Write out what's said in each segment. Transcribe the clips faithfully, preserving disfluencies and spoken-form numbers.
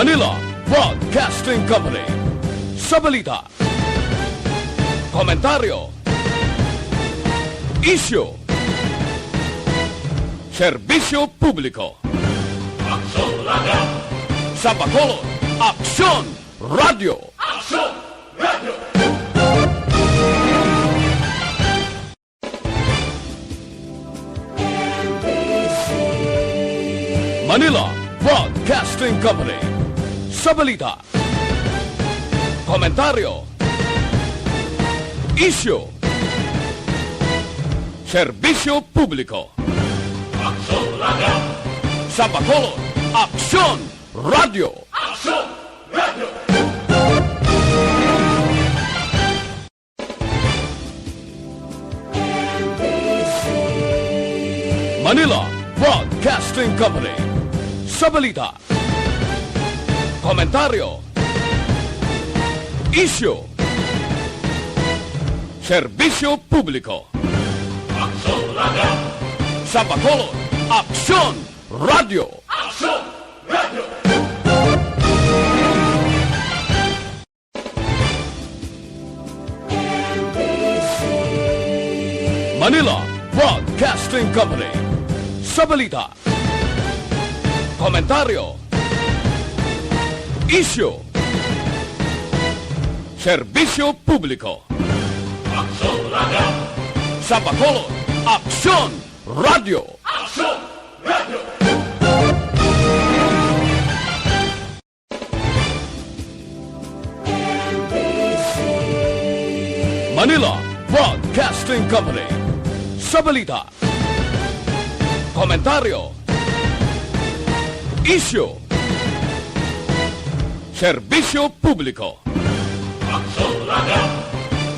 Manila Broadcasting Company. Sa balita, komentaryo, isyu, serbisyo publiko. Aksyon Radio! Sa Bacolod, Aksyon Radio! Aksyon Radio! Manila Broadcasting Company. Sa balita, komentaryo, isyu, serbisyo publiko. Aksyon Radio! Sa Bacolod, Aksyon Radio! Aksyon Radio! Manila Broadcasting Company. Sa balita, komentaryo, isyu, serbisyo publiko. Aksyon Radio! Sa Bacolod, Aksyon Radio! Aksyon Radio! Manila Broadcasting Company. Sa balita, komentaryo, isyu, serbisyo publiko. Aksyon Radio! Sa Bacolod, Aksyon Radio! Aksyon Radio! Manila Broadcasting Company. Sa balita, komentaryo, isyu, serbisyo publiko. Aksyon Radio!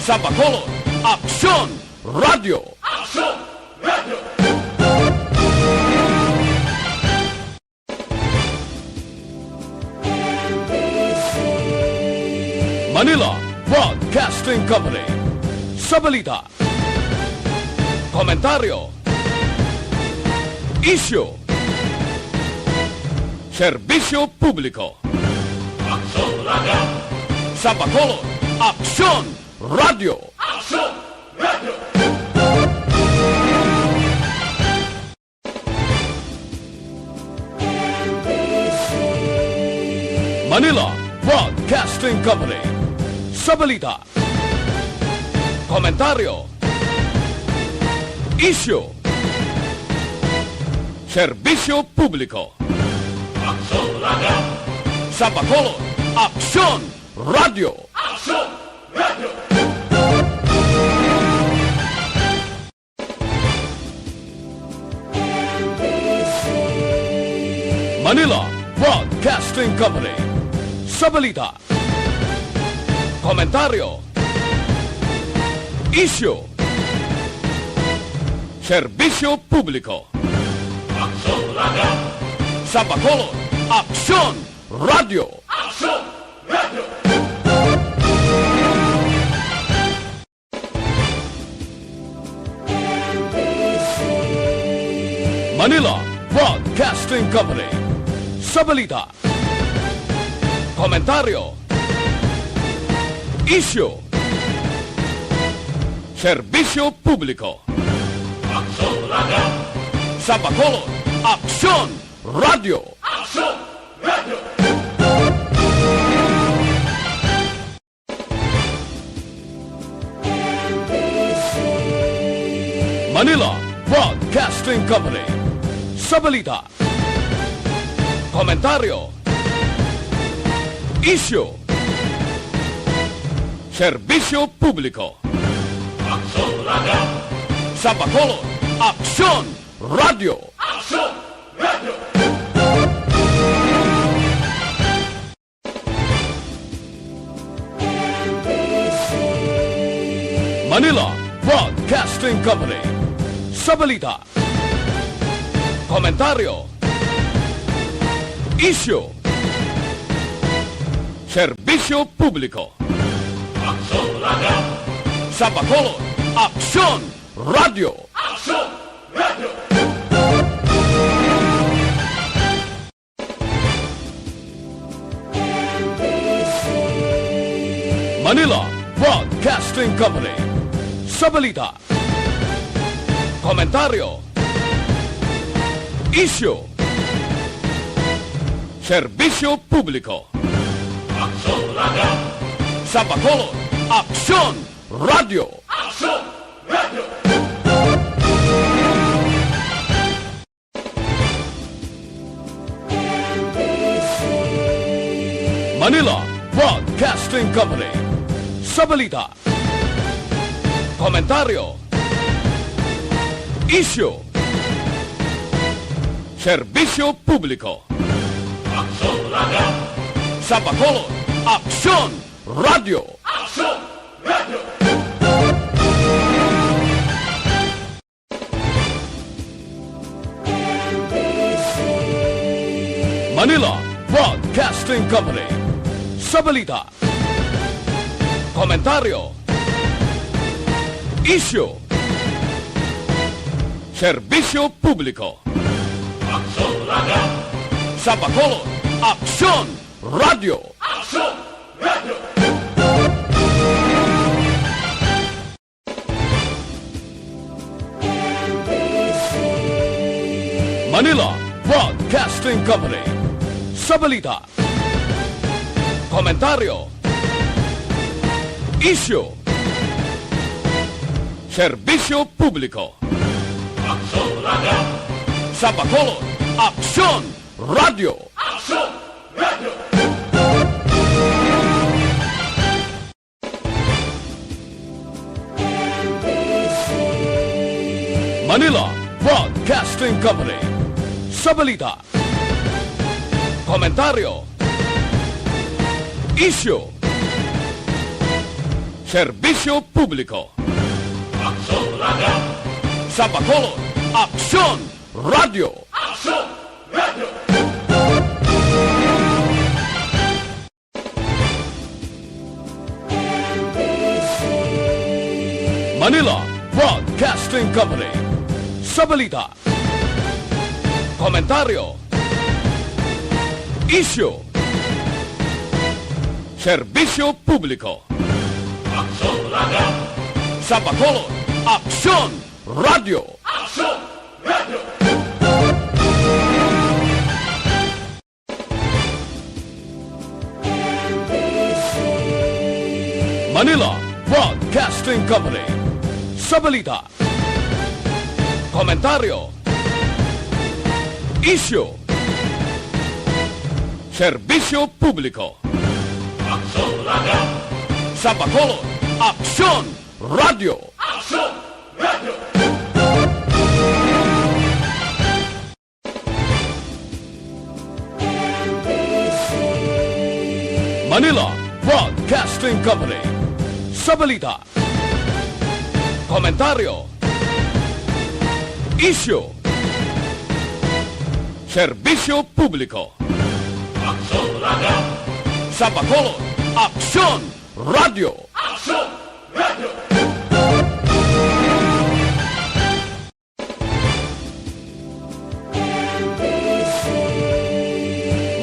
Sa Bacolod, Aksyon Radio! Aksyon Radio! Manila Broadcasting Company. Sa balita, komentaryo, isyu, serbisyo publiko. Aksyon Radio! Sa Bacolod, Aksyon Radio! Aksyon Radio! Manila Broadcasting Company. Sa balita, komentaryo, isyu, serbisyo publiko. Aksyon Radio! Sa Bacolod, Aksyon Radio! Aksyon Radio! Manila Broadcasting Company. Sa balita, komentaryo, isyu, serbisyo publiko. Aksyon Radio! Sa Bacolod, Aksyon Radio! Aksyon Radio! Manila Broadcasting Company. Sa balita, komentaryo, isyu, serbisyo publiko. Aksyon Radio! Sa Bacolod, Aksyon Radio! Aksyon Radio! Manila Broadcasting Company. Sa balita, komentaryo, isyu, serbisyo publiko. Aksyon Radio! Sa Bacolod, Aksyon Radio! Aksyon Radio! Manila Broadcasting Company. Sa balita, komentaryo, isyu, serbisyo publiko. Aksyon Radio! Sa Bacolod, Aksyon Radio! Aksyon Radio! Manila Broadcasting Company. Sa balita, komentaryo, isyu, serbisyo publiko. Aksyon Radio. Sa Bacolod, Aksyon Radio. Aksyon Radio. Manila Broadcasting Company. Sa balita, komentaryo, isyu, serbisyo publiko. Aksyon Radio. Sa Bacolod, Aksyon Radio. Aksyon Radio. Manila Broadcasting Company. Sa balita, komentaryo, isyu, serbisyo publiko. Aksyon Radio. Sa Bacolod, Aksyon Radio. Aksyon Radio. Manila Broadcasting Company. Sa balita, komentaryo, isyu, serbisyo publiko. Aksyon Radio. Sa Bacolod, Aksyon Radio. Aksyon Radio. Manila Broadcasting Company. Sa balita, komentaryo, isyu, serbisyo publiko. Aksyon Radio. Sa Bacolod, Aksyon Radio. Aksyon Radio. Manila Broadcasting Company. Sa balita, komentaryo, isyu, serbisyo publiko. Aksyon Radio. Sa Bacolod, Aksyon Radio. Aksyon Radio. Manila Broadcasting Company. Sa balita, komentaryo, isyu, serbisyo publiko. Aksyon Radio. Sa Bacolod, Aksyon Radio. Aksyon Radio. Manila Broadcasting Company. Sa balita, komentaryo, isyu, serbisyo publiko. Aksyon Radio. Sa Bacolod, Aksyon Radio. Aksyon Radio.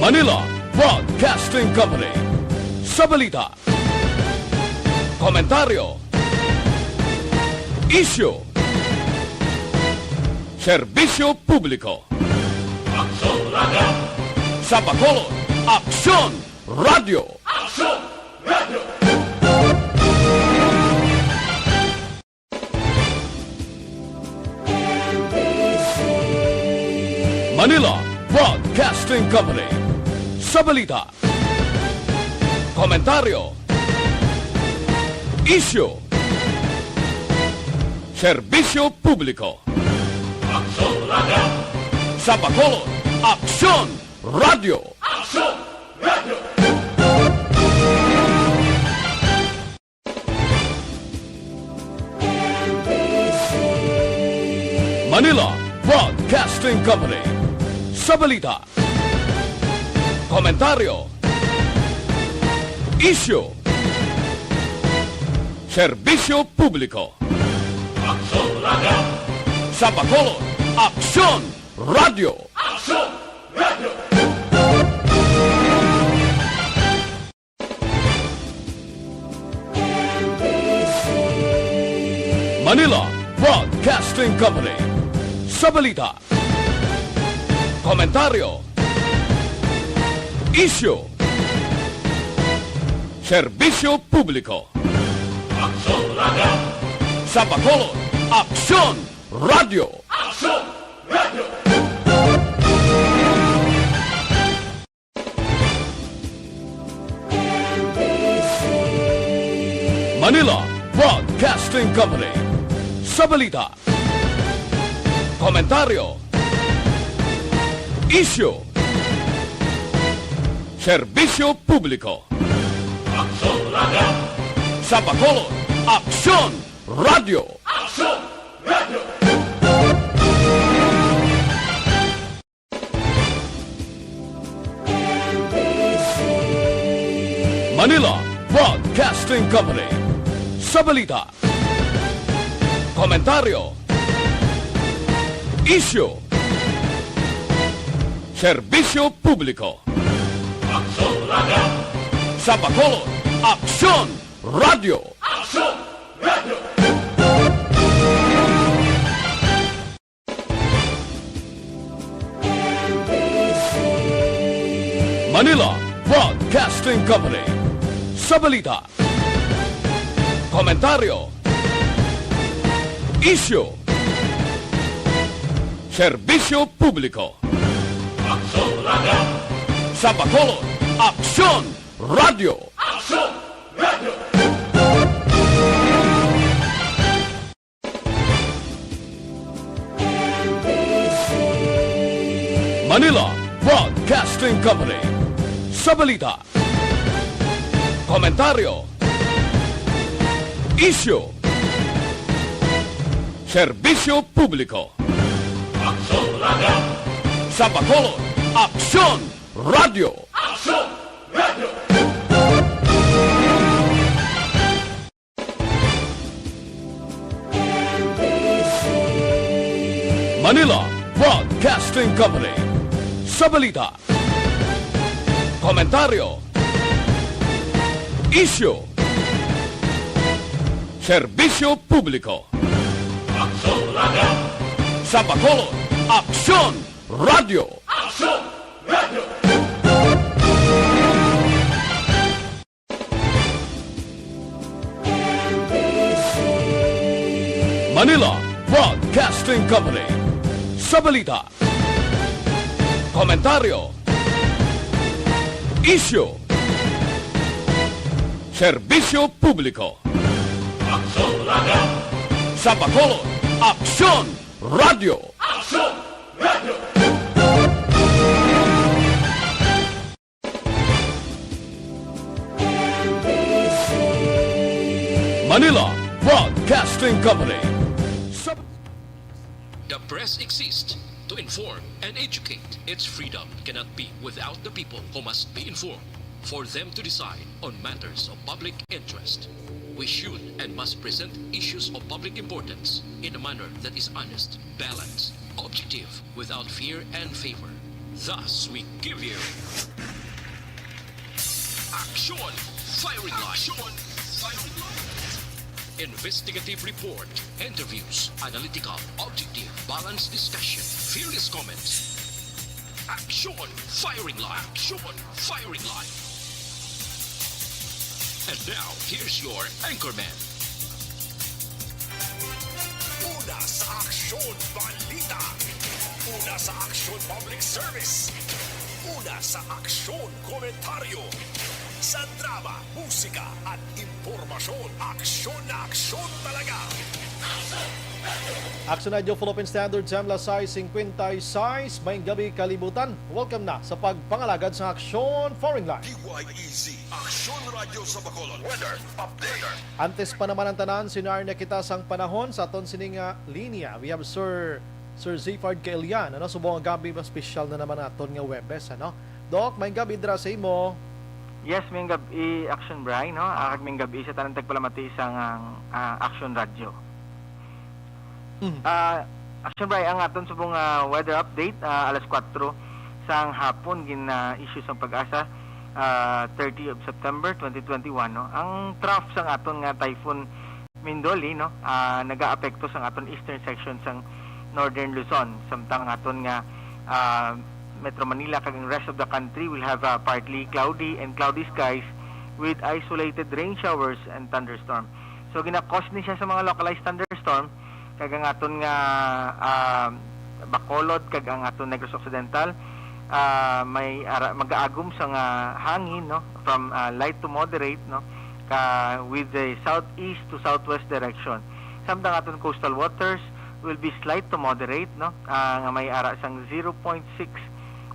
Manila Broadcasting Company. Sa balita, komentaryo, isyu, serbisyo publiko. Aksyon Radio. Sa Bacolod, Aksyon Radio. Aksyon Radio. Manila Broadcasting Company. Sa balita, komentaryo, isyu, serbisyo publiko. Aksyon Radio. Sa Bacolod, Aksyon Radio. Aksyon Radio. Manila Broadcasting Company. Sa balita, komentaryo, isyu, serbisyo publiko. Aksyon Radio. Sa Bacolod, Aksyon Radio. Aksyon Radio. Manila Broadcasting Company. Sa balita, komentaryo, isyu, serbisyo publiko. Aksyon Radio. Sa Bacolod, Aksyon Radio. Aksyon Radio. Manila Broadcasting Company. Sa balita, komentaryo, isyu, serbisyo publiko. Aksyon Radio. Sa Bacolod, Aksyon Radio. Aksyon Radio. Manila Broadcasting Company. Sa balita, komentaryo, isyu, serbisyo publiko. Aksyon Radio. Sa Bacolod, Aksyon Radio. Aksyon Radio. Manila Broadcasting Company. Sa balita, komentaryo, isyu, serbisyo publiko. Aksyon Radio. Sa Bacolod, Aksyon Radio. Aksyon Radio. Manila Broadcasting Company. Sa balita, komentaryo, isyu, serbisyo publiko. Aksyon Radio. Sa Bacolod, Aksyon Radio. Aksyon Radio. Manila Broadcasting Company. Sa balita, komentaryo, isyu, serbisyo publiko. Aksyon Radio. Sa Bacolod, Aksyon Radio. Aksyon Radio. Manila Broadcasting Company. Sa balita, komentaryo, isyu, serbisyo publiko. Aksyon Radio. Sa Bacolod, Aksyon Radio. Aksyon Radio. Manila Broadcasting Company. Sa The press exists to inform and educate. Its freedom cannot be without the people who must be informed for them to decide on matters of public interest. We should and must present issues of public importance in a manner that is honest, balanced, objective, without fear and favor. Thus, we give you Action Firing Line. Action Firing Line. Investigative report, interviews, analytical, objective, balanced discussion, fearless comments. Action Firing Line. Action Firing Line. And now, here's your anchorman. Una sa aksyon, balita. Una sa aksyon, public service. Una sa aksyon, komentaryo. Sa drama, musika, at impormasyon, aksyon na aksyon talaga. Action Radio Philippine Standard Time, alas sais cincuenta y seis. Maayong gabi, kalibutan. Welcome na sa pagpangalagad sa Aksyon Foreign Line. D Y E Z, Aksyon Radio sa Bacolod. Weather update. Antes pa naman ang tanan, sinarna kita sang panahon sa aton sini nga linya. We have Sir, Sir Zayfard Kailian, ano, subong ang gabi, mas special na naman aton nga Huwebes, ano? Doc, maayong gabi dira sa imo. Yes, maayong gabi, Action Bry, no? Ah, kag maayong gabi sa tanang tagpalamati sa nga, ah, Action Radio. Mm. Ah, Action Bry, ang aton subong, ah, weather update, ah, alas kuwatro sang hapon gin, ah, issue sang PAGASA, ah, thirty of September twenty twenty-one, no? Ang trough sang aton nga typhoon Mindoli, no, ah, nagaapekto sang aton eastern section sang Northern Luzon, samtang ang aton nga, ah, Metro Manila kag ang rest of the country will have, ah, partly cloudy and cloudy skies with isolated rain showers and thunderstorm. So, gina-cause ni siya sa mga localized thunderstorm, kag ang aton nga, ah, Bacolod kag ang aton Negros Occidental, ah, may ara-, mag-aagom sa nga hangin, no, from, ah, light to moderate, no, ka with the southeast to southwest direction. Samtang aton coastal waters will be slight to moderate, no, ah, nga may ara sang zero point six,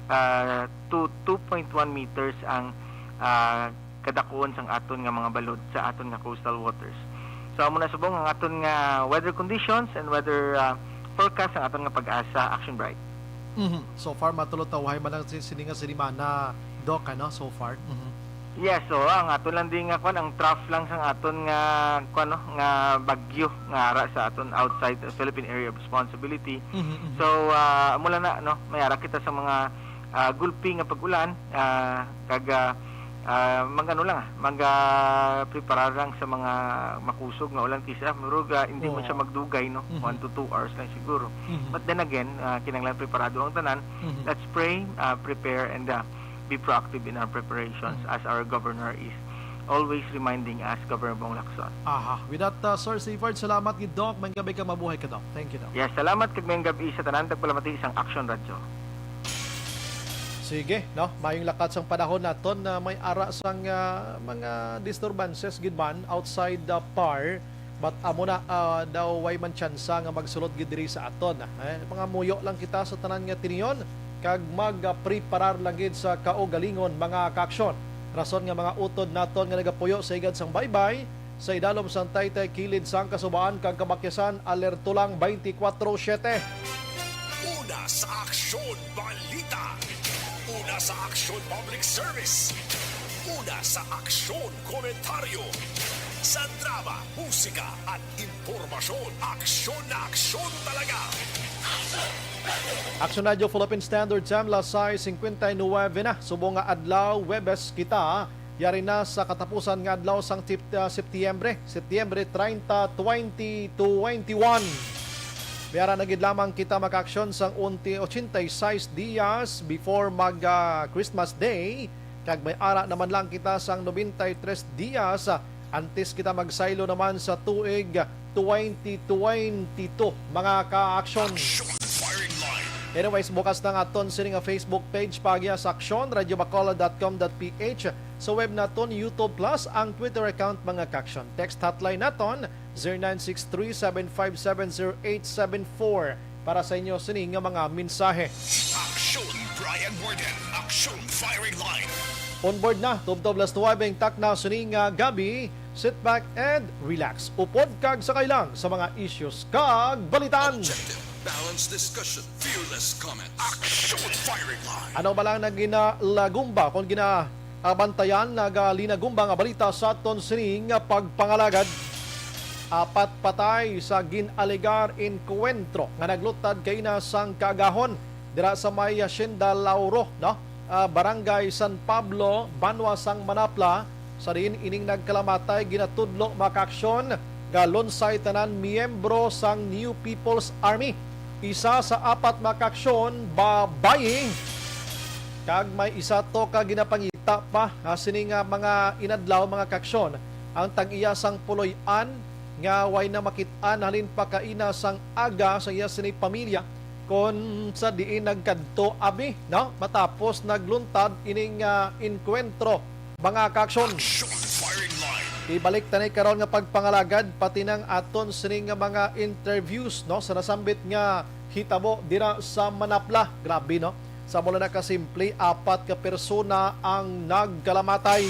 ah, to two point one meters ang, ah, kadakuon sang aton nga mga balod sa aton nga coastal waters. So, amo na subong ang aton nga weather conditions and weather, ah, forecast sang aton nga Pag-asa Action Bright. Mhm. So far, matulod ta, uhay man lang si-, sini nga sinimana, Doc, ano, so far. Mhm. Yes, so ang aton lang din nga kwan, ang trough lang sang aton nga kwan, no, nga bagyo nga ara sa aton outside the Philippine Area of Responsibility. Mhm, mhm. So, ah, amo lang na, no, may ara kita sa mga, ah, gulpi nga pag-ulan, ah, kag, ah, ah, mag-ano lang, ah, mag, ah, preparar lang sa mga makusog nga ulan, kisa murag, ah, hindi man siya Oo. magdugay, no? Mhm. One to two hours lang siguro. Mhm. But then again, ah, kinahanglan preparado ang tanan. Mhm. Let's pray, ah, prepare, and, ah, be proactive in our preparations Mhm. as our governor is always reminding us, Governor Bong Lacson. Aha. With that, uh, Sir Seiford, salamat gid, Doc. Maayong gab-i ka, mabuhay ka, Doc. Thank you, Doc. Yes, salamat kag maayong gab-i sa tanan, tagpalamati sang Action Radio. Sige, no? Maayong lakat sang panahon naton na may ara sang, ah, mga disturbances gid man outside the par, but amo na, ah, daw way man tsansa nga magsulod gid diri sa aton. Eh, mga muyo lang kita sa tanan nga tinion, kag magpreparar lang gid sa kaugalingon, mga kaaksyon. Rason nga mga utod naton nga nagapuyo sa higad sang baybay, sa idalom sang taytay kilid sang Kasubaan kag Kamakyasan, alerto lang twenty-four seven. Una sa Aksyon Balita. Una sa Aksyon Public Service. Una sa Aksyon Komentaryo. Sa drama, musika, at impormasyon, aksyon na aksyon talaga. Aksyon Radio Philippine Standard Time, las sais cincuenta y nueve na. Subong nga adlaw, Huwebes kita, yari na sa katapusan nga adlaw sang Sep-, ah, Setyembre, Setyembre treinta, twenty twenty-one. May ara na gid lamang kita makaaksyon sang unti ochenta y seis dias before mag, ah, Christmas Day, kag may ara naman lang kita sang noventa y tres dias, ah, antes kita magsaylo naman sa tuig twenty twenty-two, mga kaaksyon. Action Firing Line. Anyways, bukas na ang aton sini nga Facebook page, paagi sa Aksyon, radyo bacolod dot com dot P H, sa web naton, YouTube Plus, ang Twitter account, mga kaaksyon. Text hotline naton, zero nine six three, seven five seven, zero eight seven four, para sa inyo sini nga mga mensahe. Aksyon Brian Warden, Aksyon Firing Line. On board na, tubtob las nuwebe ang takna sini nga gabi. Sit back and relax. Upod kag sakay lang sa mga issues kag balitan. Objective, balanced discussion, fearless comment. Aksyon Firing Line. Ano ba lang na ginalagumba kung gina-, abantayan, nagalinagumba nga balita sa aton sining pagpangalagad? Apat patay sa gin-alegar enkwentro nga naglutad kaina sang kaagahon dira sa may Hacienda Lauro, no? Ah, Barangay San Pablo, banwa sang Manapla, sa diin ining nagkalamatay ginatudlo, mga kaaksyon, nga lunsay tanan miyembro sang New People's Army. Isa sa apat, mga kaaksyon, babayi, kag may isa to ka ginapangita pa, ah, sini nga mga inadlaw, mga kaaksyon, ang tag-iya sang puloy-an nga way na makit-an halin pa kaina sang aga sa iya sini pamilya, kon sa diin nagkadto abi, no? Matapos nagluntad ining, ah, enkwentro, mga kaaksyon. Action Firing Line. Ibalik ta ni karon nga pagpangalagad, pati nang aton sini nga mga interviews, no, sa nasambit nga hitabo dira sa Manapla. Grabe, no? Sa mula na kasimple, apat ka persona ang nagkalamatay.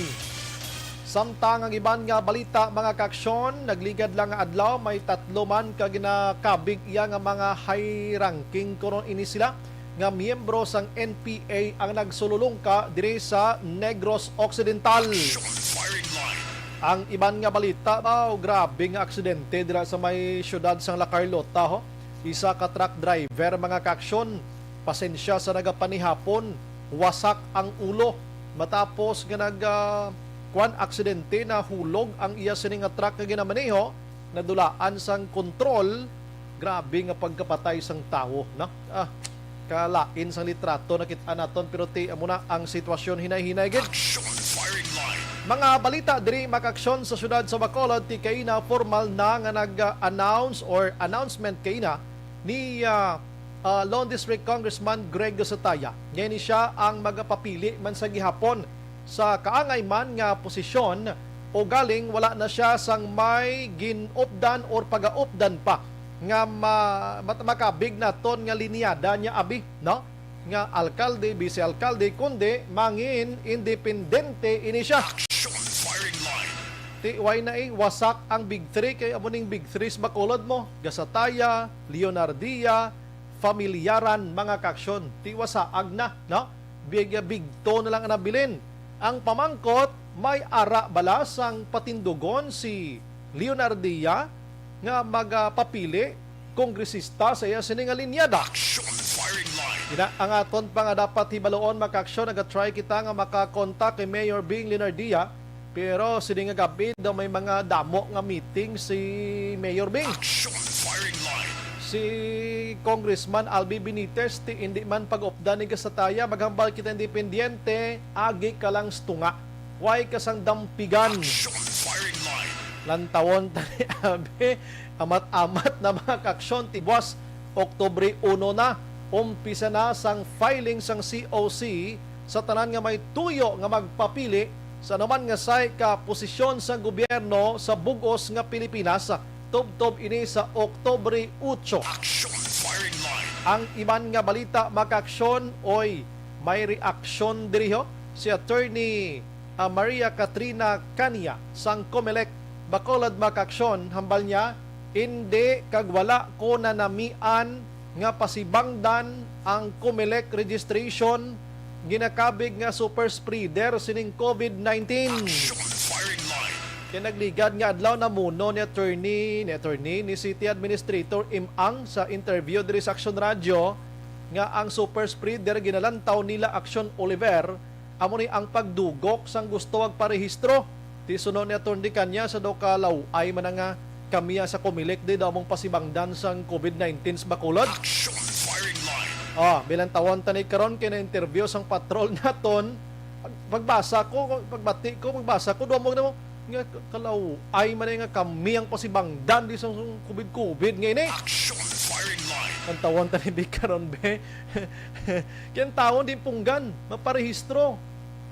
Samtang ang iban nga balita, mga kaaksyon, nagligad lang nga adlaw, may tatlo man ka ginakabig iya nga mga high ranking, kuno ini sila nga miyembro sang N P A ang nagsululungka diri sa Negros Occidental. Action Firing Line. Ang iban nga balita daw, grabe nga aksidente dira sa may siyudad sang La Carlota, ho. Isa ka truck driver, mga kaaksyon, pasensya sa nagapanihapon, wasak ang ulo. Matapos nga nag, ah, kwan, aksidente, nahulog ang iya sini nga truck nga ginamaneho, nadulaan sang kontrol. Grabe nga pagkapatay sang tawo, no? Ah, kalain sang litrato nakit-an naton, pero ti amo na ang sitwasyon hinay-hinay gid. Action Firing Line. Mga balita diri, mga kaaksyon, sa siyudad sa Bacolod, ti kaina formal na nga nag-announce or announcement kaina ni, ah, ah, Lone District Congressman Greg Gasataya. Nga ini siya ang magapapili man sa gihapon sa kaangay man nga posisyon, ugaling wala na siya sang may gin-updan or pagaupdan pa nga ma-, mat-, makabig naton nga linyada niya abi, no? Nga alkalde, bise-alkalde, kundi mangin independente ini siya. Action Firing Line. Ti way na, eh, wasak ang Big Three, kay amo ning Big Three sa Bacolod mo, Gasataya, Leonardia, Familiaran, mga kaaksyon. Ti wasaag na, no? Big, bigto na lang ang nabilin. Ang pamangkot, may ara bala sang patindugon si Leonardia nga magapapili kongresista sa iya sini nga linyada? Action Firing Line. Ina ang aton pa nga dapat hibaluon, mga kaaksyon, naga-try kita nga makakontak kay Mayor Bing Leonardia, pero sini nga gab-i daw may mga damo nga meeting si Mayor Bing. Action Firing Line. Si Congressman Albi Benitez, ti indi man pag-updan ni Gasataya, maghambal kita independiente, agi ka lang sa tunga. Way ka sang dampigan. Action Firing Line. Lantawon ta ni abi, amat-amat na, mga kaaksyon, ti buwas Oktubre uno na, umpisa na sang filing sang C O C sa tanan nga may tuyo nga magpapili sa anuman nga sahi ka posisyon sang gobyerno sa bug-os nga Pilipinas. Tubtob ini sa Oktubre otso. Action Firing Line. Ang iban nga balita, mga kaaksyon, oy, may reaksyon diri, ho. Si Attorney, ah, Maria Katrina Cania sang Comelec Bacolod, mga kaaksyon, hambal niya, indi kag wala ko nanamian nga pasibangdan ang Comelec registration ginakabig nga super spreader sining COVID nineteen. Action Firing Line. Kay nagligad nga adlaw, namuno ni attorney, ni attorney, ni City Administrator Im Ang sa interview diri sa Action Radio nga ang super spreader ginalantaw nila Action Oliver amo ni ang pagdugok sang gusto magparehistro. Ti suno ni Attorney Cania, sa daw ka law-ay man nga kami sa Comelec di daw mong pasibangdan sang COVID nineteen sa Bacolod. Action Firing Line. Ah, bilang tawon tani karon kay na-interview sang patrol naton. Pag-, pagbasa ko, pagbati ko, pagbasa ko, duha mo nga ka-, kalaw-ay man nga kami ang pasibangdan di sang, sang COVID-COVID nga ini. Action Firing Line. Ang tawon tani di karon, be. Kay ang tawon di punggan, maparehistro.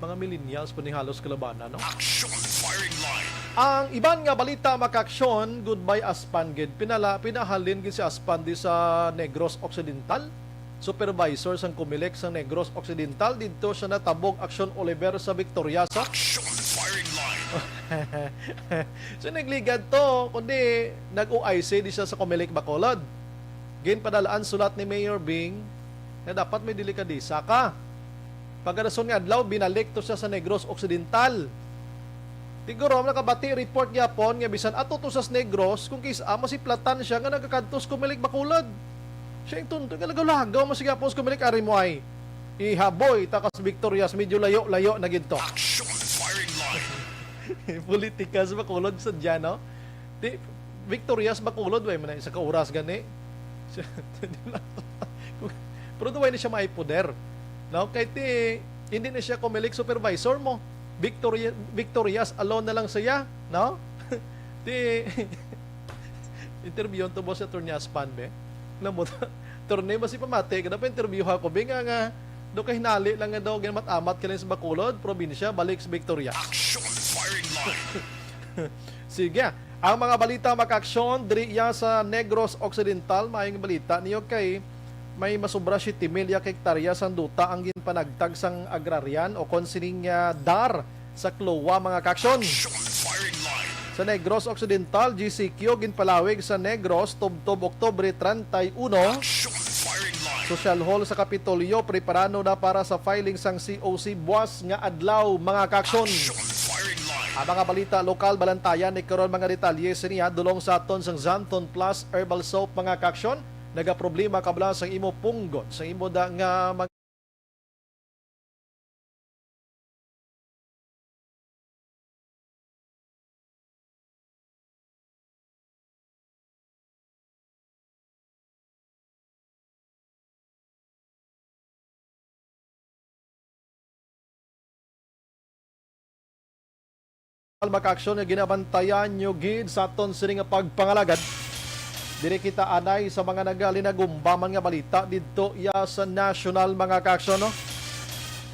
Mga millennials pa ni halos kalabanan, no? Action Firing Line. Ang iban nga balita, mga kaaksyon, goodbye Aspan gid. Pinala-, pinahalin gid si Aspan di sa Negros Occidental. Supervisor sang Comelec sang Negros Occidental, didto siya natabog Action Oliver sa Victorias. Action Firing Line. So, nagligad to, kundi nag-O I C di siya sa Comelec Bacolod. Ginpadalaan sulat ni Mayor Bing nga dapat may delikadesa ka. Pagkadason nga adlaw, binalik to siya sa Negros Occidental. Siguro, nakabati report gyapon nga bisan ato to sa Negros, kung kis-a, masiplatan siya nga nagakadto sa Comelec Bacolod. Siya yung tunto nga lagaw-lagaw, mas gyapon sa Comelec, ari mo ay ihaboy, takas Victorias, medyo layo-layo na gid to. Action Firing Line. Politika sa Bacolod sa dyan, no? Di, Victorias, Bacolod, way man na isa ka oras gani. Pero duway na siya may poder. No? Kay ti, hindi na siya Comelec supervisor mo. Victoria, Victorias alone na lang siya, no? Ti, interview to boss Attorney Aspan, be. Alam mo, Attorney, mas ipamati ka na pa interview ako, be, nga, nga, do kahinali lang nga daw, ginamat-amat ka lang sa Bacolod, probinsya, balik sa Victoria. Action Firing Line. Sige. Ang mga balita, mga kaaksyon, diri iya sa Negros Occidental, maayong balita niyo kay may masobra siyete mil ya ka hektarya sang duta ang ginpanagtag sang agrarian o kon sining, ah, dar sa CLOA, mga kaaksyon. Action Firing Line. Sa Negros Occidental, G C Q ginpalawig sa Negros, tubtob Oktubre treinta y uno. Action Firing Line. Social Hall sa Kapitolyo, preparado na para sa filing sang C O C buwas nga adlaw, mga kaaksyon. Action Firing Line. Ang mga balita lokal, balantayan ni karon mga detalye siniya, dulong sa aton sang Xanthone Plus Herbal Soap, mga kaaksyon. Nagaproblema ka bala sa imo punggon, sa imo da nga mga mga kaaksyon, nga ginabantayan nyo gid sa aton sini nga pagpangalagad. Diri kita anay sa mga nagalinagumba man nga balita didto iya sa national, mga kaaksyon, no?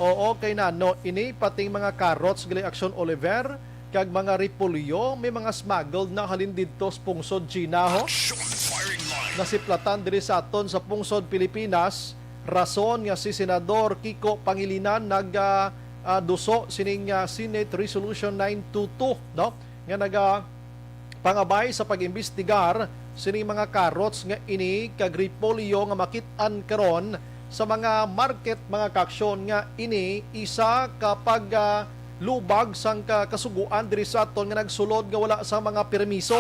Oo, kay nano ini, pating mga carrots gali, Aksyon Oliver, kag mga repolyo may mga smuggled na halin didto sa pungsod China, ho? Nasiplatan diri sa aton sa pungsod Pilipinas, rason nga si Senador Kiko Pangilinan nag, ah, ah, duso sining, ah, Senate Resolution nine two two, no, nga naga pangabay sa pag-imbestigar sining mga carrots nga ini kag repolyo nga makit-an karon sa mga market, mga kaaksyon, nga ini isa ka pag, ah, lubag sang ka-, kasugoan diri sa aton nga nagsulod nga wala sa mga permiso.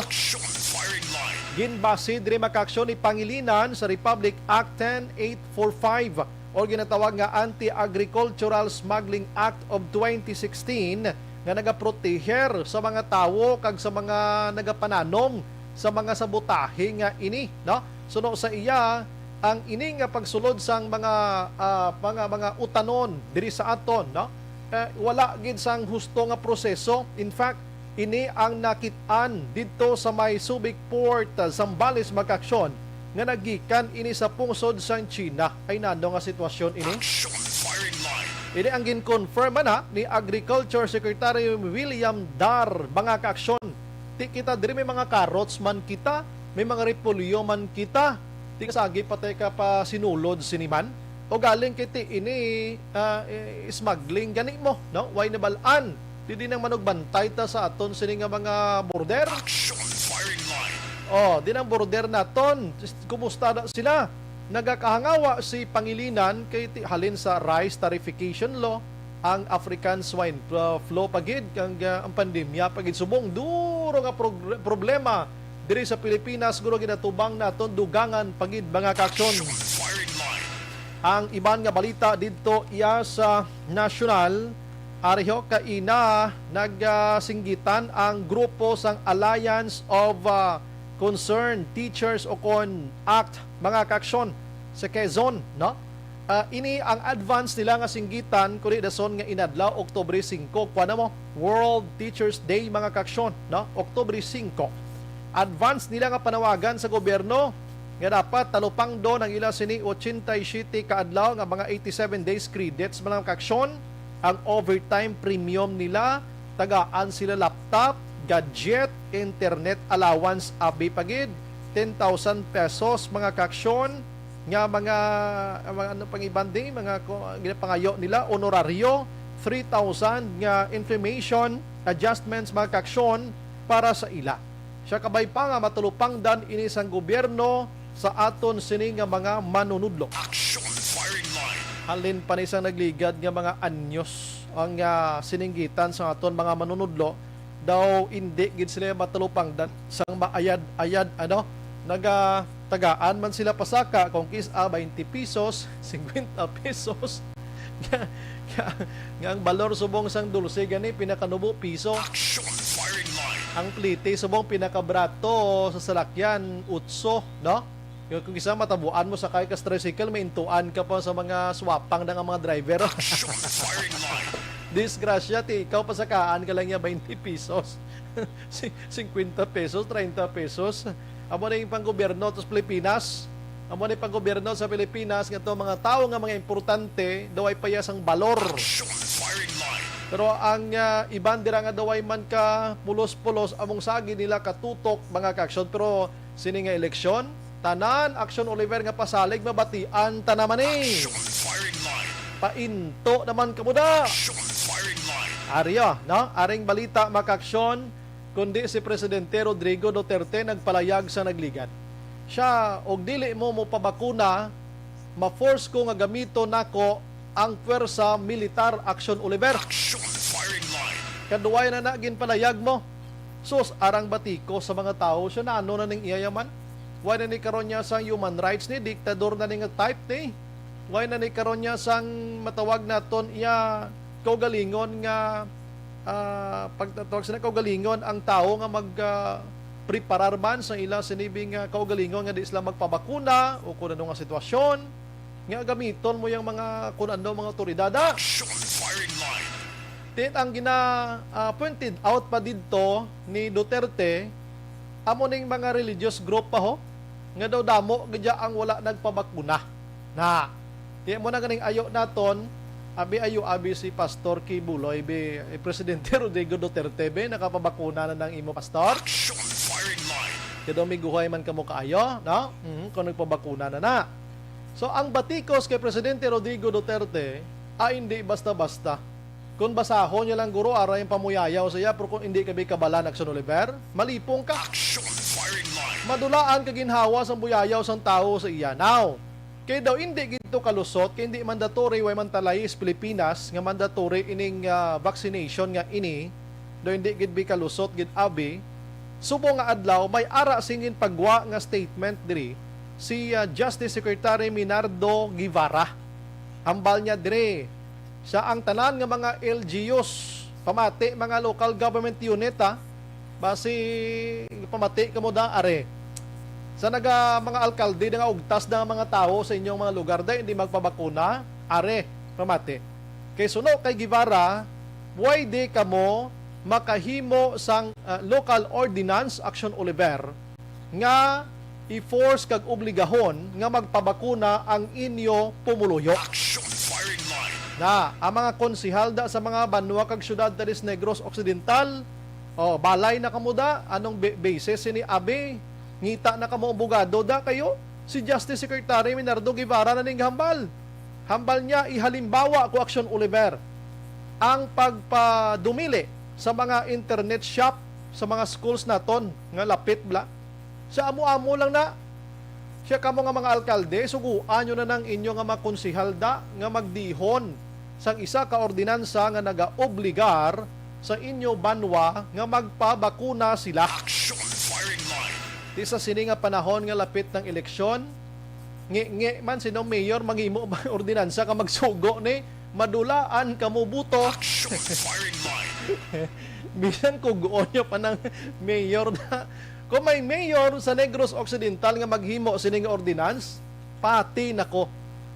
Ginbase diri, mga kaaksyon, ni Pangilinan sa Republic Act ten eight four five o ginatawag nga Anti-Agricultural Smuggling Act of twenty sixteen nga nagaproteher sa mga tawo kag sa mga nagapananom sa mga sabotahe nga ini, no? Suno sa iya, ang ini nga pagsulod sang mga, ah, mga, mga utanon diri sa aton, no? Eh, wala gid sang husto nga proseso. In fact, ini ang nakit-an didto sa may Subic Port, ah, Zambales, mga kaaksyon, nga nagikan ini sa pungsod sang China. Ay, nano nga sitwasyon ini? Ini ang gin-confirm man, ha, ni Agriculture Secretary William Dar, mga kaaksyon. Ti kita diri, may mga carrots man kita, may mga repolyo man kita. Ti kasagi pa tay ka pa sinulod sini man. O galing kay ti ini, ah, eh, smuggling gani mo, no? Way nabal-an. Di din ang manugbantay ta sa aton sini nga mga border. Oh, din ang border naton. Kumusta na sila? Nagakahangawa si Pangilinan kay ti-, halin sa rice tariffication law, ang African swine, uh, flu pa gid, kag, uh, ang pandemya pa gid. Subong duro nga prog-, problema diri sa Pilipinas, guro, ginatubang naton dugangan pa gid, mga kaaksyon. Ang iban nga balita didto iya sa nasyonal, ari ho, kaina nagsinggitan ang grupo sang Alliance of, uh, Concerned Teachers o kon act, mga kaaksyon, sa Quezon, no? Ah, ini ang advance nila nga singgitan, kuri dason nga inadlaw, Oktubre singko. Kuha na mo, World Teachers Day, mga kaaksyon, no? Oktubre singko. Advance nila nga panawagan sa gobyerno nga dapat talupangdon ang ila sini ochenta y siete ka adlaw nga mga eighty-seven days credits, mga kaaksyon, ang overtime premium nila, tagaan sila laptop, gadget, internet allowance, abi pa gid, ten thousand pesos, mga kaaksyon, nga mga, mga ano pang iban di, mga ko-, ginapangayo nila, honoraryo, three thousand nga inflammation adjustments, mga kaaksyon, para sa ila. Siya kabay pa nga matalupangdan ini sang gobyerno sa aton sini nga mga manunudlo. Action Firing Line. Halin pa ni sang nagligad nga mga anyos ang, ah, sininggitan sa aton mga manunudlo, daw indi gid sila matalupangdan sang maayad-ayad, ano, nagatagaan man sila pasaka kung kis-a twenty pesos, fifty pesos, nga, nga, nga ang balor subong sang dulce gani pinakanubo piso. Action Firing Line. Ang plite subong pinakabrato sa salakyan, utso, no? Kung, kung kisa matabuan mo sakay ka sa tricycle, may intuan ka pa sa mga swapang na nga mga driver. Action Firing Line. Disgrasya, ti ikaw pasakaan ka lang niya twenty pesos. Si-, fifty pesos, thirty pesos. Amo na yung panggobyerno to sa Pilipinas. Amo na yung panggobyerno sa Pilipinas nga to mga tao nga mga importante, daw ay payas ang balor. Action Firing Line. Pero ang, ah, iban dira nga daw ay man ka pulos-pulos among sagi nila katutok, mga kaaksyon. Pero sini nga eleksyon, tanan, Action Oliver, nga pasalig mabatian ta naman ni. Action Firing Line. Painto naman ka muda. Action Firing Line. Arya, no? Aring balita, mga kaaksyon, kundi si Presidente Rodrigo Duterte nagpalayag sa nagligad. Siya, og dili mo mopabakuna, ma-force ko nga gamiton nako ang pwersa militar, Action Oliver. Action Firing Line. Kaduway na na ginpalayag mo. Sus, arang batiko sa mga tawo, siya na ano na ning iya yaman? Why na ni karon niya sang human rights ni, diktador na ni nga type ni? Why na ni karon niya sang matawag naton iya kaugalingon nga, ah, pagtatawag sila kaugalingon ang tawo nga mag, ah, preparar man sa ila sinibi nga kaugalingon nga di sila magpabakuna o kung ano nga sitwasyon nga gamiton mo yung mga kung ano mga otoridad, ah? Action Firing Line. Then ang gina, ah, pointed out pa didto ni Duterte, amo ning mga religious group pa ho, nga daw damo gid ang wala nagpabakuna. Na, di mo na ganing ayo naton, abi ayo abi si Pastor Kibuloy, bi, eh, Presidente Rodrigo Duterte, be, nakapabakuna na ng imo, Pastor? Action firing line. Kaya daw may guhay man kamo kaayo, no? Mhm, kung nagpabakuna na na. So, ang batikos kay Presidente Rodrigo Duterte ay hindi basta-basta. Kung basahon niya lang, guro, aray ang pamuyayaw sa iya, pero kung hindi ka bi kabalan, Action Oliver, malipong ka. Action firing line. Madulaan ka ginhawa sang buyayaw sang tawo sa iya. Now, kay daw hindi gid to kalusot, kay hindi mandatory, way man talay sa Pilipinas nga mandatory ining, ah, vaccination nga ini, daw hindi gid bi kalusot gid abi. Subong nga adlaw, may ara singin pagwa nga statement diri si, ah, Justice Secretary Minardo Guevara. Hambal niya diri, sa ang tanan nga mga L G Us, pamati, mga local government unit, ha? Basi, pamati kamo da, are. Sa naga, mga alkalde, nga ugtas na mga tawo sa inyong mga lugar, da, hindi magpabakuna, are, pamati. Kay suno kay Guevara, pwede kamo makahimo sang, ah, local ordinance, Action Oliver, nga i-force kag obligahon nga magpabakuna ang inyo pumuluyo. Action firing line. Na, ang mga konsehal da sa mga banwa kag syudad diri sa Negros Occidental, oh, balay na kamo da, anong be-, basis sini abi? Ngita na kamo, abogado da kayo? Si Justice Secretary Minardo Guevara na ning hambal. Hambal niya, ihalimbawa ko, Action Oliver, ang pagpadumili sa mga internet shop sa mga schools naton nga lapit bla. Sa amo-amo lang na. Siya, kamo nga mga alkalde, suguan nyo na nang inyo nga mga konsehal da nga magdihon sang isa ka ordinansa nga nagaobligar sa inyo banwa nga magpabakuna sila. Action firing line. Ti sa sini nga panahon nga lapit ng eleksyon, ngi-ngi man sino mayor manghimo ba ordinansa ka magsugo ni madulaan kamo buto. Action firing line. Bisan kugoon niya pa ng mayor na. Kung may mayor sa Negros Occidental nga maghimo sining ordinance, pati na ko.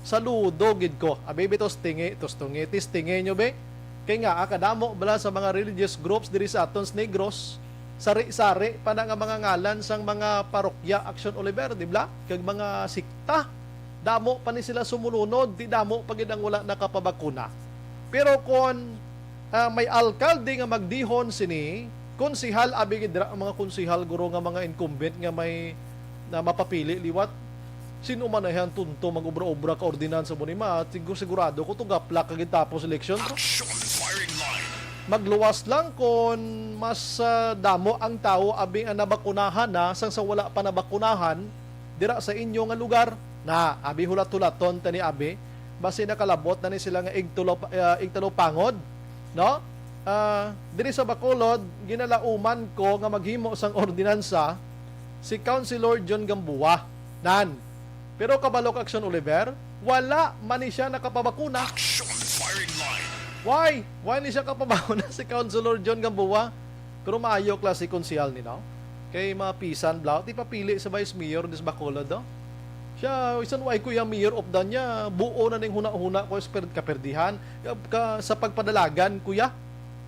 Saludo gid ko. Abi, bi, tustingi, tustungi, tistingi nyo, be. Kay nga, ah, kadamo bala sa mga religious groups diri sa aton sa Negros, sari-sari pa na nga mga ngalan sang mga parokya, Action Oliver, di bala? Kag mga sikta. Damo pa ni sila sumulunod, di damo pa gid ang wala nakapabakuna. Pero kon, ah, may alkalde nga magdihon sini, konsehal, abi gid ra ang mga konsehal, guro, nga mga incumbent nga may, na mapapili liwat. Sino man ay ang tunto mag-obra-obra ka ordinansa mo ni ma, sigur-, sigurado ko to gaplak ka gid tapos eleksyon to. Action firing line. Magluwas lang kon mas, ah, damo ang tawo abi nga nabakunahan na sang sa wala pa nabakunahan dira sa inyo nga lugar. Na, abi, hulat-hulaton ta ni abi, basi nakalabot na ni sila nga igtulo-, ah, igtalupangod, no? Ah, diri sa Bacolod, ginalauman ko nga maghimo sang ordinansa si Councilor John Gamboa. Nan. Pero kabalo ka, Action Oliver, wala man ni siya nakapabakuna. Action firing line. Why? Why ni siya kapabakuna si Councilor John Gamboa? Pero maayo klase konsehal ni, no? Kay mapisan bla, ti papili sa Vice Mayor dis Bacolod, no? Siya, isan way ko yung mayor of the niya, buo na ning huna-huna ko sa per-, kaperdihan, ka, ka, sa pagpadalagan, kuya,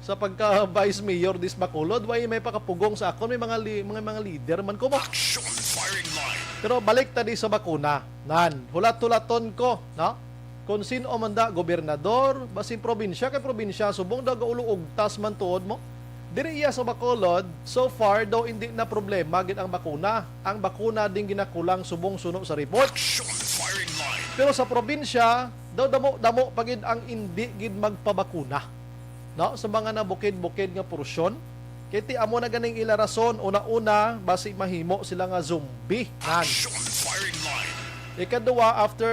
sa pagka Vice Mayor dis Bacolod, way may pakapugong sa akon, may mga li-, mga, mga leader man ko mo. Action firing line. Pero balik ta di sa bakuna, nan, hulat-hulaton ko, no? Kung sin-o man da, gobernador, basin probinsya, kay probinsya, subong daw gaulo ugtas man tuod mo. Diri iya sa Bacolod, so far daw hindi na problema gid ang bakuna. Ang bakuna ding ginakulang subong suno sa report. Action firing line. Pero sa probinsya, daw damo-damo pa gid ang hindi gid magpabakuna, no? Sa mga nabukid-bukid nga porsyon. Kay ti amo na ganing ila rason, una-una, basi mahimo sila nga zombie. Nan. Action firing line. Ikaduha, after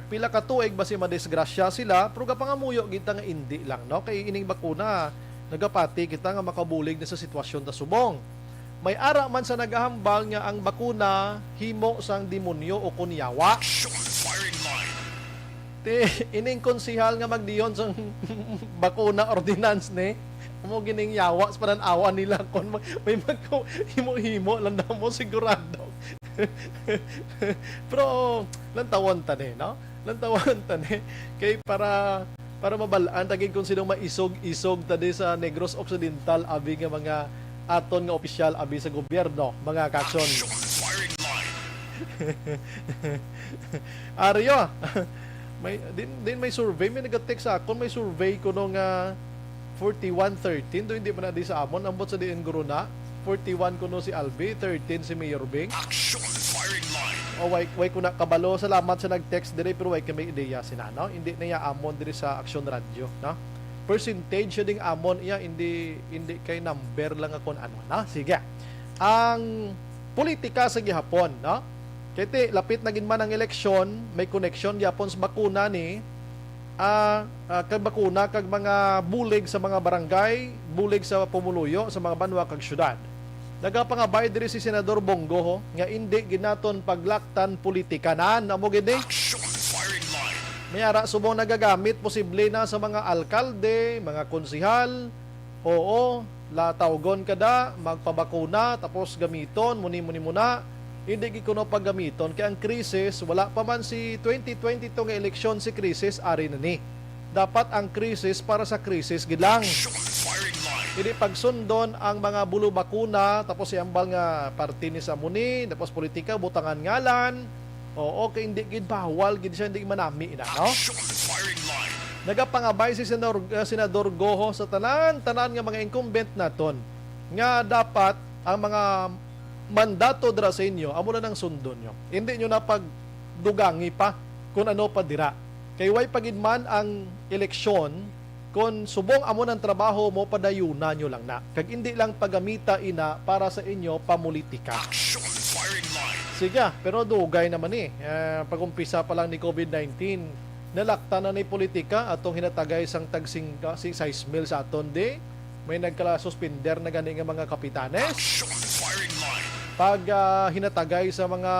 pila ka tuig, basi madisgrasya sila, pero gapangamuyo gid ta nga indi lang, no? Kay ining bakuna, nagapati kita nga makabulig na sa sitwasyon ta subong. May ara man sa nagahambal nga ang bakuna himo sang demonyo o kon yawa. Action firing line. Ti, ining konsehal nga magdiyon sang bakuna ordinance ni, amo gining yawa sa panan-awan nila kon mag-, may magko-, himo-himo lang daw mo, sigurado. Pero lantawon ta ni, no? Lantawon ta ni. Kay para Para mabal-an ta gid kung sinong maisog-isog ta di sa Negros Occidental, abi nga mga aton nga opisyal, abi sa gobyerno, mga ka-aksyon. Aryo, may, din, din may survey, may nag-text sa akon, may survey kuno nga forty-one thirteen, do hindi man na di sa amon, ambot sa diin guro na, forty-one kuno si Albi, thirteen si Mayor Bing. Action Firing Line. O, way, way ko na kabalo. Salamat sa nag-text diri, pero way kami ideya sina, no? Hindi na ya amon diri sa Action Radio, no? Percentage siya ding amon iya, hindi, hindi kay number lang nga kung ano, no? Sige. Ang politika sa gihapon, no? Kay ti, lapit na gid man ang eleksyon, may koneksyon gyapon sa bakuna ni, ah, ah, kag bakuna, kag mga bulig sa mga barangay, bulig sa pumuluyo, sa mga banwa, kag syudad. Nagapangabay diri si Senador Bong Go, ho, nga indi gid naton paglaktan politikanan. Amo gid ni. Action Firing Line. May ara subong nagagamit posible na sa mga alkalde, mga konsihal. Oo, latawgon ka da, magpabakuna, tapos gamiton, muni, muni, muna. Hindi gid kuno paggamiton, kay ang krisis, wala pa man si twenty twenty-two nga eleksyon, si krisis, ari na ni. Dapat ang krisis para sa krisis gid lang. Action Firing Line. Hindi pagsundon ang mga bulo bakuna, tapos iambal nga parte ni sa muni, tapos politika, butangan ngalan. Oo, kay hindi gid, bawal gid siya, hindi manami na, no? Action Firing Line. Nagapangabay si Senador, uh, Senador Go, ho, sa tanan-tanan nga mga incumbent naton nga dapat ang mga mandato dira sa inyo, amo na nang sundon nyo. Hindi nyo na pagdugangi pa kung ano pa dira. Kay way pa gid man ang eleksyon, kung subong amo nang trabaho mo, padayuna nyo lang na. Kag hindi lang paggamita ina para sa inyo pamulitika. Action Firing Line. Sige, pero dugay naman ni. Eh, pag-umpisa pa lang ni covid nineteen, nalaktan na ni politika atong hinatagay sang tag singka, si sais mil sa aton di. May nagkala-suspender na gani nga mga kapitanes. Action Firing Line. Pag, ah, hinatagay sa mga,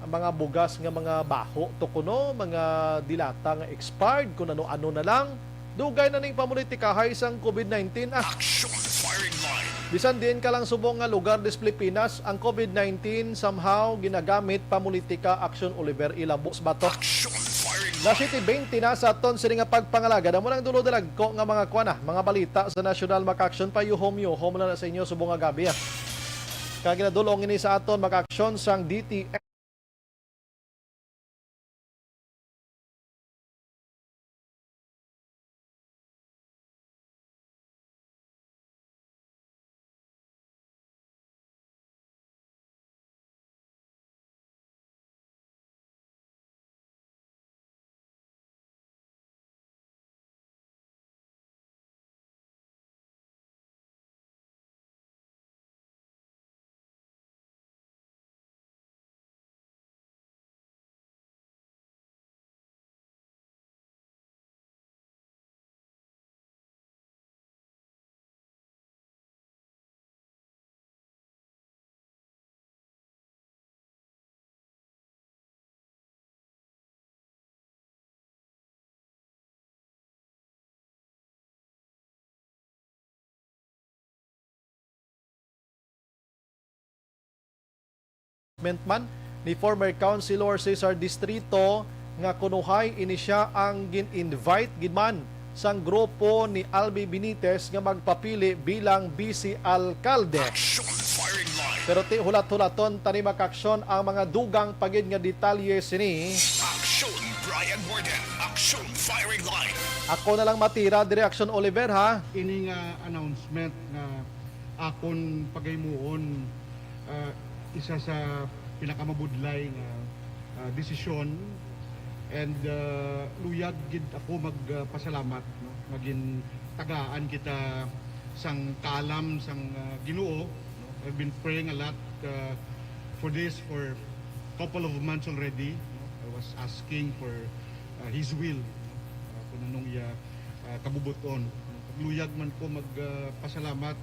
mga bugas nga mga baho to kuno, mga dilata nga expired, kung ano-ano na lang. Dugay na ning pamulitika hay sang covid nineteen, ah. Action Firing Line. Bisan diin ka lang subong nga lugar dis Pilipinas, ang covid nineteen somehow ginagamit pamulitika. Action Oliver, ilabos ba to? Action Firing Line. Las siete bente na sa aton sini nga pagpangalagad. Amo nang dulo dalagko nga mga kuan, ah, mga balita sa nasyonal, mga ka-aksyon, payuhom-yuhom lang na sa inyo subong nga gabi, ah. Kag ginadul-ong ini sa aton, mga ka-aksyon, sang D T F. Ment man ni former Councilor Cesar Distrito nga kunuhay ini sia ang gin-invite gid man sang grupo ni Albi Benitez nga magpapili bilang vice alkalde. Action Firing Line. Pero ti hulat-hulaton tani, mga ka-aksyon, ang mga dugang pa gid nga detalye sini. Action Brian Warden. Action Firing Line. Ako na lang matira diri, Action Oliver, ha. Ini nga announcement nga akon pagahimuon, ah, isa sa pinakamabudlay nga, ah, desisyon. And, ah, luyag gid ako magpasalamat, no, nga gintagaan kita sang kalam sang, ah, Ginoo, no? I've been praying a lot, ah, for this for couple of months already, no? I was asking for, ah, His will, no? Ah, kung anong iya, ah, kabubut-on, no? Luyag man ko mag, ah, pasalamat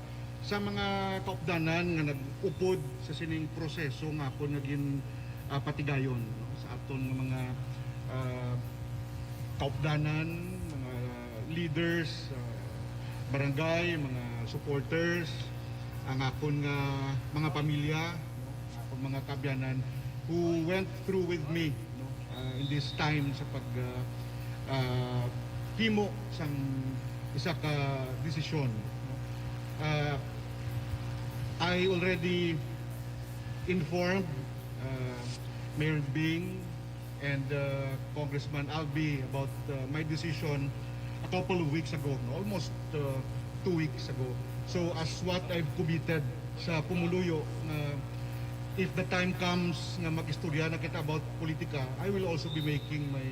sa mga kaupdanan nga nag-upod sa sining proseso nga akon nga gin, ah, patigayon, no? Sa aton nga mga, ah, kaupdanan, mga leaders, ah, barangay, mga supporters, ang akon nga mga pamilya, no? Akon mga kaabyanan who went through with me, no? Ah, in this time sa pag, ah, ah, himo sang isa ka desisyon, no? Ah, I already informed, uh, Mayor Bing and, uh, Congressman Albee about, uh, my decision a couple of weeks ago, no? Almost, uh, two weeks ago. So, as what I've committed sa pumuluyo, na if the time comes nga mag-istorya na kita about politika, I will also be making my,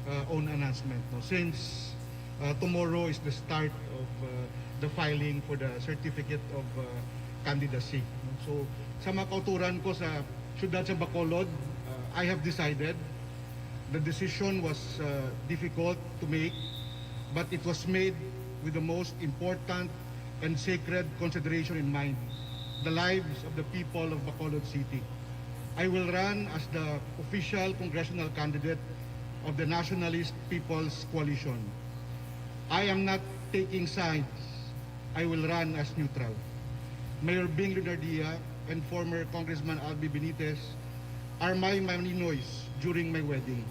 uh, own announcement, no? Since, uh, tomorrow is the start of, uh, the filing for the certificate of, uh, candidacy, no? So, sa mga kauturan ko sa siyudad sa Bacolod, uh, I have decided. The decision was, uh, difficult to make, but it was made with the most important and sacred consideration in mind, the lives of the people of Bacolod City. I will run as the official congressional candidate of the Nationalist People's Coalition. I am not taking sides. I will run as neutral. Mayor Bing Leonardia and former Congressman Albee Benitez are my maninoys during my wedding.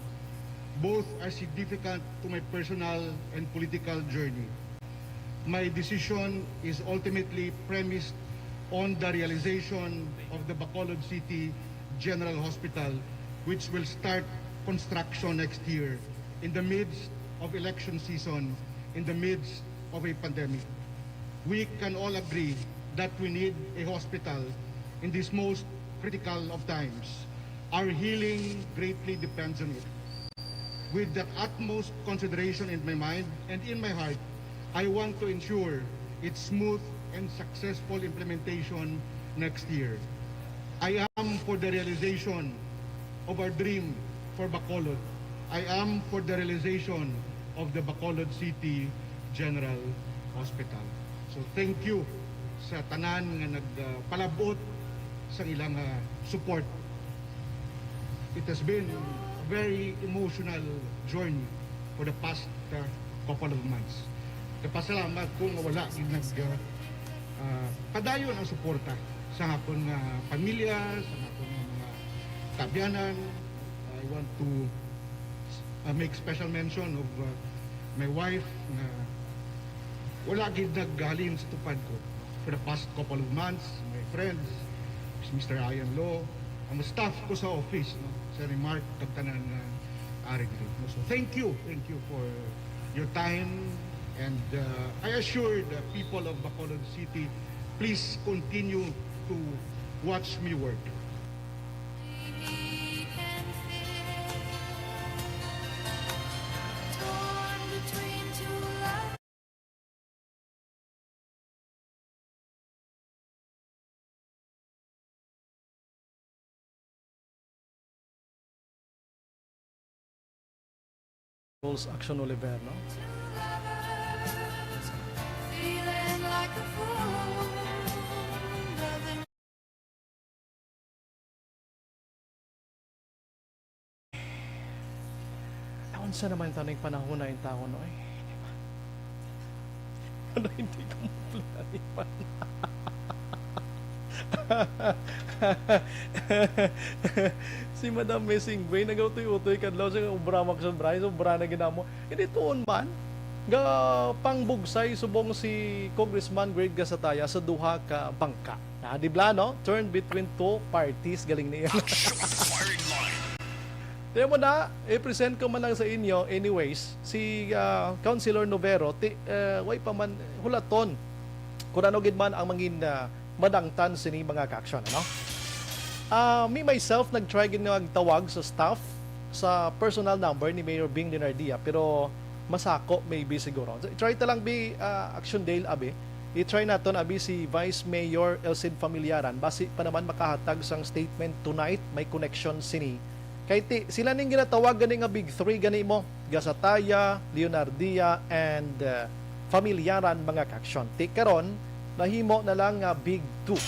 Both are significant to my personal and political journey. My decision is ultimately premised on the realization of the Bacolod City General Hospital, which will start construction next year in the midst of election season, in the midst of a pandemic. We can all agree that we need a hospital in this most critical of times. Our healing greatly depends on it. With the utmost consideration in my mind and in my heart, I want to ensure its smooth and successful implementation next year. I am for the realization of our dream for Bacolod. I am for the realization of the Bacolod City General Hospital. So, thank you sa tanan nga nagpalabot sang ilang, ah, support. It has been a very emotional journey for the past, uh, couple of months. Nagpasalamat ko nga wala gid nag, uh, uh, padayon ang suporta sa akon nga pamilya, sa akon nga mga kaabyanan. I want to, uh, make special mention of, uh, my wife nga wala gid naghalin sa tupad ko for the past couple of months, my friends, si Mister Ian Law, ang staff ko sa office, no, Sir Mark, kag tanan nga ari diri, no? So, thank you, thank you for your time, and, uh, I assure the people of Bacolod City, please continue to watch me work. People's Action Oliver, no? Naunsa naman taning panahon na intawon, oy? Di ba? Ano, hindi ko maplanipan. Si Madam Missing Gwen, nagautoy-utoy kadlaw sa obra, mag-sobra, sobra na ginamo. Hindi tuon man. Ga pangbugsay subong si Congressman Greg Gasataya sa duha ka bangka. Ah, di bla, no? Turn between two parties, galing niya. Action Firing Line. Kaya mo na, i-present ko man lang sa inyo. Anyways, si, ah, Councilor Novero, ti, eh, way pa man hulaton kung ano gid man ang mangin, ah, madangtan sini mga ka-action, ano? Ah, me myself, nag-try gid nga magtawag sa staff sa personal number ni Mayor Bing Leonardia, pero masako maybe siguro. Try ta lang bi, ah, Action Dale, abi. I-try naton, abi, si Vice Mayor Elcid Familiaran. Basi pa naman makahatag sang statement tonight, may connection sini. Kay ti, sila ning ginatawag gani nga big three gani mo, Gasataya, Leonardia, and, uh, Familiaran, mga ka-action. Ti karon, nahimo na lang nga big two.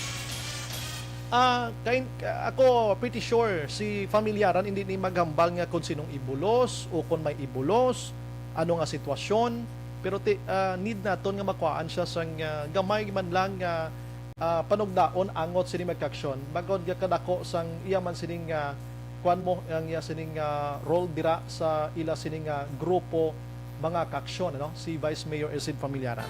Ah, kay, ako, pretty sure si Familiaran hindi ni maghambal nga kung sinong ibulos o kung may ibulos, ano nga sitwasyon. Pero ti, ah, need naton nga makuhaan siya sang, ah, gamay man lang nga, ah, panugdaon angot sini mga ka-action. Bagod nga kadako sang iya man sining, ah, kuan mo, ang iya sining, ah, role dira sa ila sining, ah, grupo mga kaaksyon, ano, si Vice Mayor Elcid Familiaran.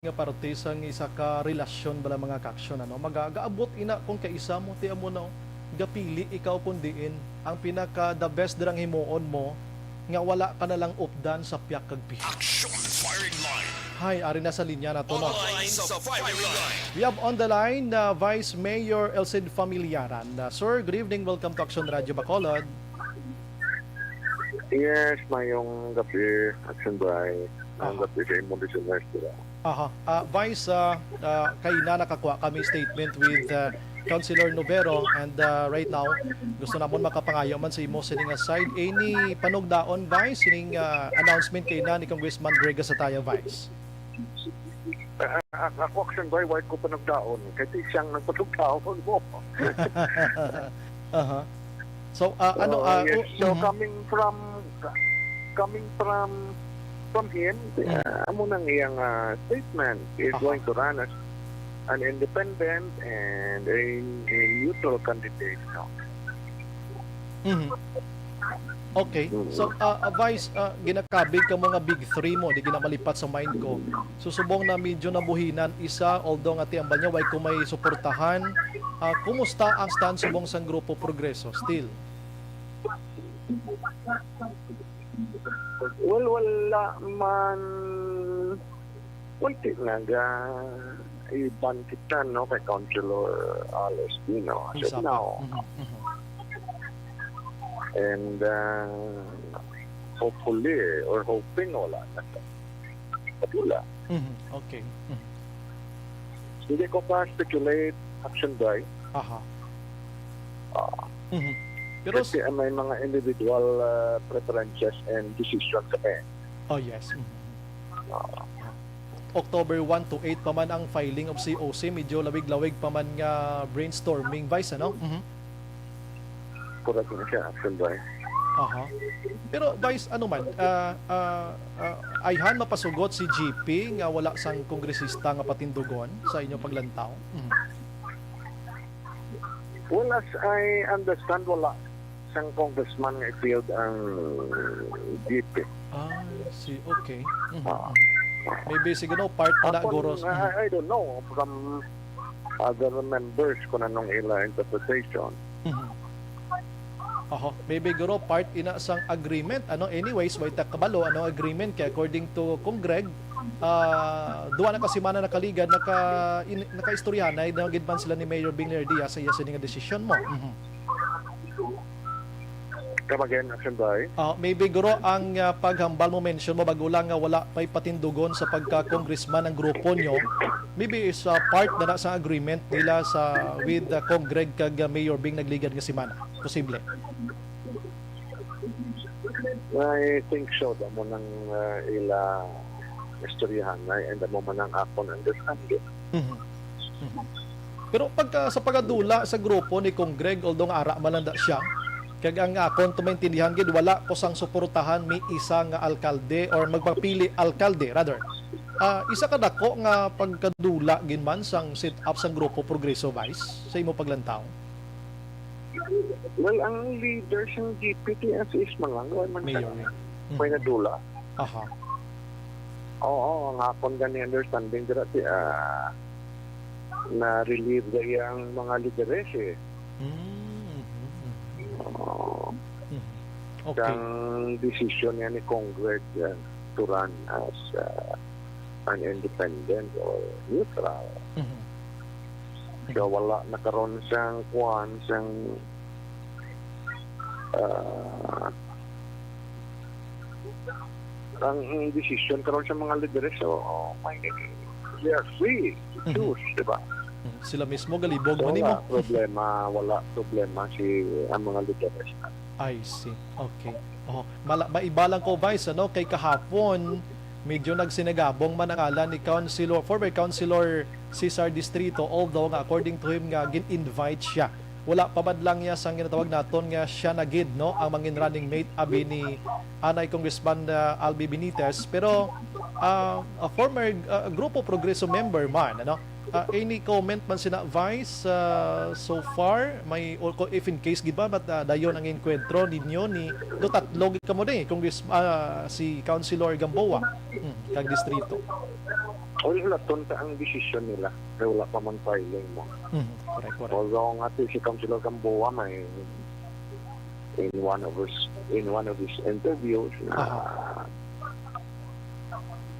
Nga parte sang isa ka relasyon bala, mga kaaksyon, ano? Maga-, gaabot ina kung kaisa mo, ti amo na, oh, gapili ikaw kung diin ang pinaka the best dirang himuon mo nga wala ka na lang updan sa piyak kag piyak. Action Firing Line. Hi, ari na sa linya nato, no? Online sa Firing Line. We have on the line, uh, Vice Mayor Elcid Familiaran. Uh, sir, good evening. Welcome to Action Radio Bacolod. Yes, mayong gabi, Action Bray. Mayong Aha. gabi sa imong listeners, di ba? Aha. Ah, Vice, ah, ah, kay na nakakuha kami statement with, ah, Councilor Novero, and, ah, right now, gusto namon makapangayo man sa imo sining nga side. Any panugdaon, Vice, sining, ah, announcement kay na ni Congressman Greg Gasataya, Vice? Ah, ah, ako, Action Bray, wala ko panugdaon. Kay ti siyang nagpanugdaon mo. Aha. So, ah, ano, Oh, ah, yes. u-, So, mhm. coming from, coming from, from him, Mm. ah, amo nang iyang, ah, statement. He is Aha. going to run as an independent and a, a neutral candidate, no? Mhm. Okay. Mm. So, ah, ah, Vice, ah, ginakabig ka mo nga big three mo, di ginamalipat sa mind ko. So, subong na medyo nabuhinan isa, although nga ti ambal niya, way ko may suportahan. Ah, kumusta ang stand subong sang Grupo Progreso still? Well, wala man, well, ti naga-iban kita, no, kay Councilor Al Espino. As of Usapan. now. Mhm, mhm. And, uh, hopefully, or hoping, wala na siya. Wala. Mhm, okay. Mhm. Hindi ko pa speculate, Action Bray. Aha. Ah. Mhm. Pero s- Kasi, ah, may mga individual, ah, preferences and decision kami. Oh, yes. Mhm. Ah. October one to eight pa man ang filing of C O C, medyo lawig-lawig pa man nga brainstorming, Vice, ano? Mhm. Correct na siya, Action Bray. Aha. Pero, Vice, ano man, ah, ah, ah, ayhan mapasugot si G P nga wala sang kongresista nga patindugon sa inyo paglantaw? Mhm. Well, as I understand, wala sang congressman nga i-field ang G P. Ah, I see. Okay. Mhm, Ah. mhm. Maybe, siguro, part na na, Ako, guro. Mhm. I, I don't know from other members kung anong ila interpretation. Mhm. Oho, maybe, guro, part ina sang agreement, ano? Anyways, way ta kabalo, ano, agreement kay according to Congreg, ah, duha na ka semana nakaligad, naka-, in-, nakaistoryahanay na gid man sila ni Mayor Bing Legardia sa iya sini nga desisyon mo. Mhm. Come again, Action Bray? Ah, maybe, guro, ang, ah, paghambal mo, mention mo, bago lang nga wala pa'y patindugon sa pagka-congressman ang grupo nyo, maybe is, ah, part na na sa agreement nila sa, with, ah, Congreg kag, ah, Mayor Bing nagligad nga semana. Posible. I think so. Damo nang, ah, ila istoryahanay, and damo man ang akon understanding. Mhm. Mhm. Pero pagka sa pagadula sa grupo ni Congreg, although nga ara man lang da siya, kag ang akon to maintindihan gid, wala ko sang suportahan may isa nga alkalde or magpapili alkalde, rather. Ah, isa ka dako nga pagkadula gid man sang set up sang grupo Progreso, Vice, sa imo paglantaw? Well, ang leader sang G P T S is Mangang, wala man Mayor siya. Wing. May Mm. nadula. Aha. Oo, ang akon gani understanding dira ti, ah, na-relieve na iyang mga lideres, eh. Mm, mhm, mhm. Oo. Mhm. Okay. Ang desisyon niya ni Congreg, ah, to run as, ah, an independent or neutral. Mhm. Kaya wala na karon sang kuwan, sang, ah, ang, ang desisyon karon sa mga lideres, so, oh, may, they are free to Mhm. choose, di ba? Mhm. Sila mismo galibog So, man nimo. wala problema, wala problema si, ang mga lideres. I see. Okay. Oh, mala-, maiba lang ko, Vice, ano, kay kahapon, medyo nagsinagabong man ang ngalan ni Councilor, former Councilor Cesar Distrito, although nga, according to him, nga gin-invite siya wala pa man lang niya sang ginatawag naton nga siya na gid, no, ang mangin running mate abi ni anay Congressman, ah, Albi Benitez. Pero, ah, a former, ah, Grupo Progreso member man, ano? Ah, any comment man sina Vice, ah, so far? May, o ko-, if in case gid ba, but, ah, dayon ang enkwentro ninyo ni, do tatlo gid kamo di, Congress, ah, si Councilor Gamboa, hmm, kag distrito. Wala, wala, tunta ang desisyon nila. Kay wala pa man filing mo. Mhm, correct, correct. Although nga si, si Councilor Gamboa may in one of his, in one of his interviews na, Aha.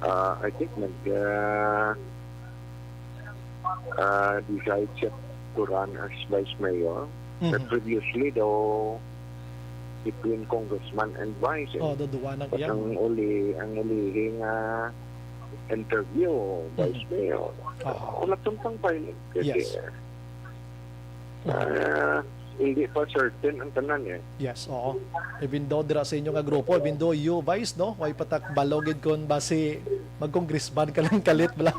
ah, I think nag, ah, ah, decide siya to run as vice mayor. But Mhm. previously daw, between congressman and vice, eh. Oh, do duwa nang But iyang ang uli, ang ulihi nga interview, vice Mhm. mayor. Aha. Wala tong pang filing. Kasi, Yes. Mhm. ah, hindi pa certain ang tanan, eh. Yes, oo. Even though dira sa inyo nga grupo, even though you, Vice, no? Way patak balo gid kon basi mag-congressman ka lang kalit, bala.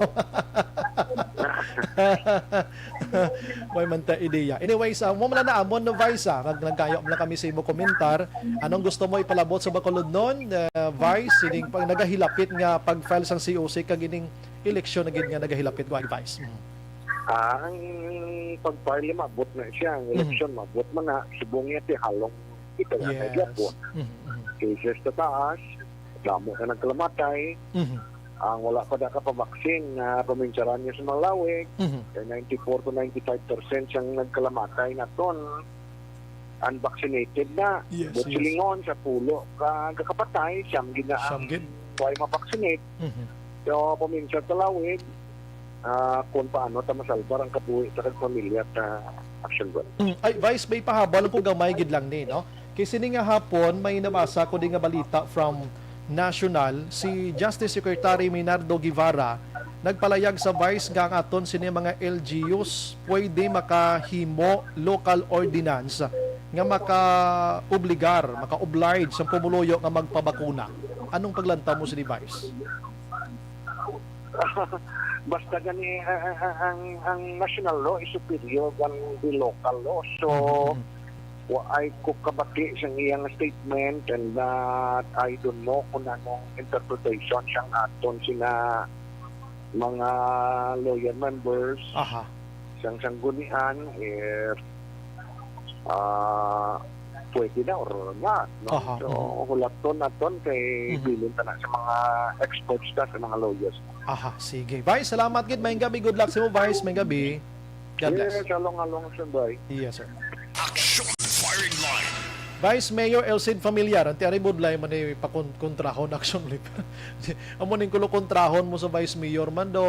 Way man ta ideya. Anyways, ah, mo man na amon, no, Vice, ah. Nag-, nagkayo man lang kami sa imo komentar. Anong gusto mo ipalabot sa Bacolodnon, ah, Vice? Sining pag nagahilapit nga pag-file sang C O C kag ining eleksyon na gid nga nagahilapit, Vice. Mm. Ah, ang pag-file, maabot na siya. Ang Mhm. eleksyon, maabot man na. Subong niya, ti halong kita nga Yes. kay Japon. Mhm, mhm. Cases tataas, damo ka nagkalamatay. Mhm. Ang wala pa nakapabaksin, na paminsyaran niya sa Malawi, Mhm. kay ninety-four to ninety-five percent siyang nagkalamatay naton unvaccinated na. Yes, But yes. silingon sa pulo ka gakapatay, siyam gid na Siyam ang gid. way ma-vaccinate. Mhm. So, paminsan sa lawig, ah, kung paano ta masalbar ang kabuhi sa kag pamilya sa Action Ball. Mm. Ay, Vice, may pahabol ko gamay gid lang ni, no? Kay sini nga hapon, may nabasa ko di nga balita from National, si Justice Secretary Minardo Guevara nagpalayag sa Vice nga ang aton sini mga L G Us pwede makahimo local ordinance nga maka-obligar, maka-oblige sa pumuluyo nga magpabakuna. Anong paglantaw mo sini, Vice? Basta gani, a-, a-, a-, ang, ang national law is superior than the local law. So, Mhm. wa-, ay ko kabati sa iyang statement, and, uh, I don't know kung anong interpretation siyang aton sina mga lawyer members Aha. sang sanggunian, if, ah, pwede na or not, no? Aha, So, mhm. hulaton naton kay Mhm. bilin ta na sa mga experts ta, sa mga lawyers. Aha, sige. Vice, salamat gid. Maayong gabi. Good luck sa imo, Vice. Maayong gabi. God bless. Yes, halong-halong, sir, bye. Yes, sir. Action Firing Line. Vice Mayor Elcid Familiar, ang tiari budlay man ni pakon-, kontrahon, Action Leader. Amo ning kulo kontrahon mo sa Vice Mayor man do,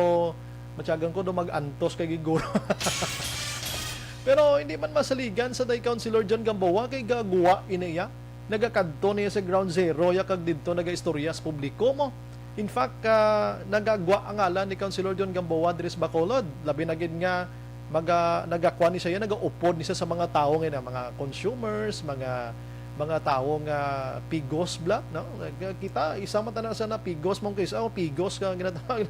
matyagan ko do mag-antos kay giguro. Pero hindi man masaligan sa day Councilor John Gamboa kay gagwa ini iya. Nagakadto niya sa ground zero ya kag didto nagaistorya sa publiko mo. In fact, ah, nagagwa ang ngalan ni Councilor John Gamboa diri sa Bacolod. Labi na gid nga maga-, nagakwa ni siya, nagaupod ni siya sa mga tawo nga mga consumers, mga, mga tawo nga pigos bla, no? Kita, isa man tana sa na pigos, mong kisa, oh, pigos ka ginatawag,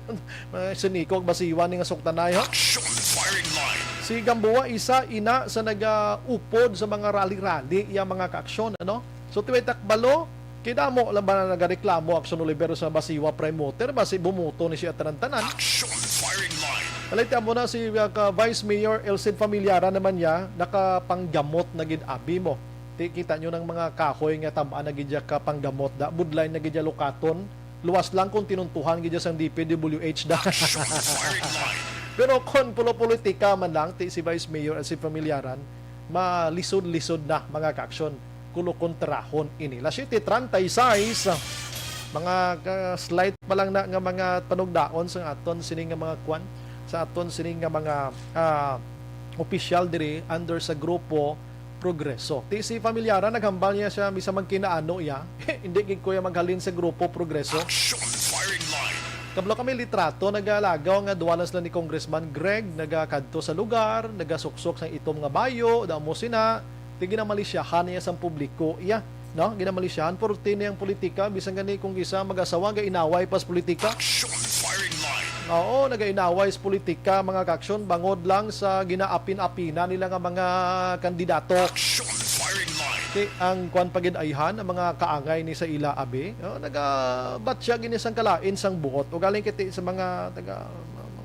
mga sinikog, basiwan ni nga suktanay, ha? Action Firing Line. Si Gamboa, isa ina sa nagaupod sa mga rally-rally, iya mga kaaksyon, ano? So, tiway takbalo, kay damo lang ba na nagareklamo, Action Oliver, sa Basiwa Prime Water, basi bumuto ni siya tanan-tanan. Action Firing Line. Alay, ti amo na si, uh, ka Vice Mayor Elcid Familiaran naman niya, nakapanggamot na gid abi mo. Ti, kita nyo ng mga kahoy nga tam-an na gid ya kapanggamot da, budlay na gid ya lukaton, luwas lang kung tinuntuhan gid ya sang D P W H da. Action Firing Line. Pero kung pulo-politika man lang, ti si Vice Mayor Elcid Familiaran, malisod-lisod na mga kaaksyon. Kuno kontrahon ini. Las siete treinta y seis, mga ka-, slight pa lang na nga mga panugdaon sa aton sini nga mga kwan, sa aton sini nga mga, ah, opisyal diri under sa Grupo Progreso. Ti si Familiaran, naghambal niya siya, bisan man kinaano iya, hindi gid ko iya maghalin sa Grupo Progreso. Action Firing Line. Kablo kami litrato, nagalagaw nga duwa lang sila ni Congressman Greg, nagakadto sa lugar, nagasuksok sang itom nga bayo, damo sina, ti ginamalisyahan niya sang publiko iya, no? Ginamalisyahan, purti niya ang politika, bisan gani kung isa mag-asawa, gainaway pas politika. Action Firing Line. Oo, nagainaway sa politika, mga kaaksyon, bangod lang sa ginaapin-apina nila nga mga kandidato. Action Firing Line. Ti, ang kwan pa gid ayhan, ang mga kaangay ni sa ila, abi. Oh, nagabatya gini sang kalain sang buot. Ugaling kiti sa mga taga,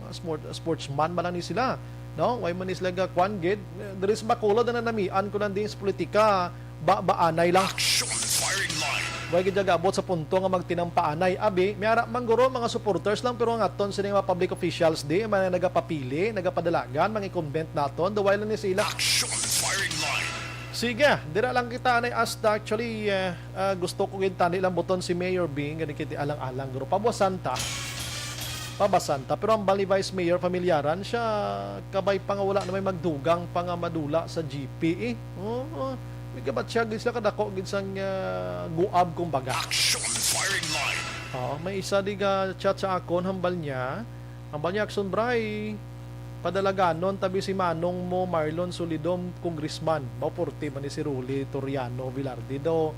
mga sport, sportsman man lang ni sila. No? Way man ni sila ga kwan gid. Diri sa Bacolod na nanamian ko lang din sa politika, ba, baanay lang. Action Firing Line. Way gid gaabot sa punto nga magtinampaanay. Abi, may ara man guro mga supporters lang, pero ang aton sini mga public officials di, mga nagapapili, nagapadalagan, mga incumbent naton, the while ni sila. Action Firing Line. Sige, dira lang kita anay asta. Actually, eh, ah, gusto ko gid tani lang buton si Mayor Bing, gani kiti alang-alang guro. Pabuwasan ta. Pabasan ta. Pero ang bali Vice Mayor, pamilyaran siya, kabay pa nga wala na may magdugang pa nga madula sa G P eh. Oo. May kabatsya gid sila kadako gid sang, ah, guab, kumbaga. Action Firing Line. Oo, may isa di ga chat sa akon, hambal niya. Hambal niya, Action Bray, padalaganon tabi si manong mo, Marlon Solidom, congressman. Mao, porte man ni si Rolly Toriano Velarde daw.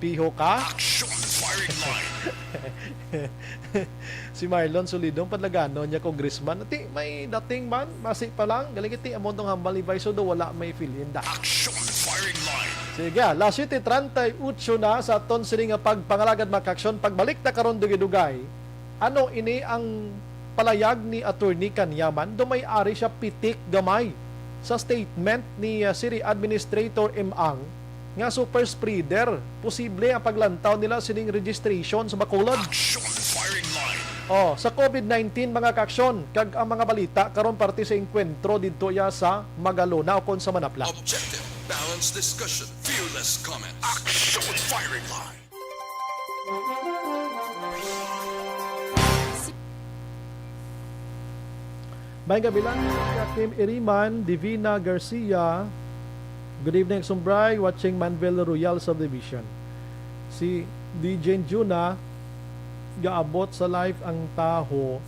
Piho ka? Action Firing Line. Si Marlon Solidom, padalaganon niya, congressman. Ti, may dating man, masi pa lang. Galing iti, amo tong hambal ni Vice, do wala may fill-in da. Action Firing Line. Sige, alas siyete treinta y ocho na sa aton sini nga pagpangalagad, mga kaaksyon. Pagbalik ta karon dugay-dugay. Ano ini ang palayag ni Attorney Kanyaman? Do may ari siya pitik gamay sa statement ni, uh, City Administrator M. Ang nga super spreader. Posible ang paglantaw nila sining registration sa Bacolod. Action Firing Line. Oh, sa COVID nineteen, mga kaaksyon, kag ang mga balita karon parte sa engkwentro didto ya sa Magalona o kon sa Manapla. Objective, balanced discussion, fearless comments. Action Firing Line. May gabi lang, Kim Iriman, Divina Garcia. Good evening, Sumbray. Watching Manville Royal Subdivision. Si D J Juna, gaabot sa life ang taho,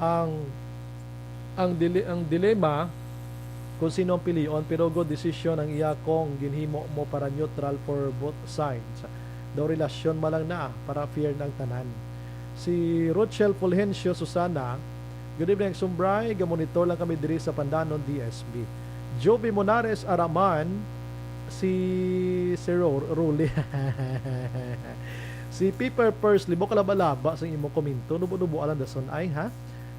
ang, ang dili-, ang dilema kung sino ang pilion, pero good decision ang iya kung ginhimo mo para neutral for both sides. Daw relasyon man lang na para fair ang tanan. Si Rochelle Fulgencio Susana, "Good evening, Sumbray. Gamonitor lang kami diri sa Pandanon, D S B." Jovi Monares Araman, si Sir Ro-, Rolly. Si Piper Pursley, mo kalaba-laba sa imong komento, nubo-nubo alang dason ay, ha?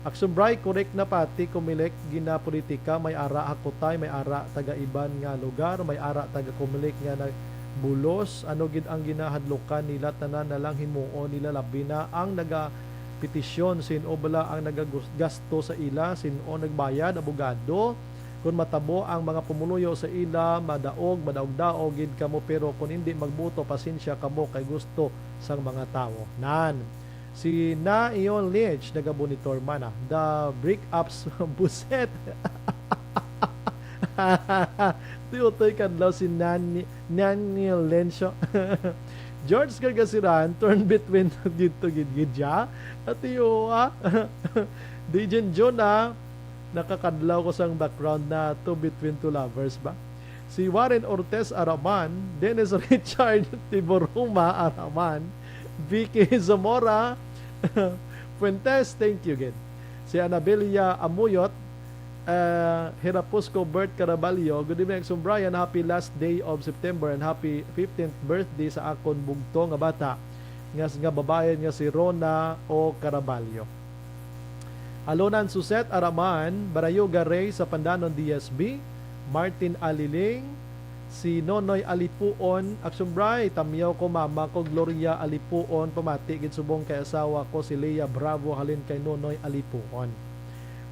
Action Bray, correct na pati, Comelec ginapolitika, may ara hakutay, may ara taga iban nga lugar, may ara taga Comelec nga nagbulos. Ano gid ang ginahadlukan nila? Tanan na lang himuon nila, labi na ang nagapetisyon. Sin-o bala ang nagagasto sa ila? Sin-o nagbayad? Abogado? Kon matabo ang mga pumuluyo sa ila, madaog, madaog-daog gid kamo, pero kon indi magboto, pasensya kamo kay gusto sang mga tawo. Nan. Si Naion Lynch, nagabonitor man, ah. The break-ups, buset. Tiutoy kadlaw si Nan-, Naion Lynch, oh. George Gargasiran, turn between dito gid gid siya. At iyo, ah. Dijen Jonah, nakakadlaw ko sang background na two between two lovers ba? Si Warren Ortez Araman, Dennis Richard Tiboruma Araman, Vicky Zamora Fuentes, thank you gid. Si Anabilia Amuyot, uh, Hirapusco Bert Caraballo, good evening, Action Brian. Happy last day of September and happy fifteenth birthday sa akon bugto nga bata nga, nga babayan nga si Rona O Caraballo. Alonan Suset Araman, Barayoga Rey sa Pandanon D S B, Martin Aliling, si Nonoy Alipuon, Action Bray, tamyaw ko mama ko, Gloria Alipuon, pamati gid subong kay asawa ko si Lea Bravo, halin kay Nonoy Alipuon.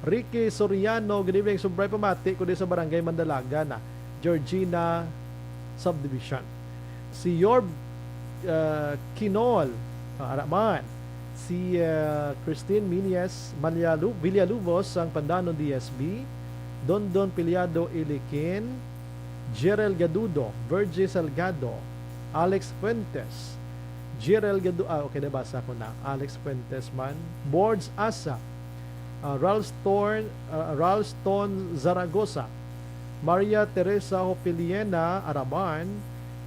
Ricky Soriano, good evening, Action Bray, pamati ko di sa Barangay Mandalaga na Georgina Subdivision. Si Yorb, uh, Kinol, uh, Araman. Si, uh, Christine Minies Manyalu-, Villalubos sang Pandanon D S B. Dondon Piliado Ilikin. Jerel Gadudo, Virgie Salgado, Alex Fuentes, Jerel Gadu-, ah, okay, nabasa ko na. Alex Fuentes man. Boards Asa, ah, Ralston, ah, Ralston Zaragoza, Maria Teresa Hopiliena Araman,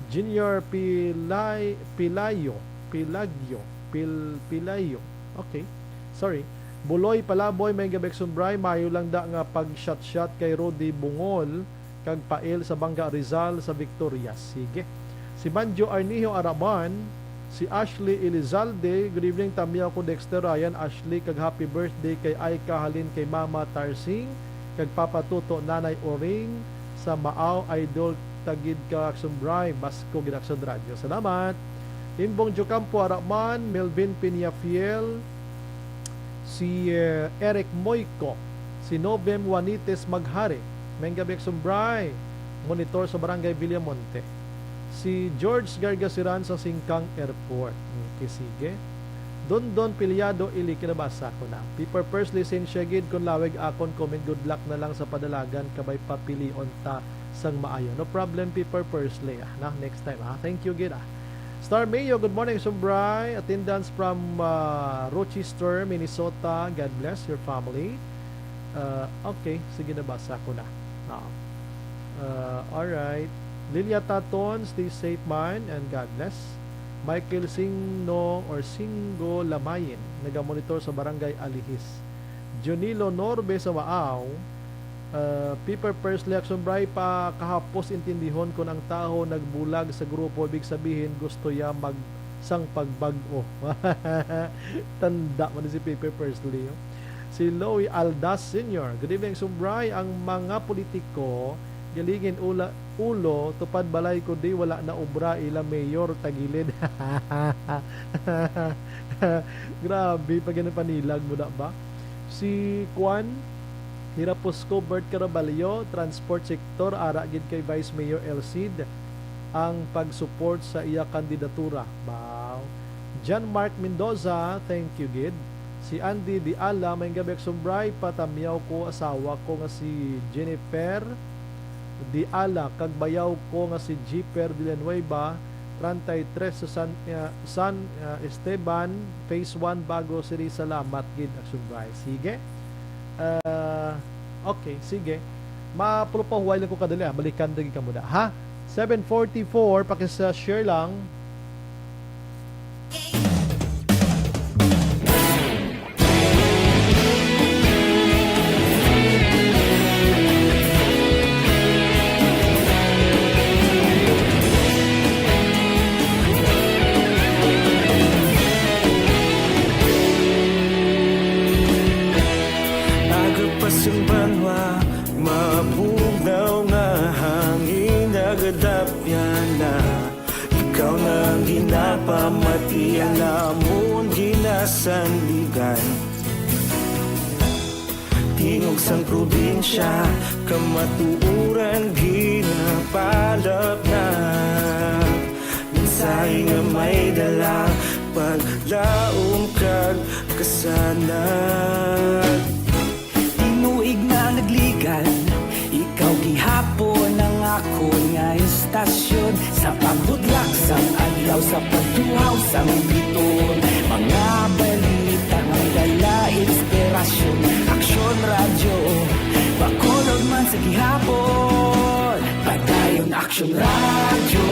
Junior Pilay-, Pilayo, Pilagyo, Pil-, Pilayo. Okay. Sorry. Buloy Palaboy, may gabi, Action Bri. Mayo lang da nga pag-shot-shot kay Rudy Bungol kag Pail sa Banga Rizal sa Victoria. Sige. Si Manjo Arnijo Araman, si Ashley Elizalde, "Good evening, Tamyaw ko, Dexter, Ryan, Ashley, kag happy birthday kay Aika, halin kay Mama Tarsing, kag Papa Tuto, Nanay Oring, sa Maaw, idol, tagid ka, Action Bri, Basko, gid Action Radyo." Salamat. Imbong Jocampo Araman, Melvin Peñafiel, si, eh, Eric Moico, si Novem Juanites Maghari, may gabi, Action Bri, monitor sa Barangay Villamonte. Si George Gargasiran sa Singkang Airport. Okay, sige. Dondon Piliado, Ili, kinabasa ko na. Piper Pursley, sin siya gid, kung lawig akon comment, good luck na lang sa padalagan, kabay papilion ta sang maayo. No problem, Piper Pursley, ah, na, next time, ah. Thank you gid, ah. Star Mayo, good morning, Action Bri. Attendance from, ah, Rochester, Minnesota. God bless your family. Ah, okay, sige, nabasa ko na. Ah. Ah, alright. Lilia Taton, stay safe man and God bless. Michael Singno or Singgo Lamayin, nagamonitor sa Barangay Alihis. Junilo Norbe sa Maaw, ah, Piper Pursley, Action Bri, pa kahapos intindihon kon ang tawo nagbulag sa grupo, ibig sabihin gusto ya mag sang pagbag-o. Tanda man si Piper Pursley, oh. Si Louie Aldas Senior, "Good evening, Action Bri. Ang mga politiko, galingin ula, ulo, tupad balay, kundi wala na obra ila mayor tagilid." Grabe, pag ano, panilag mo na ba? Si Kwan, Hiraposco, Bert Caraballo, transport sector, ara gid kay Vice Mayor El Cid ang pag-support sa iya kandidatura. Wow. John Mark Mendoza, thank you gid. Si Andy Diala, "May gabi, Action Bri, patamyaw ko asawa ko nga si Jennifer Diala kag bayaw ko nga si Jeeper Villanueva, treinta y tres sa San, ah, San, ah, Esteban, Phase one, Bago City. Salamat gid, Action Bri." Sige. Ah, okay, sige. Mapahuway lang ko kadali, ah. Balikan lagi kamo da, ha? Seven forty-four, pakis-share lang. Aga pa sang banwa, mabugnaw nga hangin, nagadapyan na. Ikaw na ang ginapamati, ang amon ginasandigan. Tingog sang probinsya, kamatuoran ginapalapnag. Mensahe nga may dala, paglaom kag kasanag. Tinuig na nagligan, ikaw gihapon ang akon nga istasyon. Sa pagbutlak sang adlaw, sa pagtuhaw sang biton, mga balita nga may dala inspirasyon. Aksyon Radyo, Bacolod man sa gihapon. Padayon Aksyon Radyo,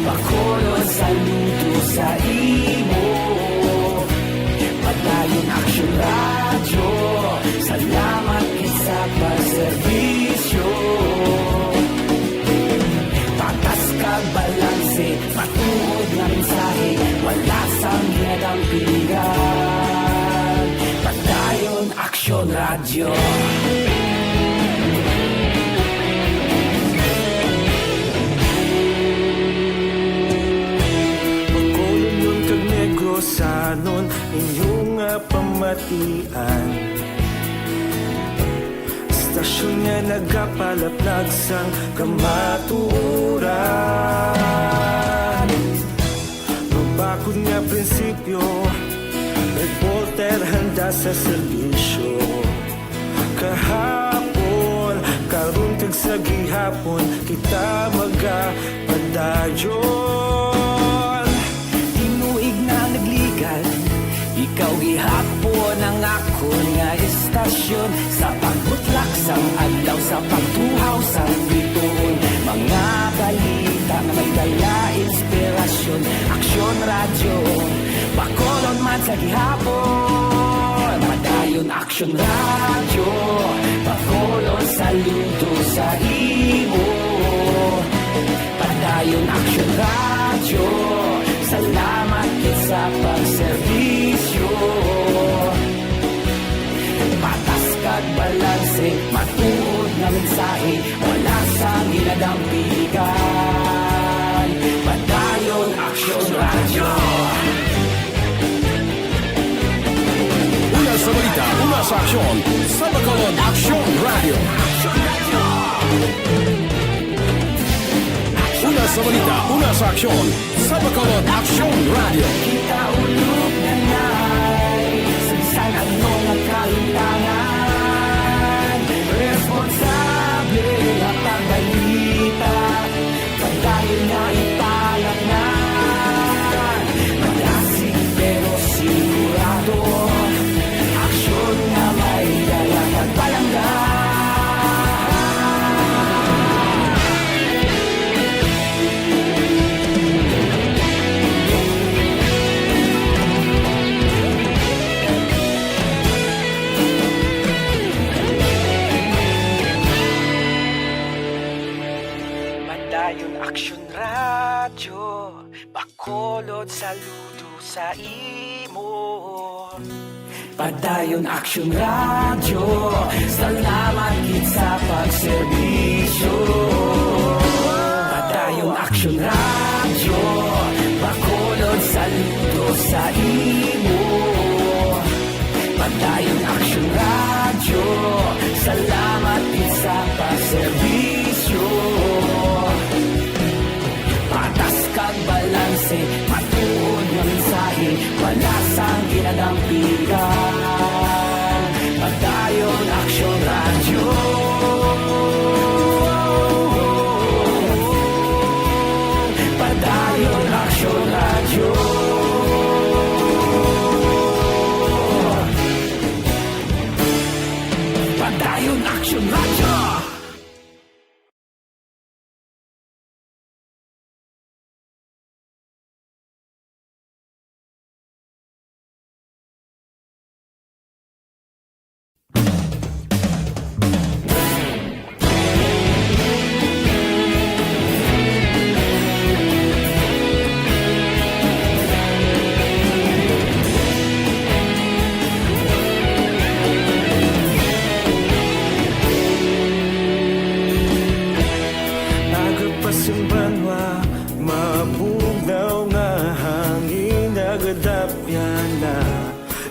Bacolod, saludo sa imo. Padayon Aksyon Radyo, salamat gid sa pagserbisyo. Patas kag balanse, matuod nga mensahe, wala sang ginadampigan. Padayon Aksyon Radyo. Bacolod kag Negrosanon, inyo nga pamatian. Istasyon nga nagapalaplag sang kamatuoran. Mabakod nga prinsipyo, reporter handa sa serbisyo. Kahapon, karon kag sa gihapon, kita magapadayon. Tinuig na nagligan, ikaw gihapon ang akon nga istasyon. Sa pagbutlak sang adlaw, sa pagtuhaw sang bituon, mga balita nga may dala inspirasyon. Aksyon Radyo, Bacolod man sa gihapon. Padayon Padayon Aksyon Radyo, Bacolod, saludo sa imo. Padayon Aksyon Radyo, salamat gid sa pagserbisyo. Patas kag balanse, matuod nga mensahe, wala sang ginadampigan. Padayon Aksyon Radyo. Una sa balita, una sa aksyon, sa Bacolod Aksyon Radyo. Una sa balita, una sa aksyon, sa Bacolod Aksyon Radyo. Kita ulog na nay, sa bisan ano nga kalimtangan, responsable nga pagbalita. Padayon nga ipalatnan, malasig pero sigurado, aksyon nga may dala kag palangga. Padayon Aksyon Radyo, Bacolod, saludo sa imo. Padayon Aksyon Radyo, salamat gid sa pagserbisyo. Padayon Aksyon Radyo, Bacolod, saludo sa imo. Padayon Aksyon Radyo, salamat gid sa pagserbisyo. Patas kag balanse, matuod nga mensahe, wala sang ginadampigan. Padayon Aksyon Radyo. Padayon Aksyon Radyo. Padayon Aksyon Radyo. Nagapasimbanwa, mabugnaw nga hangin, nagadapyan na.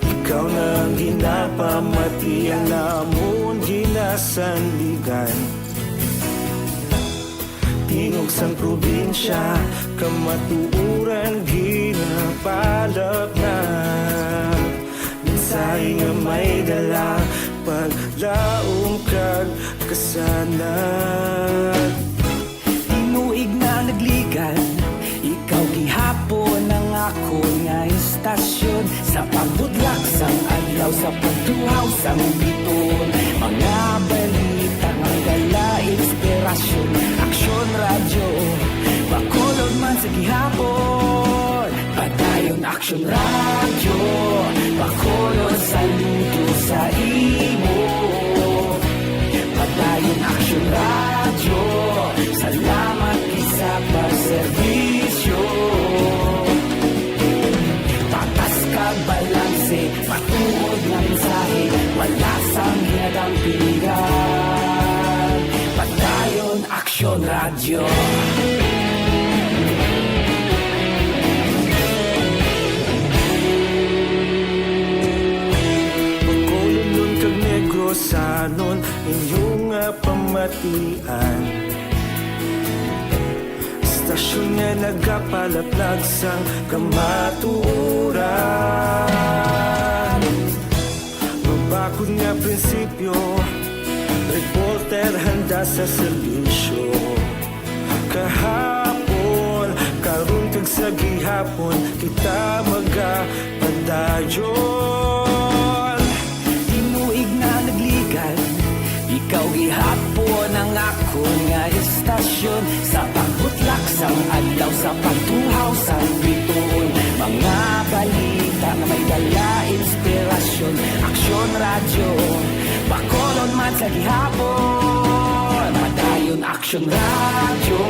Ikaw na ang ginapamati, ang amon ginasandigan. Tingog sang probinsya, kamatuoran ginapalapnag. Mensahe nga may dala, paglaom kag kasanag. Tinuig na nagligad, ikaw gihapon ang akon nga istasyon. Sa pagbudlak sang adlaw, sa pagtuhaw sang biton, mga balita nga dala inspirasyon. Aksyon Radyo, Bacolod man sa gihapon. Padayon Aksyon Radyo, Bacolod, saludo sa imo. Padayon Aksyon Radyo, salamat gid sa pagserbisyo. Patas kag balanse, matuod nga mensahe, wala sang ginadampigan. Padayon Aksyon Radyo. Bacolodnon kag Negrosanon, inyo nga pamatian. Istasyon nga nagapalaplag sang kamatuoran. Mabakod nga prinsipyo, reporter handa sa serbisyo. Kahapon, karon kag sa gihapon, kita magapadayon. Tinuig na nagligad, ikaw gihapon ang akon nga istasyon. Sa pagbutlak Sang adlaw sa pagtuhaw sang bituon, mga balita nga may dala inspirasyon. Aksyon Radyo, Bacolod man sa gihapon. Padayon Aksyon Radyo,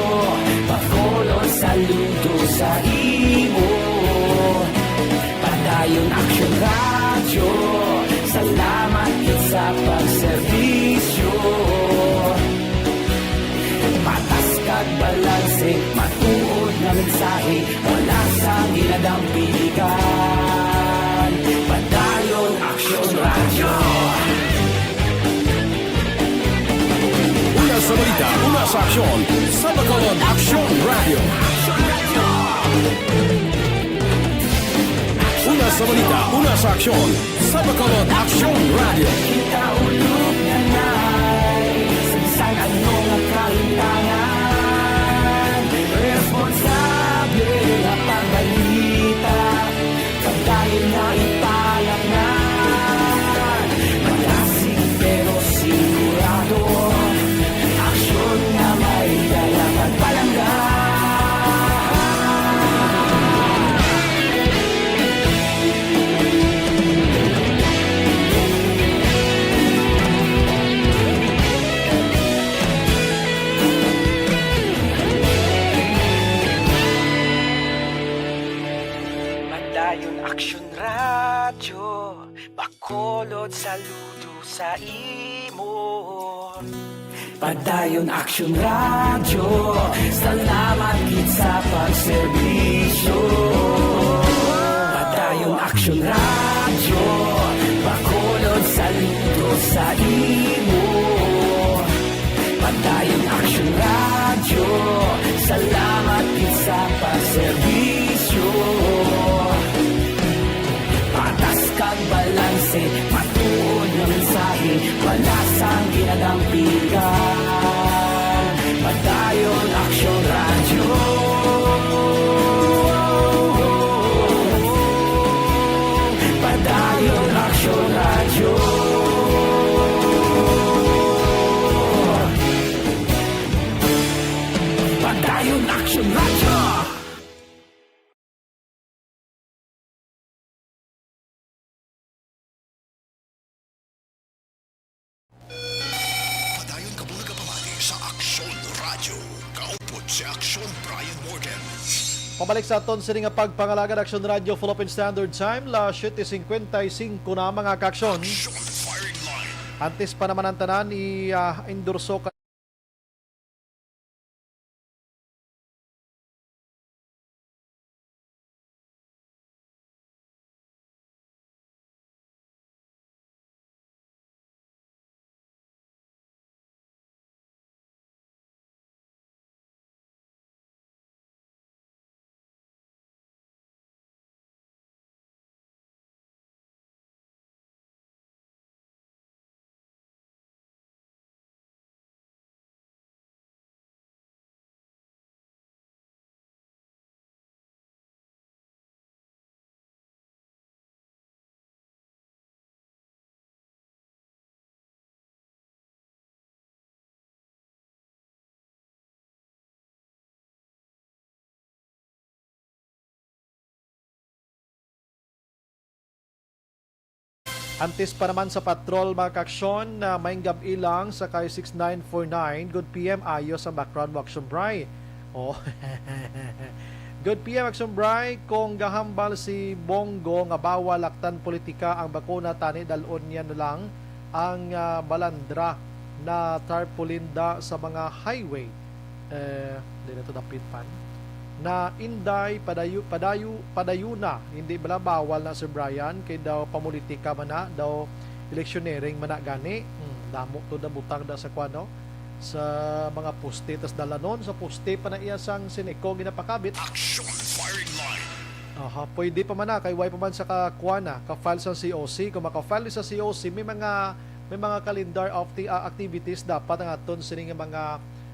Bacolod saludo sa imo. Padayon Aksyon Radyo, salamat gid sa pagserbisyo. Patas kag balanse, matuod nga mensahe, wala sang ginadampigan. Padayon Aksyon Radyo. Una sa balita, una sa aksyon, sa Bacolod Aksyon Radyo. Una sa balita, una sa aksyon, sa Bacolod Aksyon Radyo. Kita ulog na nay, sa bisan ano nga kahitangan, responsable nga pagbalita, pagdayon nga ipalaknad, malasig pero sigurado, aksyon nga may dala pagpalangga. Padayon Aksyon Radyo, Bacolod saludo sa imo. Padayon Aksyon Radyo, salamat gid sa pagserbisyo. Padayon Aksyon Radyo, Bacolod saludo sa imo. Padayon Aksyon Radyo, salamat gid sa pagserbisyo. Patas kag balanse, matuod nga mensahe, wala sang ginadampigan. Padayon Aksyon Radyo. Padayon Aksyon Radyo. Padayon Aksyon Radyo. Padayon ka muna ka pamati sa Aksyon Radyo. Kaupod si Aksyon Brian Morgan. Pabalik sa aton sini nga pagpangalagad, Aksyon Radyo, Philippine Standard Time, las siete cincuenta y cinco na, mga kaaksyon. Aksyon Firing Line. Antes pa naman ang tanan, i, ah, endorso ka Antes pa naman sa patrol, mga kaaksyon, na maayong gab-i lang sa kay six nine four nine. Good P M, ayos ang background mo, Aksyon Bri. Oh. Good P M, Aksyon Bri. Kung gahambal si Bongo nga bawal laktan politika ang bakuna, tani dal-on niya na lang ang, ah, balandra na tarpaulin da sa mga highway. Eh, di na to dapit pan. Na Inday, padayo, padayo, padayo na. Hindi bala bawal na, Sir Brian, kay daw pamulitika man na, daw electioneering man na gani. Hmm, damo to na butang da sa kuwan, no? Sa mga poste, tas dalanon sa poste pa na iya sang Ceneco ginapakabit. Action Firing Line. Aha, pwede pa man na, kay way pa man sa ka-, kuwan na, ka-file sa C O C. Kung maka-file sa C O C, may mga, may mga calendar of the, ah, activities dapat ang aton sini nga mga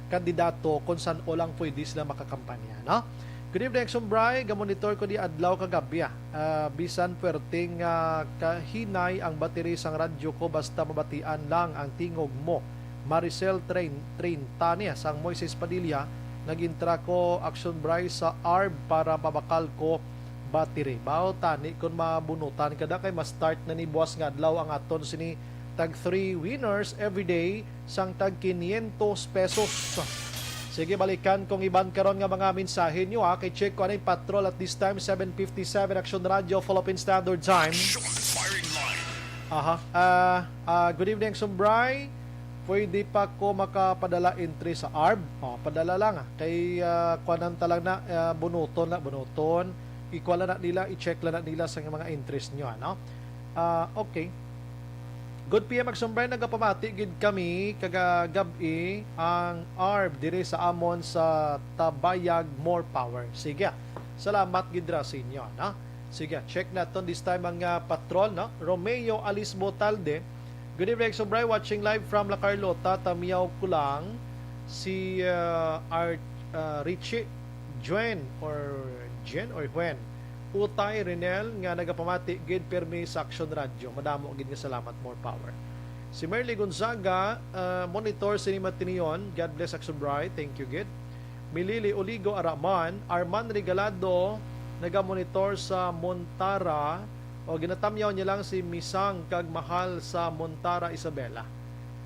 kandidato kung san-o lang pwede sila makakampanya, no? Good evening, Aksyon Bri. Gamonitor ko di adlaw kag gab-i, ah. Ah, bisan puwerteng, ah, kahinay ang battery sang radyo ko, basta mabatian lang ang tingog mo. Maricel Train, Train Tanya sang Moises Padilla, Nag-intra ko, Action Bry, sa ARB para mabakal ko battery. Baw tani kon mabunutan ka da kay ma-start na ni buwas nga adlaw ang aton sini tag three winners every day sang tag quinientos pesos. Sige, balikan kong iban karon nga mga mensahe nyo, ha. Kay check ko anay patrol at this time, seven fifty-seven, Action Radio, Philippine Standard Time. Aha. Ah, ah, good evening, Action Bry. Pwede pa ko makapadala entry sa ARB? Oh, padala lang, ah. Kay, ah, kuwanan ta lang na, ah, bunuton na, bunuton. Ikuha lang na nila, i-check lang na nila sa mga entries nyo, ano? Ah, okay. Good P M, Action Bry, nagapamati gid kami kagagab-i ang ARB diri sa amon sa Tabayag. More power. Sige. Salamat gid ra sa inyo, no? Sige, check naton this time ang, ah, patrol, no? Romeo Alisbo Talde. Good evening, Action Bry, watching live from La Carlota, Tamiao ko lang. Si, ah, Art, ah, Richie Juen or Jen or Juen. Utay Renel nga nagapamati gid pirmi sa Action Radio. Madamo gid nga salamat, more power. Si Merly Gonzaga, ah, monitor sini matinion. God bless, Action Bry. Thank you gid. Milili Oligo Araman, Arman Regalado, nagamonitor sa Montara, o ginatamyaw niya lang si Misang kag Mahal sa Montara, Isabela.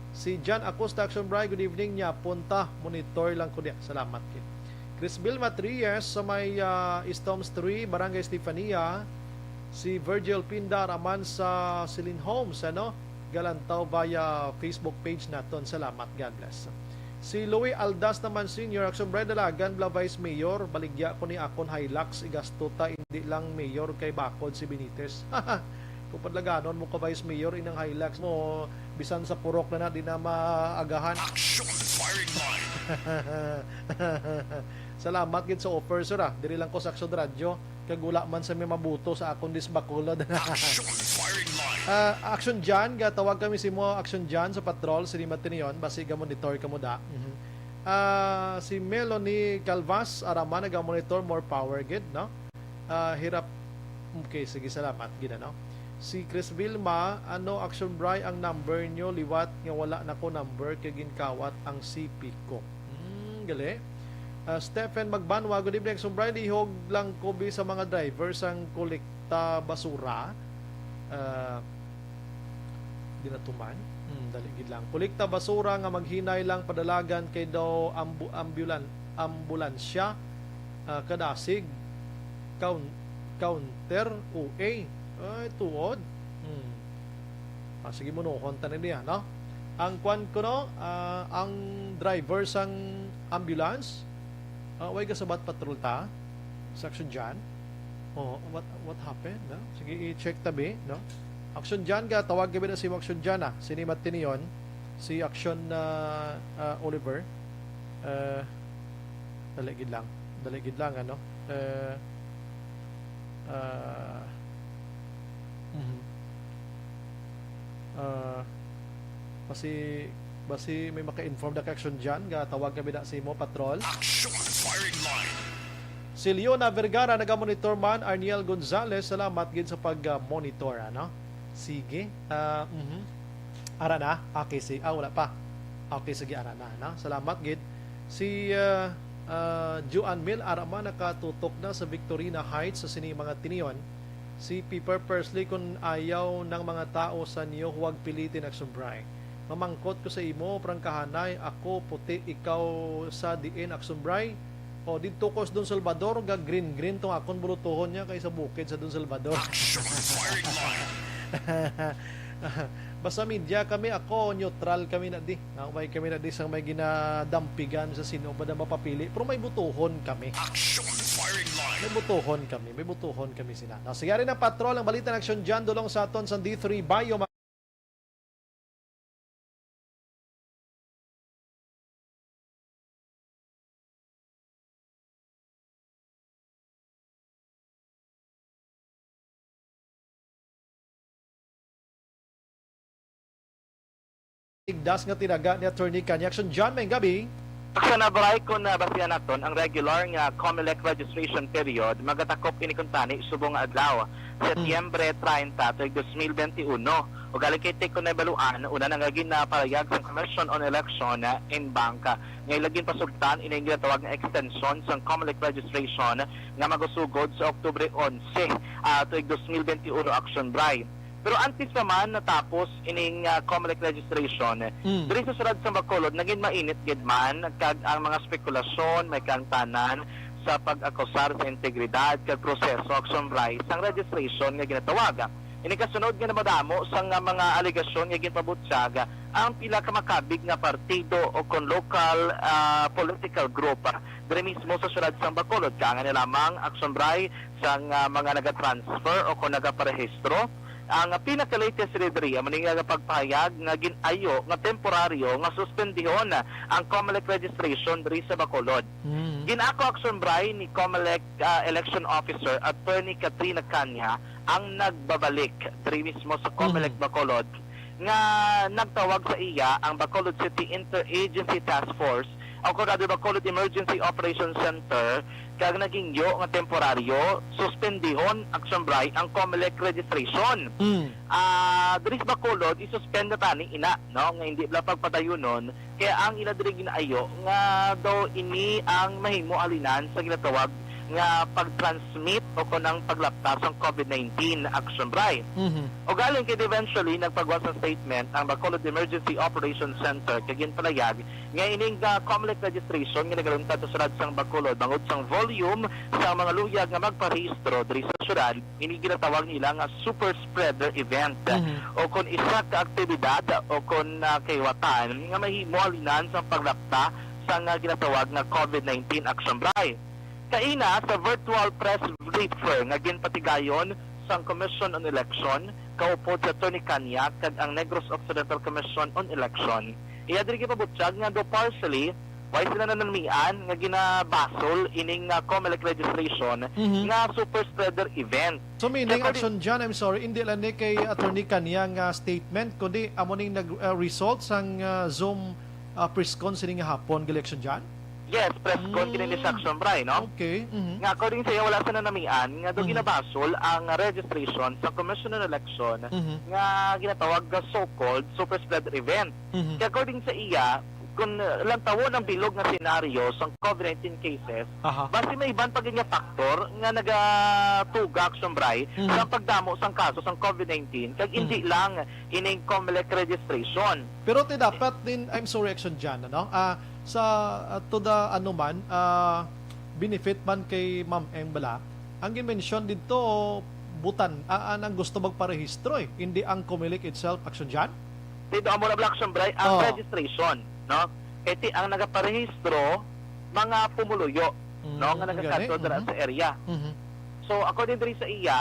Si John Acosta, Action Bry, good evening niya. Punta, monitor lang ko diya. Salamat kid. Chris Bill Matrias sa may, ah, East Homes three, Barangay Estefania. Si Virgil Pinda Araman sa Celine Homes, ano? Galantaw via Facebook page naton. Salamat. God bless. Si Louie Aldas naman Senior, Action Bry, dalagan bala Vice Mayor, baligya ko ni akon Hilux, igasto ta, indi lang Mayor kay bakod si Benitez. Kung padlaganon mo ka Vice Mayor, inang Hilux mo, bisan sa purok na na, di na maagahan. Action firing line. Salamat gid sa offer, sir, ah. Diri lang ko sa Action Radio, kag wala man sa may mabuto sa akon disbakulod. Action firing line. Ah, Action John, gatawag kami si mo, Action John, sa patrol, sini matinion, basi ga-monitor ka mo da. Mhm. Ah, si Melanie Calvas, araman, naga-monitor, more power gid, no? Ah, hirap. Okay, sige, salamat gid, ano? Si Chris Vilma, ano, Action Bry, ang number nyo liwat nga wala na ko number kay ginkawat ang C P ko. Hmm, gali. Ah, Stephen Magbanwa, good evening, Action Bry. Lihog lang ko bi sa mga driver sang kolekta basura. Ah, di na tuman. Hmm, dali gid lang. Kolekta basura nga maghinay lang padalagan kay daw ambu-, ambulan-, ambulansya, ah, kadasig, coun-, counter, O A. Ay, tuod. Hmm. Ah, sige, munuhon ta na niya, no? Ang kwan ko, no? Ah, ang driver sang ambulance, ah, way kasabat patrol ta sa Action John. Oh, what, what happened, no? Sige, i-check tabi, no? Action John, ga tawag gabi na si Action John, ah. Sini matinion, si Action, ah, ah, Oliver. Eh, dali gid lang. Dali gid lang, ano? Eh, ah, mhm. Ah, basi, basi may maka-inform na kay Action John, ga tawag kami na sa imo, patrol. Action firing line. Si Leona Vergara naga-monitor man, Arniel Gonzalez, salamat gid sa pag-monitor, ano? Sige. Ah, mhm. Ara na? Okay, si, ah, wala pa. Okay, sige, ara na, no? Salamat gid. Si, ah, ah, Joan Mil, ara man, nakatutok na sa Victorina Heights sa sini mga tinion. Si Piper Persley, kun ayaw ng mga tao sa niyo, huwag pilitin, Action Bry. Mamangkot ko sa imo, prangkahanay, ako puti, ikaw sa diin, Action Bry? O, didto ko sa Don Salvador, ga green-green tong akon bulutohon niya kay sa bukid sa Don Salvador. Action firing line. Basta media kami, ako, neutral kami na di. Naway kami na di sa may ginadampigan sa sino pa na mapapili. Pero may butuhon kami. Action firing line. May butuhon kami. May butuhon kami sila. Now, sige, ari na, patrol ang balita ng Action John. Dulong sa aton sa D three Bio. Igdas nga tinaga ni Attorney Kanya. Action John, may gabi. Sa nabray, kung nabasihan naton ang regular nga Comelec registration period, magatakop ini kuntani subong nga adlaw, Setyembre treinta, tuig dos mil benti uno. Ug alang kay Tiko Nabaluan, una na nga ginaparayag sa Commission on Election and Bank nga ila ginpasugtan ining ginatawag nga extension sang Comelec registration nga magusugod sa Oktubre onse, ah, tuig dos mil benti uno, Action Bray. Pero antes pa man natapos ining, ah, Comelec registration, Mm. diri sa siyudad sa Bacolod, naging mainit gid man kag ang mga spekulasyon may kaangtanan sa pag-akusar sa integridad kag proseso, Action Bray, sang registration nga ginatawag. Ini kasunod nga namadamo sang, ah, mga alegasyon nga ginpabutyag ang pila ka makabig nga partido o kon local, ah, political group diri mismo sa siyudad sang Bacolod. Kaangay na lamang, Action Bray, sang, ah, mga nagatransfer o kon nagaparehistro. Ang pinaka-latest diri, amo ni nga pagpahayag nga gin-ayo nga temporaryo nga suspendihon ang Comelec registration diri sa Bacolod. Mm. Gin-ako, Action Bray, ni Comelec, ah, Election Officer Attorney Katrina Canya ang nagbabalik diri mismo sa Comelec Mhm. Bacolod nga nagtawag sa iya ang Bacolod City Interagency Task Force o kon rather Bacolod Emergency Operations Center, kag naghingyo nga temporaryo suspendihon, Action Bray, ang Comelec registration. Mm. Ah, diri sa Bacolod, i-suspend na tani ina, no, nga hindi bala pagpadayunon, kaya ang ila diri gin-ayo nga daw ini ang mahimo halinan sa ginatawag nga pag-transmit o kon ang paglapta sang COVID nineteen, Action Bray. Mhm. Ug alang kay eventually nagpagawas sang statement ang Bacolod Emergency Operations Center kag ginpalayag nga ining, ah, Comelec registration nga nagaluntad sa siyudad sang Bacolod bangod sang volume sang mga luyag nga magparehistro diri sa siyudad, ini ginatawag nila nga super spreader event Mhm. o kon isa ka aktibidad o kon, ah, kahiwatan nga mahimo halinan sang paglapta sang, ah, ginatawag nga COVID nineteen, Action Bray. Kaina sa virtual press briefer nga ginpatigayon sang Commission on Election, kaupod si Attorney Canya kag ang Negros Occidental Commission on Election, iya diri gipabutyag nga do partially, way sila nanamian nga ginabasol ining, ah, Comelec registration Mhm. nga super spreader event. So, meaning, Kaya pwede Action John, I'm sorry, hindi lang ni kay Attorney Canya nga statement, kundi amo ning nag-, ah, result sang, ah, Zoom, ah, press con sining hapon, gali, Action John? Yes, press con Mm. kini ni Action Bray, no? Okay, mhm. Nga according sa iya, wala sa nanamian nga do Mhm. ginabasol ang registration sa Commission on Election Mhm. nga ginatawag nga so-called super spreader event. Mhm. Kaya according sa iya, kung, uh, lantawon ang bilog nga senaryo sang COVID nineteen cases, Aha. basi may iban pa gid nga factor nga nagatuga, Action Bray, Mhm. sa pagdamo sang kaso sang COVID nineteen, kag hindi Mhm. lang ining Comelec registration. Pero ti dapat din, I'm sorry, Action John, ano? Ah, sa, ah, to the, ano man, ah, benefit man kay Ma'am Eng bala, ang gi-mention dito, butan, ah, ah, nang gusto magparehistro, eh, hindi ang Comelec itself, Action John? Dito, amo na bala, Action Bray, ang Oh. registration, no? Kay ti ang nagaparehistro, mga pumuluyo, Mm, no, nga ang nagakadto gani, dira mhm. sa area. Mhm. So, according diri sa iya,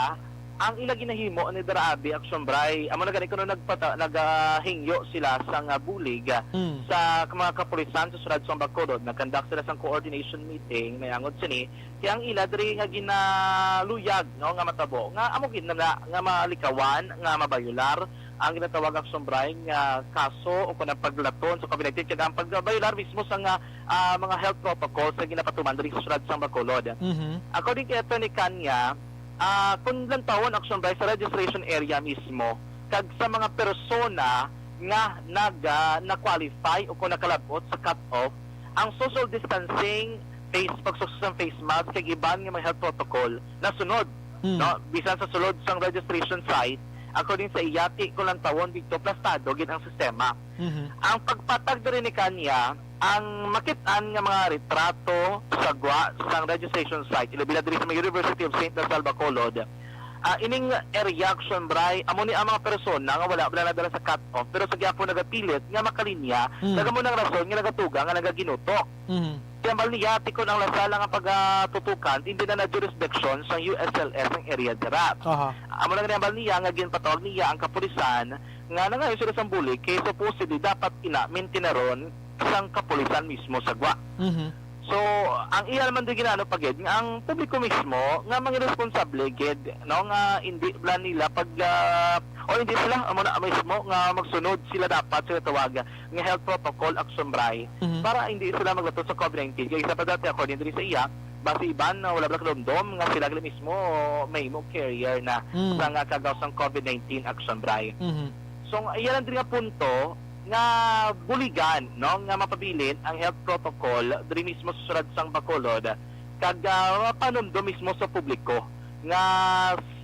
ang ila ginahimo ni dira abi, Action Bray, amo na gani kuno nagpata-, nagahingyo sila sa nga bulig, ah, Mm. sa mga kapulisan sa siyudad sa Bacolod. Nag-conduct sila sang coordination meeting, may angod sini, kay ang ila diri nga ginaluyag, no, nga matabo, nga amo gid na, nga malikawan, nga mabayular ang ginatawag, Action Bray, nga kaso o kon ang paglaton sa COVID nineteen, kag ang pagbayular mismo sa nga, ah, mga health protocols nga ginapatuman diri sa siyudad sa Bacolod. Mhm. According kay Attorney Canya, ah, kung lantawon, Action Bray, sa registration area mismo, kag sa mga persona nga nag-, ah, na-qualify o kung nakalabot sa cut-off, ang social distancing, face, pagsuksok sang face mask, kag iban nga mga health protocol nasunod, Mm. no? Bisan sa sulod sang registration site, according sa iya, ti kung lantawon didto, plastado gid ang sistema. Mhm. Ang pagpatag diri ni Canya, ang makit-an nga mga retrato sa gwa sang registration site, ilabi na diri sa may University of Saint La Salle Bacolod, ah, ining area, Action Bray, amo ni ang mga persona nga wala bala nadala sa cut-off, pero sa gihapon nagapilit nga makalinya, Mm. kag amo nang rason nga nagatuga nga nagaginutok. Mhm. Hambal niya, ti kon ang La Salle ang pagatutukan, hindi na na jurisdiction sang U S L S ang area dira. Aha. Amo lang ni hambal niya nga ginpatawag niya ang kapulisan nga nangayo sila sang bulig kay supposedly dapat ina mintineron sang kapulisan mismo sa gwa. Mhm. So, ang iya naman di ginano pa gid nga ang publiko mismo nga mga responsable gid, no, nga hindi bala nila pag, ah, O hindi sila, amo na mismo nga magsunod sila dapat sa tawag nga health protocol, Action Bray, Mhm. para hindi sila maglato sa covid nineteen. Kay isa pa dati, according diri sa iya, basi iban na wala ba kadumdom nga sila gali mismo mahimo carrier na Mm. sa nga kagaw sang covid nineteen, Action Bray. Mhm. So, ang iya lang diri nga punto nga buligan, no, nga mapabilin ang health protocol diri mismo sa syudad sang Bacolod, kag, ah, panumdom mismo sa publiko nga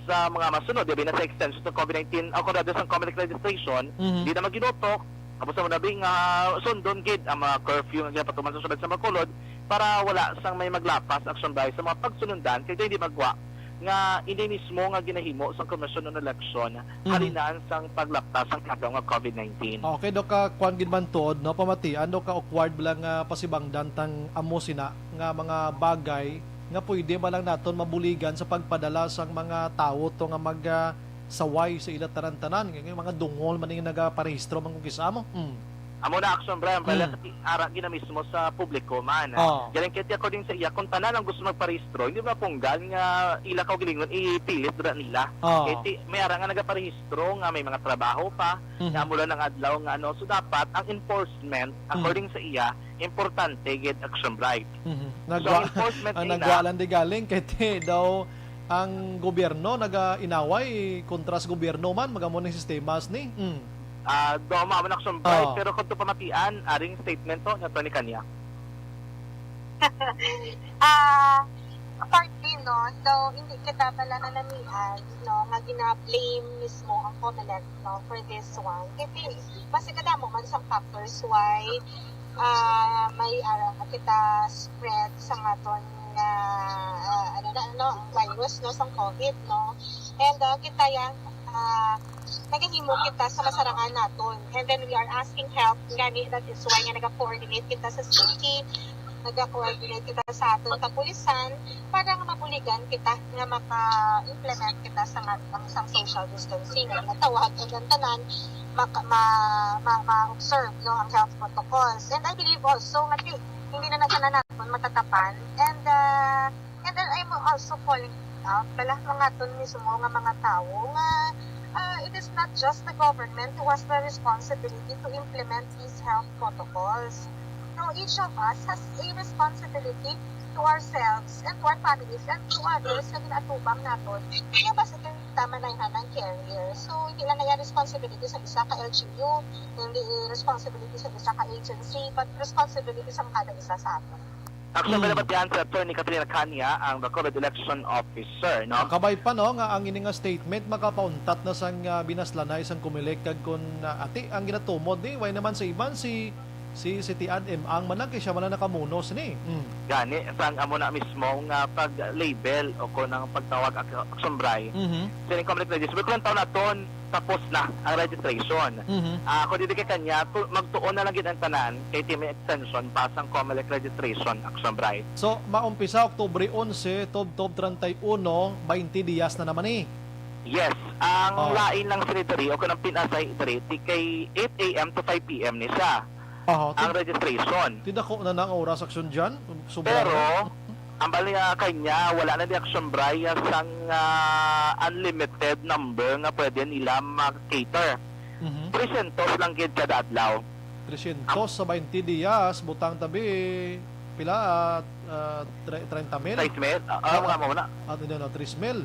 sa mga masunod, labi na sa extension sa covid nineteen, o kung rather sa Comelec registration, Mhm. di na maginutok, tapos sa manabi nga sundon gid ang mga curfew nga ginapatuman sa syudad sa Bacolod para wala sang may maglapas, Action Bray, sa mga pagsunundan kay hindi magwa nga ini mismo nga ginahimo sang Komisyon on Election Mhm. halinan sang paglapas sang kagaw nga covid nineteen. Okay, do ka, kwan gid man tuod, no, pamatian, do ka awkward bala nga pasibangdan tang amo sina nga mga bagay nga pwede ba lang naton mabuligan sa pagpadala sang mga tawo to nga mag, ah, saway sa ila tanan-tanan, nga, nga mga dungol man yung nagaparehistro man kung kisa mo. Mm. Amo na, Action Bray, ang Mm. pala ara gina mismo sa publiko man. Oh. Galing kay according sa iya, kung tanan ang gusto magparehistro, hindi mapunggan nga ila kaugalingon ipilit dira nila. Oh. Kay ti-, may ara nga nagaparehistro nga may mga trabaho pa, Mhm. nga mula ng adlaw nga ano. So dapat ang enforcement, Mm. according sa iya, importante gid, Action Bray. Mhm. So, Nagwa-, enforcement ang na nagwa ina. lang di galing kay ti daw ang gobyerno naga-inaway kontra sa gobyerno man, magamo ni sistema ni. Mm. Ah, do, mao man, Action Bray, Oh. pero kung to pamatian, aring statement to ni Attorney Kanya. Ah, partly, no, though hindi kita pala nanamian, no, nga gina-blame mismo ang Comelec, no, for this one. Kasi, basi kadamo man sa factors why, ah, may, ah, kita spread sa aton nga, ah, ano na, ano, ang virus, no, sa covid, no. And, ah, kita yan, ah, nagahimo kita sa masarangan naton. And then we are asking help, gani, that is why nga naga-coordinate kita sa city, naga-coordinate kita sa aton kapulisan, para nga mabuligan kita nga maka-implement kita sa mat-, ang, sa social distancing. Nga tawag ang tanan, maka-, ma-, ma-, ma-observe, no, ang health protocols. And I believe also nga di, hindi na na sana naton matatapan. And, ah, and then I'm also calling out, bala, mga aton mismo nga mga tawo nga, ah, it is not just the government who has the responsibility to implement these health protocols. No, each of us has a responsibility to ourselves and to our families and to others na ginaatubang naton. Kaya basi kita manayhan ang carrier. So, hindi lang na yan responsibility sa isa ka L G U, hindi responsibility sa isa ka agency, but responsibility sa kada isa sa aton. Action, Mm. Pinabatian sa Attorney Katrina Kanya, ang Bacolod Election Officer, no? Kabay pa, no, nga ang ini nga statement makapauntat na sang, ah, binaslanay sang Comelec kag kun, ah, ati ang ginatumod ni, way naman sa iban si, si, si Tiad M. Ang man lang kay siya man lang nakamunos ni. Mm. Gani, sang amo na mismo nga pag-label o kung ang pagtawag ak-, Action Bray. Mhm. Sining Comelec Registration, kung taon na ton, tapos na ang registration. Mhm. Ah, kung dili kay kanya, tu-, magtuon na lang gid ang tanan kay ti may extension pa sang Comelec registration, Action Bray. So, maumpisa Oktubre onse, tubtob treinta y uno, baynte diyas na naman ni. Yes, ang Oh. lain lang sila diri o kanang pinasahi diri, ti kay eight A M to five P M ni siya Aha, ang ti-, registration. Ti dako na na ang oras, Action, dyan. Sobra Pero, na. Ang bali nga kanya, wala na di, Action Bray, sang, ah, unlimited number nga pwede nila mag-cater. Mhm. Tresyentos lang gid kada adlaw. Tresyentos sa baynte diyas, butang tabi, pila, ah, ah, tre-, treinta mil? Sais mil? Ah, ah, Ah, mga ah. muna. Ah, hindi, no, tres mil.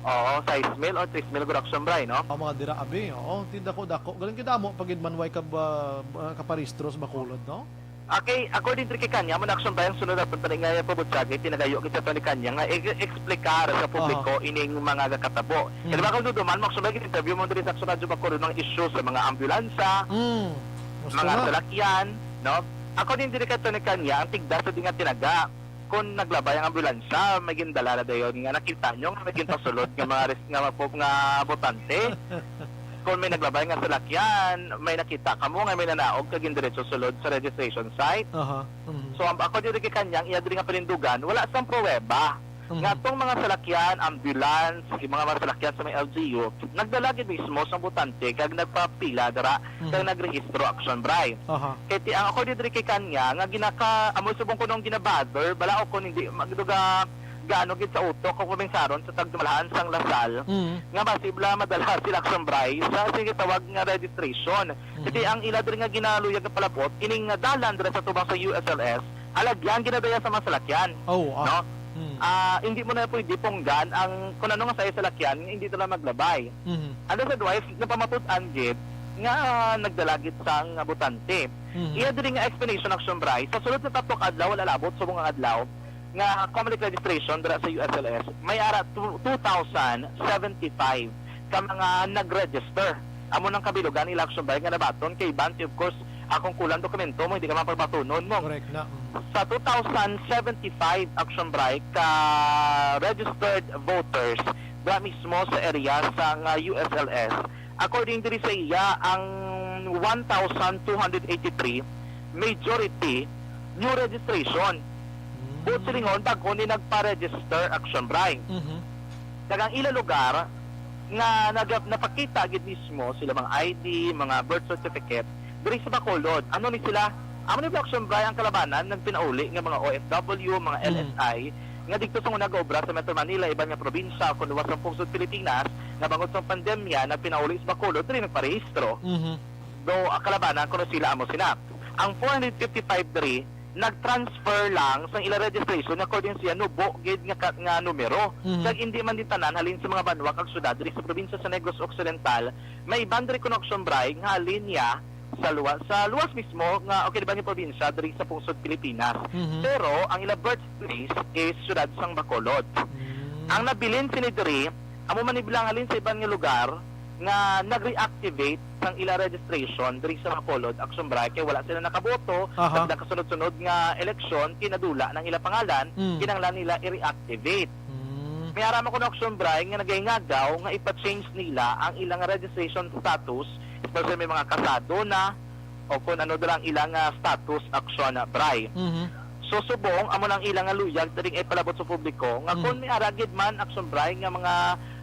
Oo, sais mil o tres mil gud, Action Bray, no? Ang mga dira, abi, oo, ti dako-dako. Galing kay damo pa gid man way kab-, ah, kaparehistro sa Bacolod, no? Okay, according diri kay kanya, amo na, Action Bray, ang sunod naton pa nga pabutyag, tinagayo kita to ni kanya nga i-, explicar sa publiko Aha. ining mga gakatabo. Mm. Kaya ba, kung duduman mo, Action Bray, interview mo diri sa Action Radyo Bacolod, mga issue sa mga ambulansya, Mm. Gusto mga na. salakyan, no? According diri kay Tony Kanya, ang tigda sa di nga tinaga, kung naglabay ang ambulansya, may gindala na dayon nga nakita nyo nga may ginpasulod nga mga res-, nga mga po-, nga botante. Kung may naglabay nga salakyan, may nakita kamo nga may nanaog kag gindiretso sulod sa registration site. Aha. Mhm. So, ang, ako diri kay kanyang iya diri nga panindugan, wala sang pruweba Mhm. nga tong mga salakyan, ambulance, yung mga, mga salakyan sa may L G U, nagdala gid mismo sa botante kag nagpapila dira kag Mhm. nagrehistro, Action Bray. Aha. Kay ti-, ang ako diri kay kanya nga ginaka-, amo subong ko nung ginabother, bala o kung hindi, magduga, gaano gid sa utok o kuminsaron sa tagdumalahan sang Lasal Mm. nga basi bala madala sila, Action Bry, sa, sige, tawag nga registration. Kasi Mhm. ang ila diri nga ginaluyag nga palabot, ining nga dalan dira sa tubang sa U S L S, halagyan ginadaya sa mga salakyan. Oh, ah. No? Mm. Ah, hindi mo na pwede punggan ang kung ano nga sa salakyan, hindi na lang maglabay. Mhm. Otherwise, napamatud-an gid nga nagdala gid sang botante. Mhm. Iya diri nga explanation, Action Bry, sa sulod sa tatlo ka adlaw, wala labot subong nga adlaw, nga Comelec registration dira sa U S L S, may ara two, two thousand seventy-five ka mga nag-register. Amo nang kabilugan ni Action Bry nga nabaton kay Banti, of course, akong kulang dokumento mo, hindi ka mapagbatunon mo. Correct na. Mm. Sa two thousand seventy-five, Action Bry, ka registered voters dira mismo sa area sa nga U S L S, according diri sa iya, ang one thousand two hundred eighty-three, majority, new registration. Mm. Buot silingon, bag-o ni nagpa-register, Action Bry. Mhm. Kag ang ila lugar nga nag-, napakita gid mismo sila mga I D, mga birth certificate, diri sa Bacolod. Ano ni sila? Amo ni Action Bry, ang kalabanan nagpinauli nga mga O F W, mga Mm. L S I, nga didto sa una gaobra sa Metro Manila, iban nga probinsya, kon luwas sang pungsod Pilipinas, nga bangod sa pandemya, nagpinauli sa Bacolod, diri nagparehistro. Mhm. Do, ang kalabanan, kuno sila amo sina. Ang four hundred fifty-five diri, nag-transfer lang sang ila registration, according siya, nubo gid nga ka-, nga numero. Mhm. Kag hindi man din tanan halin sa mga banwa kag syudad diri sa probinsya sa Negros Occidental, may iban diri kuno, Action Bry, nga halin niya sa luwas, sa luwas mismo nga, okay, di ba, nga probinsya diri sa pungsod Pilipinas. Mhm. Pero ang ila birthplace is syudad sang Bacolod. Mm. Ang nabilin sini diri, amo man ni bilang halin sa iban nga lugar nga nag-reactivate sang ila registration diri sa Bacolod, Action Bry, kay wala sila nakaboto Aha. sa pila kasunod-sunod nga eleksyon, kinadula ng ila pangalan, Mm. kinahanglan nila i-reactivate. Mm. May ara man kuno, Action Bry, nga nagahingagaw nga ipa-change nila ang ilang registration status, especially may mga kasado na, o kung ano na lang ilang, ah, status, Action Bry. Mhm. So, subong, amo nang ilang nga luyag diri nga ipalabot sa publiko nga Mhm. kung may ara gid man, Action Bry, nga mga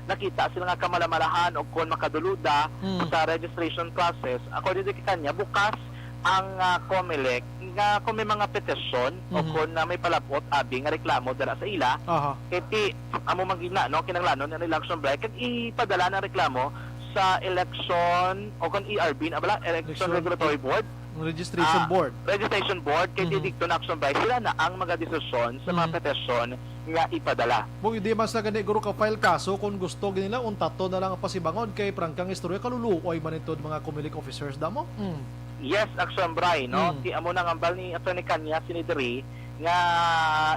nakita sila nga kamalamalahan o kung makaduluda Mhm. sa registration process, according to kanya, bukas ang, ah, Comelec nga kung may mga petisyon o Mhm. kung na may palabot, abi nga reklamo dira sa ila, Aha. kay ti, amo man gid na, no, kinahanglanon ang election break, kag ipadala ang reklamo sa election o kung E R B na bala, Election Election Regulatory Board. Registration Ah, Board. Registration Board, kay Mhm. didto na, Action Bry, sila na ang magadesisyon sa mga Mhm. petisyon nga ipadala. Kung hindi man sa gani, guro, ka-file kaso, kung gusto gid nila, untaton na lang ang pasibangon kay prangkang istorya, kaluluoy man ito mga Comelec officers, damo? Mm. Yes, Action Bry, no? Mm. Si amo nang hambal ni Attorney Kanya, sini diri, nga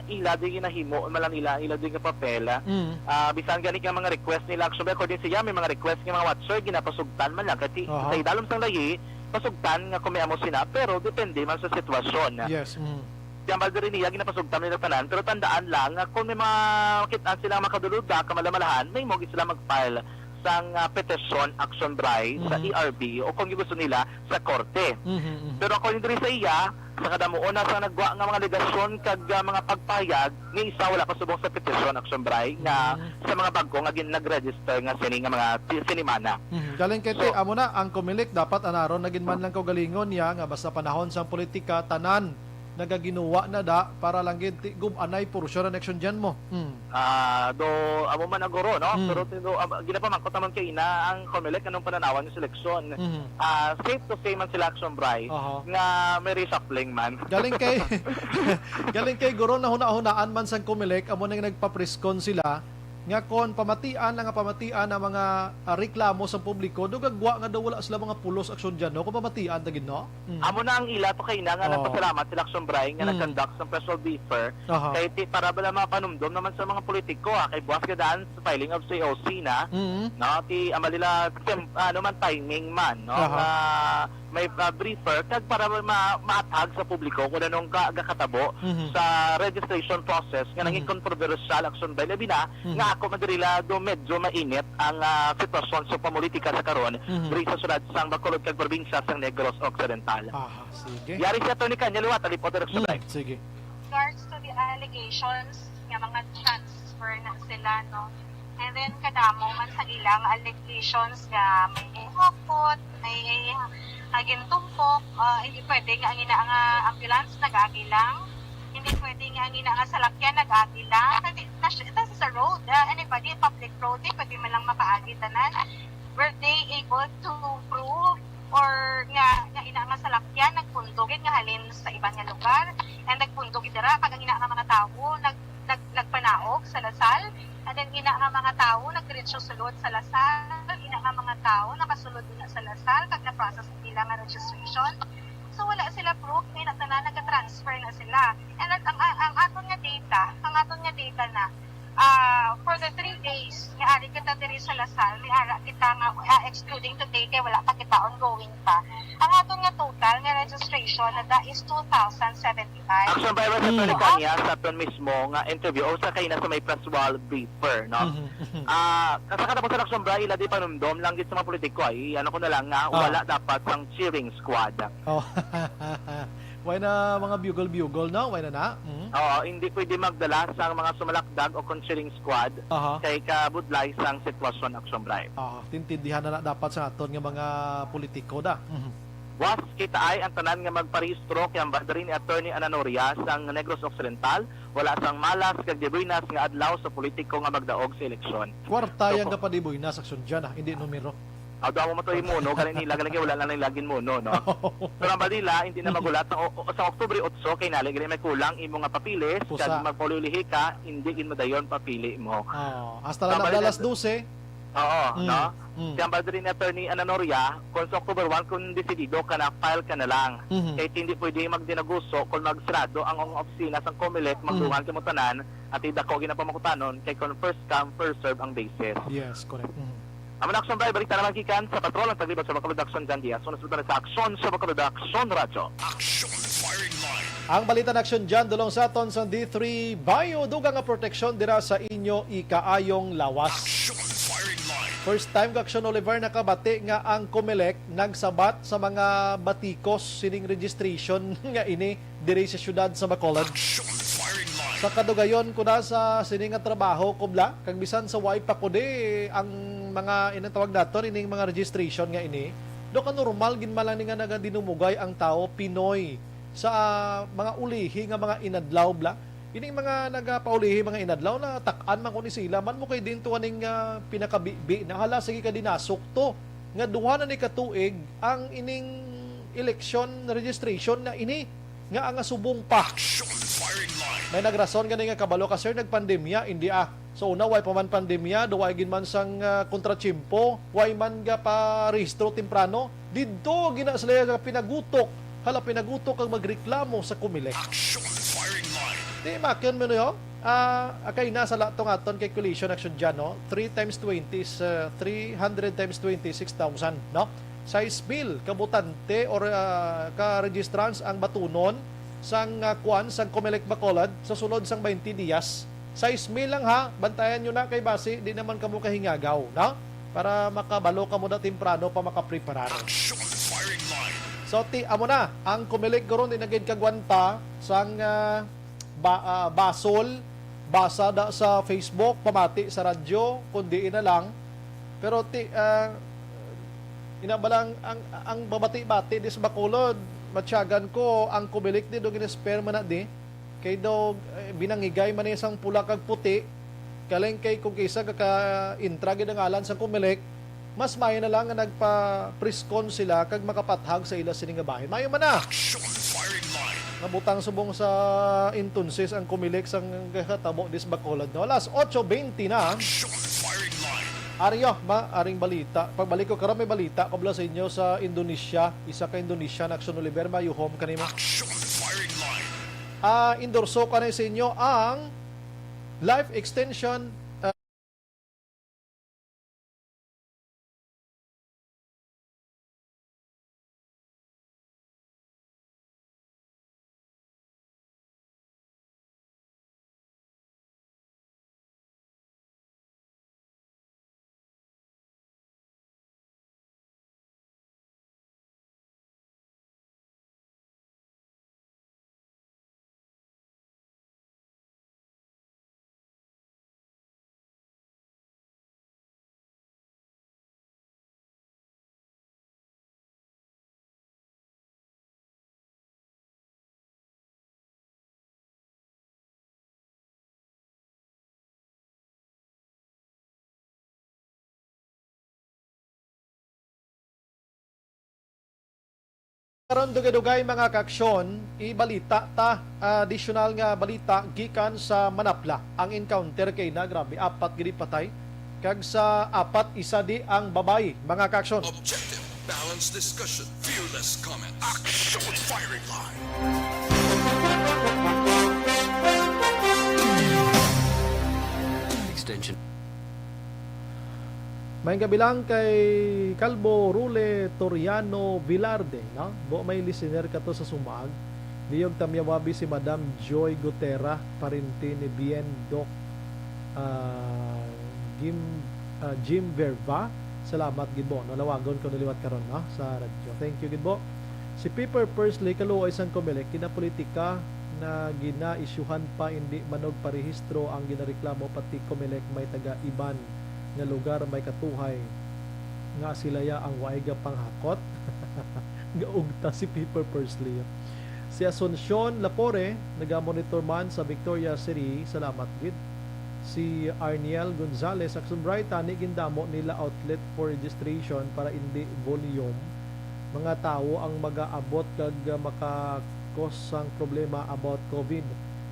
ila di ginahimo man lang nila, ila di nga papel. Mm. Ah, bisan gani nga mga request nila, Action Bry, according siya, may mga request nga mga watcher, ginapasugtan man lang. Kati, Aha. sa idalom sang layi, pasugtan nga kung may amo sina, pero depende man sa sitwasyon. Yes, mm. Di hambal diri niya, ginapasugtan nila tanan, pero tandaan lang nga kung may mga makit-an sila makaduluda, kamalamalahan, may mo gid sila mag-file sang, ah, petisyon, Action Bry, sa Mhm. E R B o kung gusto nila, sa korte. Mhm, mhm. Pero according diri sa iya, sa kadamuon na sa nagwa nga mga alegasyon kag, ah, mga pagpahayag, ni isa wala pa subong sa petisyon, Action Bry, nga Mhm. sa mga bag-o nga gin-, nag-register nga sini nga mga ti-, sinimana. Mhm. Galing kay So ti-, amo na, ang Comelec dapat anaron na gid man lang kaugalingon niya nga basta panahon sang politika, tanan nagaginuwa na da para lang gid ti-, gub-anay puro siya election dyan mo. Hmm. Ah, do, amo man ang guro, no? Hmm. Pero tindo, am-, ginapamangkot naman kay ina ang Comelec anong pananawan sa eleksyon. Mhm. Ah, safe to say man sila, Action Bry, Aha. nga may reshuffling man. Galing kay, galing kay guro, nahuna-hunaan man sang Comelec, amo nang nagpapriskon sila nga kon pamatian na nga pamatian ang mga, ah, reklamo sa publiko, do gagwa nga daw wala sila mga pulos, Action, dyan, no? Kung pamatian ta gid, no? Mm. Amo na ang ila to kay na nga Oh. nagpasalamat sila, Action Bry, nga Mm. nag-conduct sa press release, sir. Aha. Kay ti, para bala mapanumdom naman sa mga politiko, ah, kay buwas gadaan sa filing of C O C na, Mm. no? Ti, amal nila, sem-, ano man, timing man, no? Aha. Nga may, ah, briefer, kag para ma-, maathag sa publiko kung anong ka-, gakatabo Mhm. sa registration process nga nangin Mhm. kontrobersyal, Action Bry, labi na Mhm. nga ako man diri la do medyo mainit ang, ah, sitwasyon sa pamulitika sa karon Mhm. diri sa syudad sang Bacolod kag probinsya sang Negros Occidental. Aha, sige. Yari si Attorney Kanya liwat, alipot, Action Mm, Bry. sige. Regards to the allegations nga mga transfer na sila, no? And then, kadamo man sa ilang allegations nga may hapot, may, ah, gintumpok, ah, hindi pwede nga ang ina nga ambulance nag-agi lang. Hindi pwede nga ang ina nga salakyan nag-agi lang. Kasi Nas-, this is a road, ah, anybody, public road, di pwede man lang makaagi tanan. Were they able to prove or nga, nga ina nga salakyan nagpundog gid nga halin sa iban nga lugar, and nagpundog gid dira, kag ang ina nga mga tawo nag-, nag-, nagpanaog sa Lasal, and then ina nga mga tawo nagdiretso sulod sa Lasal, ina nga mga tawo nakasulod na sa Lasal, kag na-process ang ila nga registration. So, wala sila proof nga ina tanan nag-transfer na sila. And ang, ang, ang aton nga data, ang aton nga data na, ah, for the three days nga ari kita diri sa Lasal, may ara kita nga, ah, excluding today kay wala pa kita, ongoing pa. Ang aton nga total nga registration na da is two thousand seventy-five. Action Virus, Mm. Attorney Tanya, sa aton mismo nga interview, o sa kaina sa may Praswal Briefer, no? Mhm, mhm. Ah, kasa ka tapos sa Action Bra, ila di panumdom lang gid sa mga politiko, ay, ano ko na lang nga, Ah. wala dapat sang cheering squad. Oh. Why na mga bugle-bugle, no? Why na na? Mm. Oo, hindi pwede magdala sang mga sumalakdag o concerning squad Aha. kay kabudlay sang sitwasyon, Action Bright. Oo, tintindihan na, na dapat sa aton nga mga politiko da. Mhm. Buwas kita ay ang tanan nga magparehistro kay ang banda rin ni Attorney Ananoria sang Negros Occidental, wala sang malas kag dibuinas nga adlaw sa politiko nga magdaog sa eleksyon. Kwarta So, yan po. Kapadiboy na sa aksyon dyan, ah, hindi numero. Aw, daw mo matuloy muno, galing nila, galing kay wala lang nila ginmuno, no? Pero ang balila, hindi na magulat. Sa, o, sa Oktubre otso, kay nali, galing may kulang imo nga papeles, Pusa. Kag magpaulihi ka, hindi gid madayon papili mo. Oh, hasta lang Ang na balila, alas dose. Oo, Mm, no? mm. Kaya ang balda rin ni Attorney Ananoria, kung sa October one, kung desidido ka na, file ka na lang. Mhm. Kay hindi pwede magdinaguso kung magsarado ang, ang opisina sa Comelec, Mhm. magduman ka mo tanan, at idako ginapamukutanon, kay kung first come, first serve ang basis. Yes, correct. Mhm. Amo na, Action Bray, balita naman gikan sa Patrol ang taglibot sa Bacolod Action Jan Diaz. Una sa sa Action sa Bacolod Action Radyo. Action Firing Line. Ang balita na aksyon dyan, dulong sa aton sa D three Bio, dugang nga proteksyon dira sa inyo ikaayong lawas. Action Firing Line. First time ka Action Oliver nakabati nga ang Comelec nagsabat sa mga batikos sining registration nga ini diri sa siyudad sa Bacolod. Action Firing Line. Sa kadugayon ko na sa sini nga trabaho, kubla, kag bisan sa way pa ko di ang mga inang tawag naton ining mga registration nga ini, do ka normal gid man lang ni nga nagadinumugay ang tawo, Pinoy, sa mga ulihi nga mga inadlaw, bla. Ining mga nagapaulihi mga inadlaw, na tak-an man ko ni sila, man mo kay din to aning, ah, pinakabibi na, hala, sige ka dinasok to nga duha na ni ka tuig ang ining election registration na ini nga ang subong pa. Action Firing Line. May nagrason gani nga kabalo ka, sir, nagpandemya, hindi ah. So, una, way pa man pandemya, do way gid man sang, ah, kontratiyempo, way man ga parehistro temprano. Didto gina sila nga pinagutok, hala, pinagutok kag magreklamo sa Comelec. Action Firing Line. Di, makon mo niyo? Ah, akay na sa la-, tong aton calculation action dyan, no? Three times twenty is, ah, three hundred times twenty, six thousand, no? Sais mil ka botante or, ah, ka registrants ang batunon sang, ah, kwan, sang Comelec Bacolod sa sulod sang twenty dias. Sais mil lang, ha, bantayan nyo na kay basi di naman kamo kahingagaw, no? Para makabalo kamo na temprano pa makapreparar. Action Firing Line. So, ti, amo na, ang Comelec guro di na gid kagwanta sang, ah, ba-, ah, basol, basa da sa Facebook, pamati sa radyo, kun diin na lang. Pero ti, ah, ina ba lang ang, ang babati-bati di sa Bacolod, matyagan ko, ang Comelec di do gin-spare man na di. Kay daw, eh, binangigay man ni sang pula kag puti, kaling kay kung kisa ka, ka-intra gid ang ngalan sang Comelec, mas maayo na lang nga nagpa-press con sila kag makapathag sa ila sini nga bahin. Maayo man na. Action Firing Line. Nabutang subong sa entonces ang Comelec sang katabo dis Bacolod, no? Alas otso bente na. Action Firing Line. Ari, oh, ma-, aring balita. Pagbalik ko karon, may balita ko bala sa inyo sa Indonesia. Isa ka Indonesian, Action Oliver, mayuhom kanimo. Action Firing Line. Ah, endorso ko na sa inyo ang life extension, ah, Karon, dugay-dugay, mga kaaksyon, ibalita ta, ah, additional nga balita gikan sa Manapla. Ang encounter kay na, grabe, apat gid patay, kag sa apat, isa di ang babayi, mga kaaksyon. Objective, balanced discussion, fearless comments. Action firing line. Extension. May gabi lang kay Kalbo Rule Toriano Velarde, no? Bo, may listener ka to sa Sumag. Liyog ta miyawabi si Madam Joy Gutera, parente ni Bien Doc, ah, Gim, ah, Jim Verva. Salamat gid, bo, no? Lawagon ko na liwat karon, no, sa radyo. Thank you gid, bo. Si Pepper Pursley, kaluoy sang Comelec, ginapolitika na ginaisyuhan pa, indi manog parehistro ang ginareklamo, pati Comelec may taga-iban nga lugar may katuhay nga silaya ang waay gapanghakot. Gaugta si Pepper Pursley. Si Asuncion Lapore, nagamonitor man sa Victoria City, salamat gid. Si Arniel Gonzalez, Action Bright, tani gindamo nila outlet for registration para indi volume mga tawo ang magaabot kag, ah, maka-cause sang problema about COVID.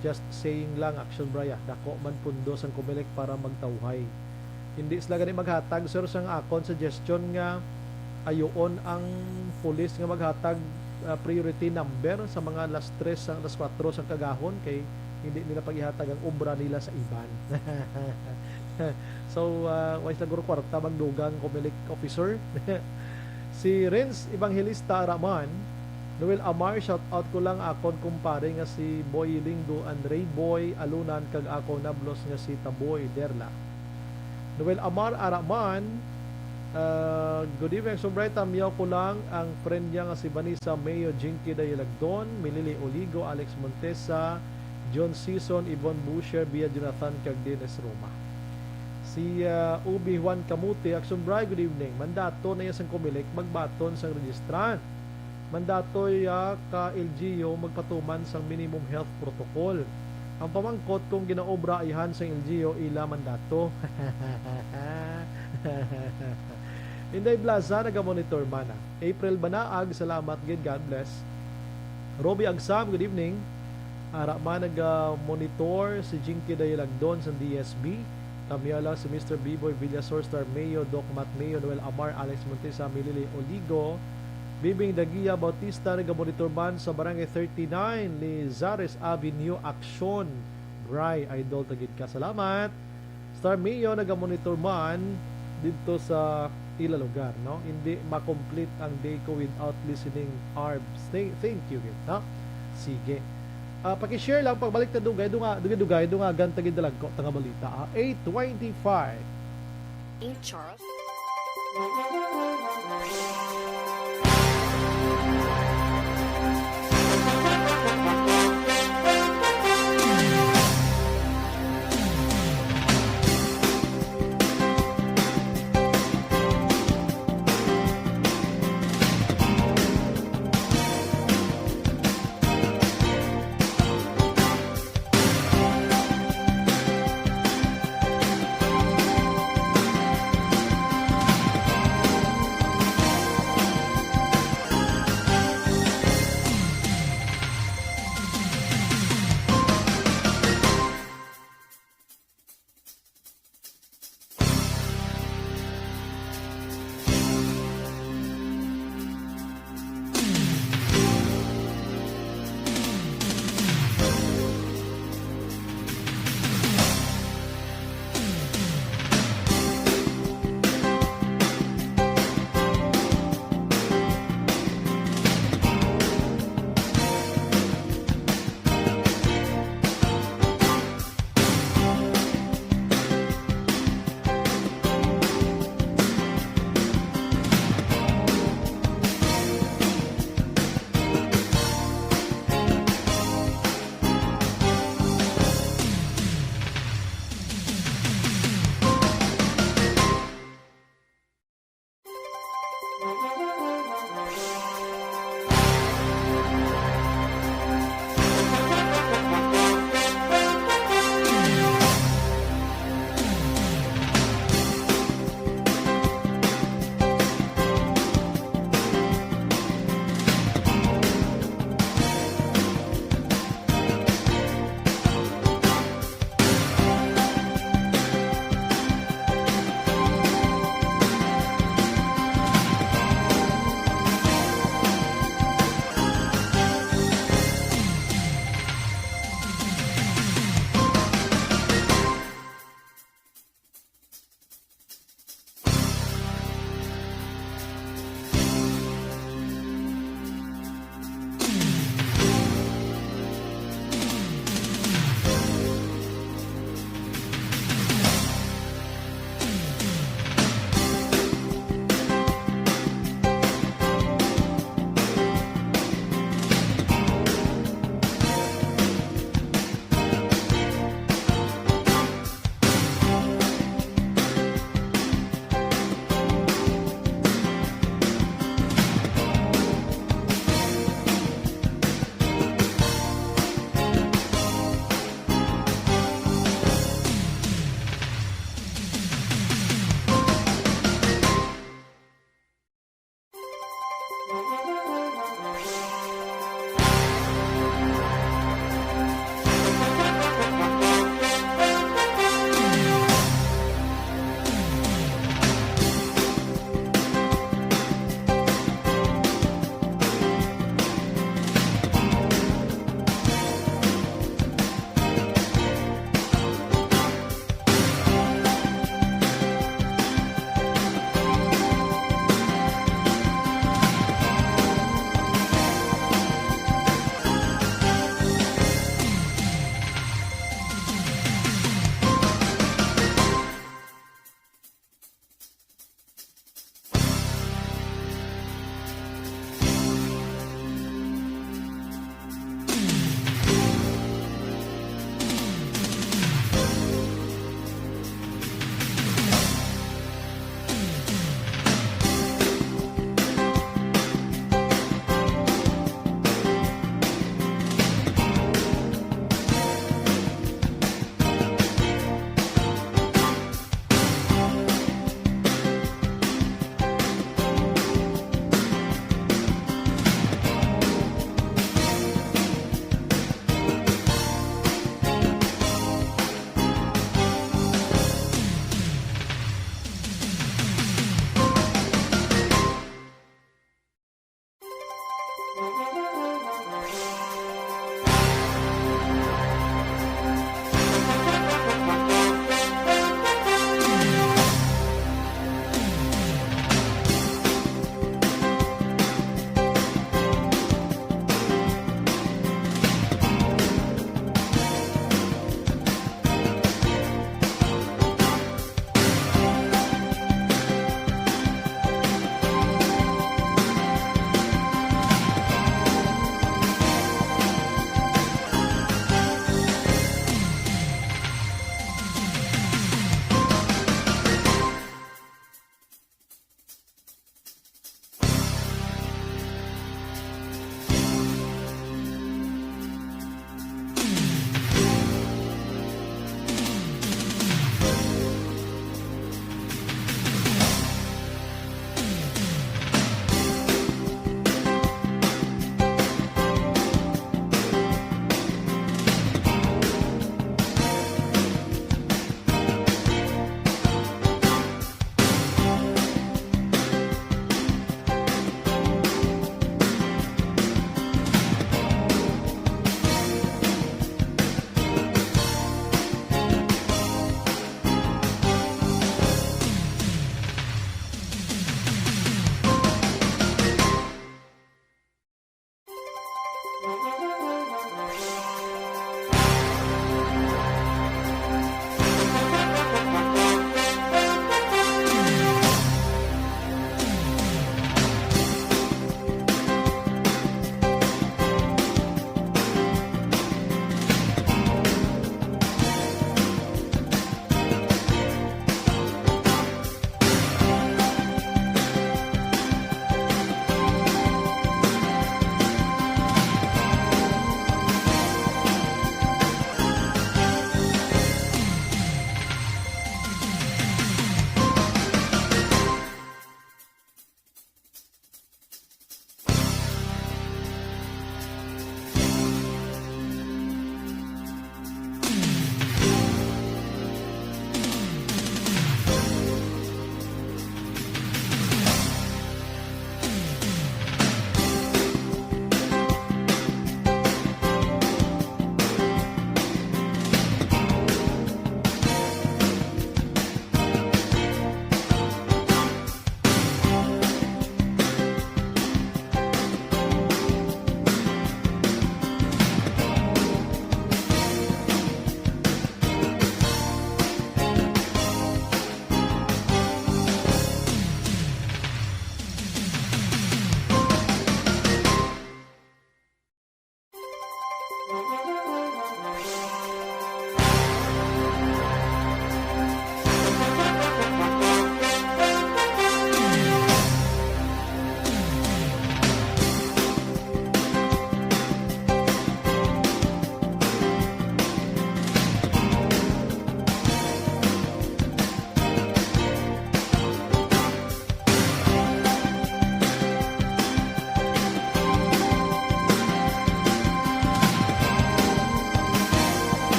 Just saying lang, Action Bright, ah. Dako man pundo sang Comelec para magtawhay. Hindi sila gani maghatag, sir, sang akon suggestion nga ayuon ang pulis nga maghatag, ah, priority number sa mga alas tres, sa alas kuwatro sang kagahon, kay hindi nila paghihatag ang obra nila sa iban. So, ah, way sila guro kwarta magdugang Comelec officer. Si Renz Evangelista Araman, Noel Amar, shout out ko lang akon kumpare nga si Boy Lingo and Ray Boy Alunan, kag akon nablos nga si Taboy Derla. Noel Amar Araman, ah, good evening, Action Bright. Tamyaw ko lang ang friend niya nga si Vanessa Mayo, Jinky Dayalagdon, Milili Oligo, Alex Montesa, John Season, Yvonne Busher, Bia Jonathan, kag Dennis Roma. Si, ah, Ubi Juan Camote, Action Bright, good evening. Mandato na iya sang Comelec magbaton sang registrant. Mandatoy, ah, ka L G U magpatuman sang minimum health protocol. Ang pamangkot kung ginaobra ayhan sang L G U ila mandato. Inday Blaza, nagamonitor man, ah. April Banaag, salamat gid, God bless. Roby Agsam, good evening. Ara man nagamonitor si Jinky Dayalagdon sa D S B. Tamyaw lang si Mister Biboy Villasor, Star Mayo, Doc Matt Mayo, Noel Amar, Alex Montesa, Milili Oligo, Bibing Dagia Bautista, nagamonitor man sa Barangay thirty-nine, Lizares Avenue, Action, Bray, idol ta gid ka. Salamat. Star Mayo, nagamonitor man didto sa ila lugar, no? Hindi ma-complete ang day ko without listening Arbs. Thank, thank you gid, no? Sige. Ah, paki-share lang, pagbalik ta dugay, dunga, dugay-dugay, dungagan ta gid dalagko ta nga balita, ah. Eight twenty-five. Charles.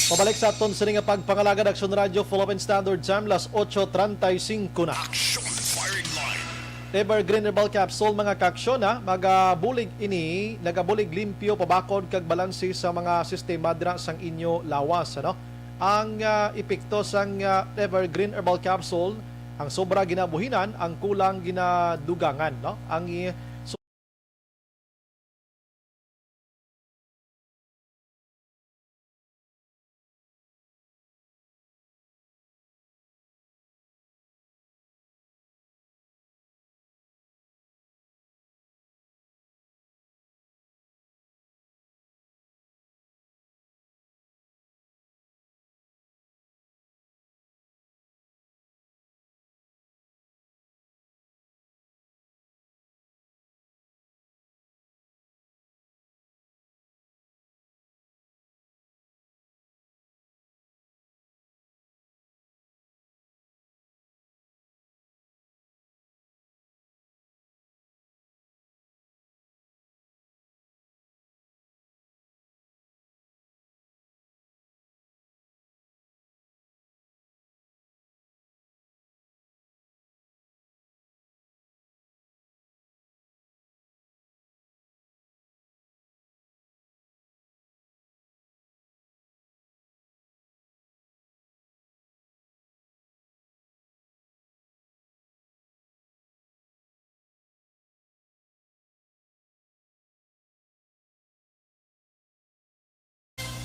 Pabalik sa aton sini nga pagpangalagad, Action Radio, Philippine Standard Time, las ocho treinta y cinco na. Action Firing Line. Evergreen Herbal Capsule, mga kaaksyon, ha, magabulig ini, nagabulig limpyo, pabakod kag balanse sa mga sistema dira sang inyo lawas, ano? Ang, ah, epekto sang, ah, Evergreen Herbal Capsule, ang sobra ginabuhinan, ang kulang ginadugangan, no? Ang i-,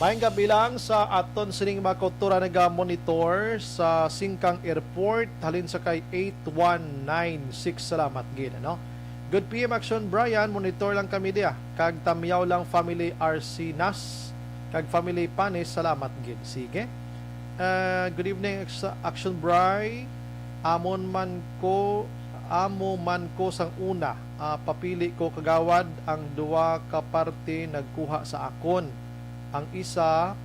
Maayong gabi lang sa aton sining mga kautoran naga-monitor sa Singkang Airport, halin sa kay eight one nine six. Salamat gid, ano? Good P M Action Brian, monitor lang kami diya. Kag Tamyaw lang family R C Nas, kag family Panis, salamat gid. Sige. Ah, good evening, Ax-, Action Bry. Amon man ko, amo man ko sang una. Ah, papili ko kagawad ang duwa ka parte nagkuha sa akon. Ang isa,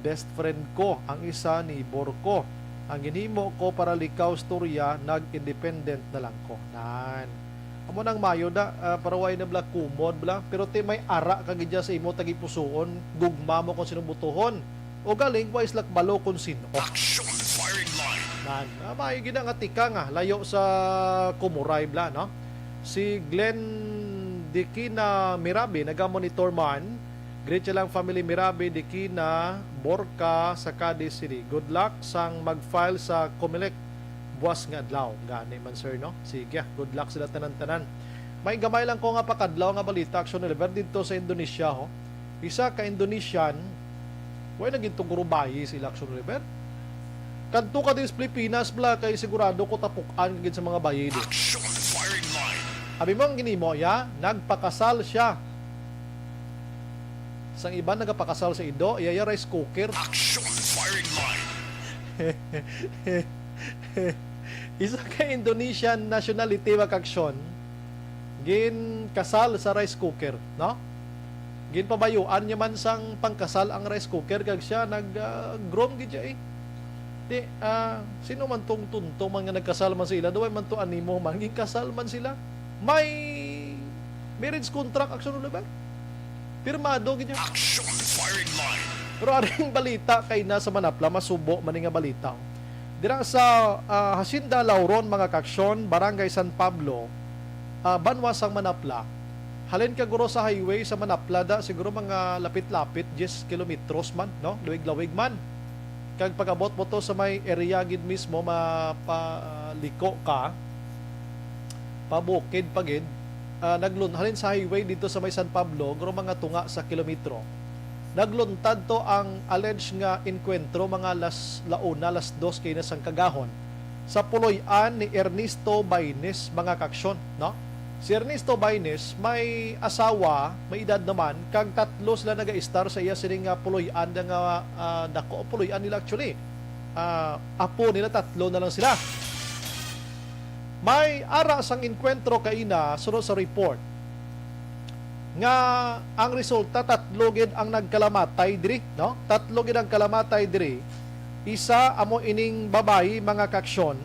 best friend ko. Ang isa, neighbor ko. Ang ginhimo ko para likaw storya, nag-independent na lang ko. Nan. Amo nang mayo da, ah, para way na bala kumod bala. Pero ti may ara ka gid sa imo tagipusoon, gugma mo kung sinong butuhon. O galing, way sila kabalo kung sino. Action Firing Line. Nan, ah, maayo gid na nga tikang, ah, layo sa kumuray bala, no? Si Glenn Dikina Mirabe, naga-monitor man. Greet siya lang family Mirabe, Dikina, Borca, sa Cadiz City. Good luck sang mag-file sa Comelec buwas nga adlaw. Gani man, sir, no? Sige, good luck sila tanan-tanan. May gamay lang ko nga pakadlaw nga balita, Action Oliver, didto sa Indonesia, ho. Isa ka Indonesian, way na gintuguro bayi sila, Action Oliver. Kadto ka din sa Pilipinas, bala, kay sigurado ko tapuk-an ka gid sa mga bayi, di. Action Firing Line. Abi mo ang ginimo, ya? Nagpakasal siya. Sang iban nagapakasal sa ido, iya, ya rice cooker. Action Firing Line. Isa ka Indonesian nationality, mga kaaksyon, ginkasal sa rice cooker, no? Ginpabayuan niya man sang pangkasal ang rice cooker, kag siya nag, ah, groom gid siya, eh. Di, ah, sino man tong tunto man nga nagkasal man sila, duway man to animo man, ginkasal man sila. May marriage contract, Action Oliver. Pirmado gid niya. Action Firing Line. Pero aring balita kay na sa Manapla, masubo man ni nga balita. Dira sa, ah, Hacienda Lauron, mga kaaksyon, Barangay San Pablo, ah, banwa sang Manapla. Halin ka guro sa highway sa Manapla da, siguro mga lapit-lapit, diyes kilometros man, no? Lawig-lawig man. Kag pag-abot mo to sa may area gid mismo, mapaliko ka, pabukid pa gid, ah, naglun-, halin sa highway dito sa may San Pablo, guro mga tunga sa kilometro. Nagluntad to ang alleged nga enkwentro mga las, launa, las dos kay na sang kagahon sa puloy-an ni Ernesto Baines, mga kaaksyon, no? Si Ernesto Baines may asawa, may edad naman, kag tatlo sila nagaistar sa iya sining nga puloy-an nga, ah, dako puloy-an nila actually. Ah, apo nila, tatlo na lang sila. May ara sang enkwentro kaina, sunod sa report, nga ang resulta, tatlo gid ang nagkalamatay diri, no? Tatlo gid ang kalamatay diri. Isa amo ining babayi, mga kaaksyon.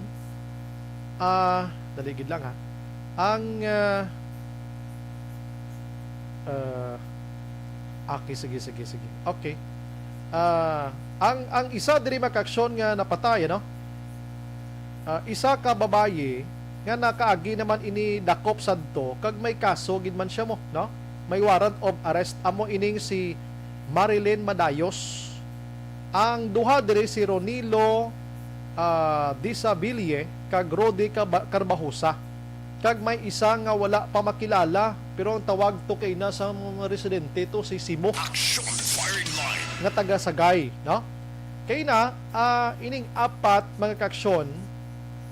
Ah, dali gid lang, ha. Ang, ah, ah, okay, sige, sige, sige. Okay. Ah, ang, ang isa diri, mga kaaksyon, nga napatay, ano? Ah, isa ka babayi nga nakaagi naman ini dakop sadto kag may kaso gid man siya mo, no? May warrant of arrest, amo ining si Marilyn Madayos. Ang duha diri si Ronilo, ah, Disabilie kag Rudy Caba-, Carbajosa. Kag may isa nga wala pa makilala, pero ang tawag to kay na sa mga residente to si Simo, Action Firing Line. Nga taga Sagay, no? Kay na, ah, ining apat, mga kaaksyon,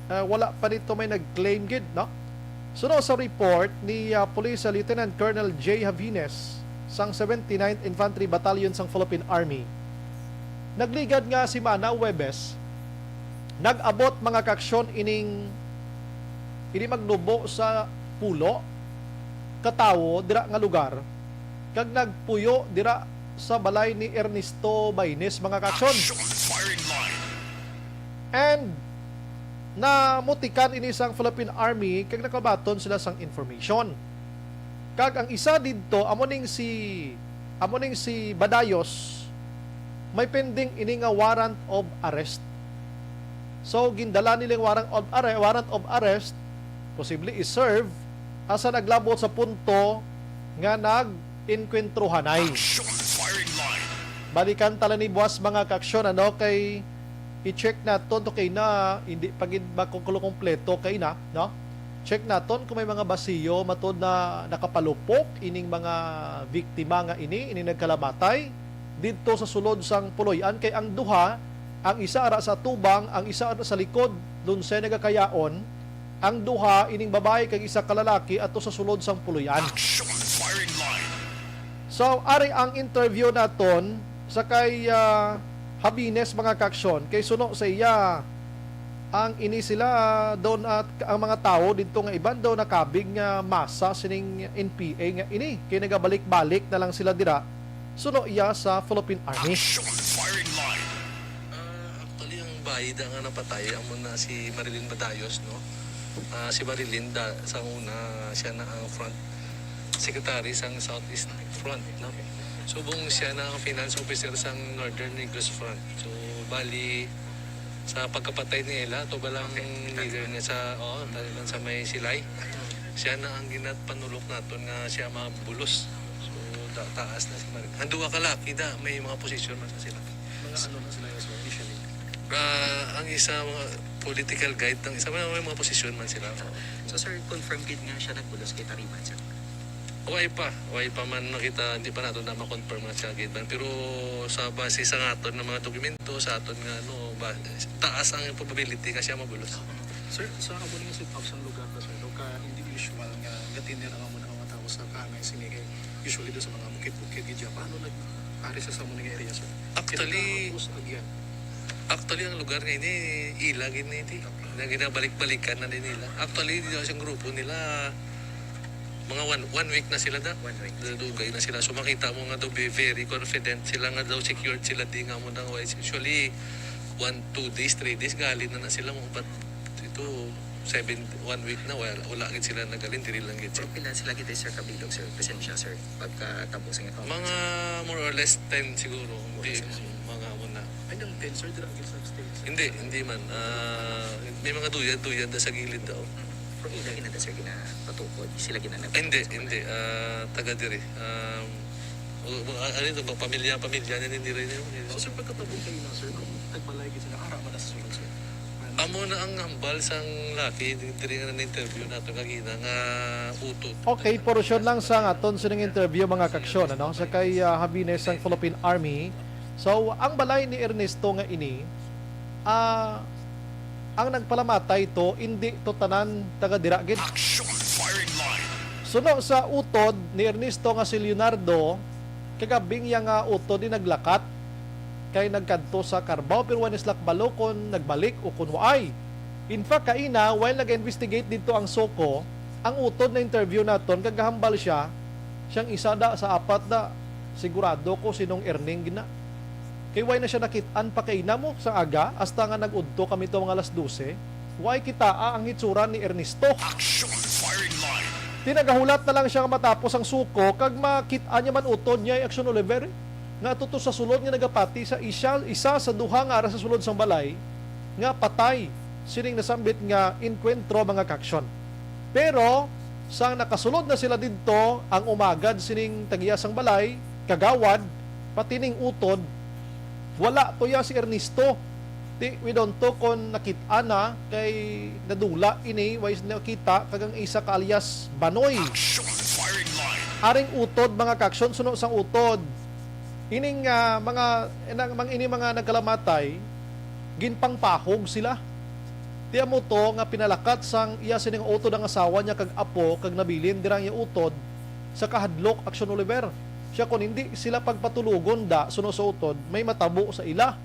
ah, wala pa nito may nag-claim gid, no? Suno sa report ni, ah, Police Lieutenant Colonel J Javines sang seventy-ninth Infantry Battalion sang Philippine Army, nagligad nga semana, Huwebes, nag-abot, mga kaaksyon, ining, ini magnubo sa pulo ka tawo dira nga lugar kag nagpuyo dira sa balay ni Ernesto Baines, mga kaaksyon. Action Firing Line. And namutikan ini sang Philippine Army kag nakabaton sila sang information. Kag ang isa didto, amo ning si, amo ning si Badayos, may pending ini nga warrant of arrest. So, gindala nila yung warrant of arre-, warrant of arrest, posible i-serve, asa naglabot sa punto nga nag-enkwentruhanay. Action Firing Line. Balikan tala ni buwas, mga kaaksyon, ano, kay i-check naton to kay na, hindi pa gid makukulo kompleto kay na, no? Check naton kung may mga basiyo matod na nakapalupok ining mga biktima nga ini, ini nagkalamatay didto sa sulod sang Puloy-an, kay ang duha, ang isa ara sa atubang, ang isa ara sa likod, lunsay nagakayaon, ang duha ining babayi kag isa ka lalaki ato sa sulod sang Puloy-an. Action Firing Line. So, ari ang interview naton sa kay, ah, Habines, mga kaaksyon, kay suno sa iya, ang ini sila daw na, ang mga tawo didto nga iban daw nakabig nga masa sining N P A nga ini, kay nagabalik-balik na lang sila dira, suno iya sa Philippine Army. Action Firing Line. Ah, actually, ang bayi da nga napatay, amo na si Marilyn Badayos, no? Ah, si Marilyn da, sa una, siya na ang front secretary sang Southeast Front, no? Subong siya na ang finance officer sang Northern Negros Front. So, bali, sa pagkapatay ni Ella, to ba lang leader niya sa, oo, tayo lang sa may Silay. Siya na ang ginapanulok naton nga siya mabulos. So, ta-, taas na si Marilyn. Ang duha ka laki da, may mga position man sa sila. Mga ano na sila, sir, initially? Ah, ang isa, mga political guide, ang isa, may, may mga posisyon man sila. So, sir, confirm gid nga siya nagbulos kay Tariman, sir? Way pa, way pa man makita, hindi pa nato na ma-confirm nga siya gid man. Pero sa base sa nga aton nga mga dokumento, sa aton nga, ano, ba, taas ang probability nga siya mabulos. Sir, sa amo nga set up sang lugar na, sir, no, ka hindi usual nga gatinir ang amo na nga mga tawo sa kaangay sini kay usually do sa mga bukid-bukid gid siya. Paano nag-ari sa, sa amo nga area, sir? Actually, Kinatapos agyan. Actually, ang lugar nga ini, ila gid ni iti. Na ginabalik-balikan na din nila. Actually, di daw siyang grupo nila, mga one, one week na sila da. One week. Dugay na sila. So, makita mo nga daw, be very confident sila nga daw secured sila di nga mo nang, usually, one, two days, three days, gali na na sila mo. But ito, seven, one week na, wala, wala gid sila nagalin, diri lang gid Pero sila. Pila sila gid, sir, kabilog, sir? Presensya, sir, pagkatapos nga Mga more or less ten siguro. Hindi, mga amo na. Ay, nang ten, sir, dira gid sa stage, sir? Hindi, hindi man. Ah, may mga duyad-duyad na sa gilid daw. Pero ila gid na, sir, ginapatukod? Sila gid na Hindi, nagpatukod sa hindi. Ah, taga diri. Um, o, o, ah, ano ito ba? Pamilya, pamilya na nila yun. So, sir, pagkatabong kayo na, sir, kung nagbalay gid sila, ara man na sa sulod, sir? Amo na ang hambal sang laki di-, diri nga na-interview nato kagina nga utod. Okay, portion lang sa aton sining interview, mga kaaksyon, ano, sa kay, ah, Habines sang Philippine Army. So, ang balay ni Ernesto nga ini, ah, ang nagpalamatay to, indi to tanan taga dira gid. Action Firing Line. Suno sa utod ni Ernesto nga si Leonardo, kagabing iya nga utod ni naglakat. Kay nagkadto sa Carabao, pero wala ni sila kabalo kon nagbalik o kon waay. In fact, kaina, while nag-investigate didto ang SOCO, ang utod na-interview naton, kag gahambal siya, siyang isa da sa apat da, sigurado ko sinong Erning gina. Kay wala na siya nakit-an pa kaina mo sa aga, hasta nga nag-udto kami to mga alas dose, wala kitaa ang hitsura ni Ernesto. Action Firing Line. Tinagahulat na lang siya nga matapos ang SOCO, kag makit-an niya man utod niya, Action Oliver. nga tuto sa sulod nga nagapati sa isa, isa sa duha nga ara sa sulod sang balay nga patay sining nasambit nga enkwentro, mga kaaksyon. Pero sang nakasulod na sila didto, ang umagad sining tag-iya sang balay, kagawad, pati ning utod, wala to ya si Ernesto. Ti, we don't know kon nakit-an na, kay nadula ini, way nakita, kag ang isa ka alias Banoy. Aring utod, mga kaaksyon, suno sang utod. Ining, ah, mga, inang, mang ini mga nagkalamatay, ginpangpahog sila. Ti amo to nga pinalakat sang iya sining utod ang asawa niya kag apo, kag nabilin dira ang iya utod sa kahadlok, Aksyon Oliver. Siya, kon hindi sila pagpatulogon da suno sa utod, may matabo sa ila.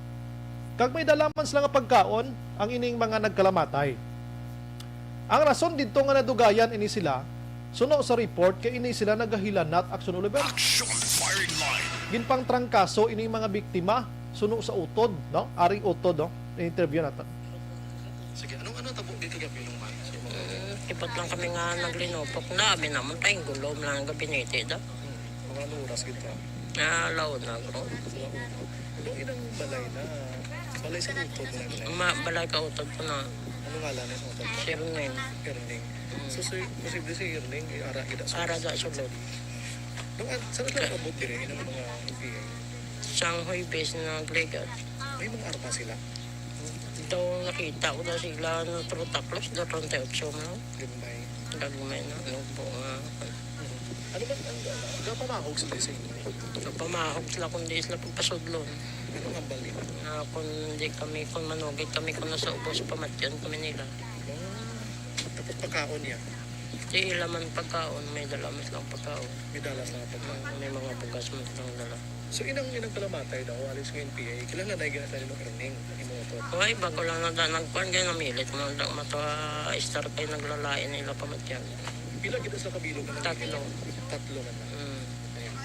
Kag may dala man sila nga pagkaon ang ining mga nagkalamatay. Ang rason didto nga nadugayan ini sila, suno sa report, kay ini sila nagahilanat, Aksyon Oliver. Action firing line. Ginpangtrangkaso ini mga biktima suno sa utod, no? Aring utod, no? Interview naton. Sige, anong, anong tabo dito gabi nung man? Mm, ipat lang kami nga naglinupok na, abi naman tayong gulom lang ang gabinete da. Hmm, mga anong oras gito? Ah, laon na, bro. Yung inang balay na, balay sa utod na nila. Ma, balay ka utod ko na. Anong ngalan na sa utod? Si Erning. Erning. Mm. So, si, posible si Erning, eh, ara gid sa Ara ga sulod. Nung an-, saan ka abot dire, inang mga N P A? Sang Huwebes na nagligad. May mga armas sila? Daw nakita ko daw sila na Trotaklos, daw treinta y ocho man. Gagmay. Gagmay na, ano po nga. Ano man, ang, gapamahog sila sa inyo? Gapamahog sila kung di sila pagpasudlon. Anong hambal nila? Ah, kung di kami, kung manugid kami, kung nasa ubos, pamatyon kami nila. Oh. Tapos pagkaon niya? Di ila man pagkaon, may dala man silang pagkaon. May dala silang pagkaon. May mga bugas man silang dala. So, inang, inang kalamatay daw, alis nga N P A, kilala na yung sa nino Erning, imo to? Uy, bako lang na da nagkuhan, kaya namilit mo lang daw mato, ah, star kay naglalain nila pamatyan. Pila gid sa kabilog na namilit? Tatlo. Tatlo na na. Mm. Ayun.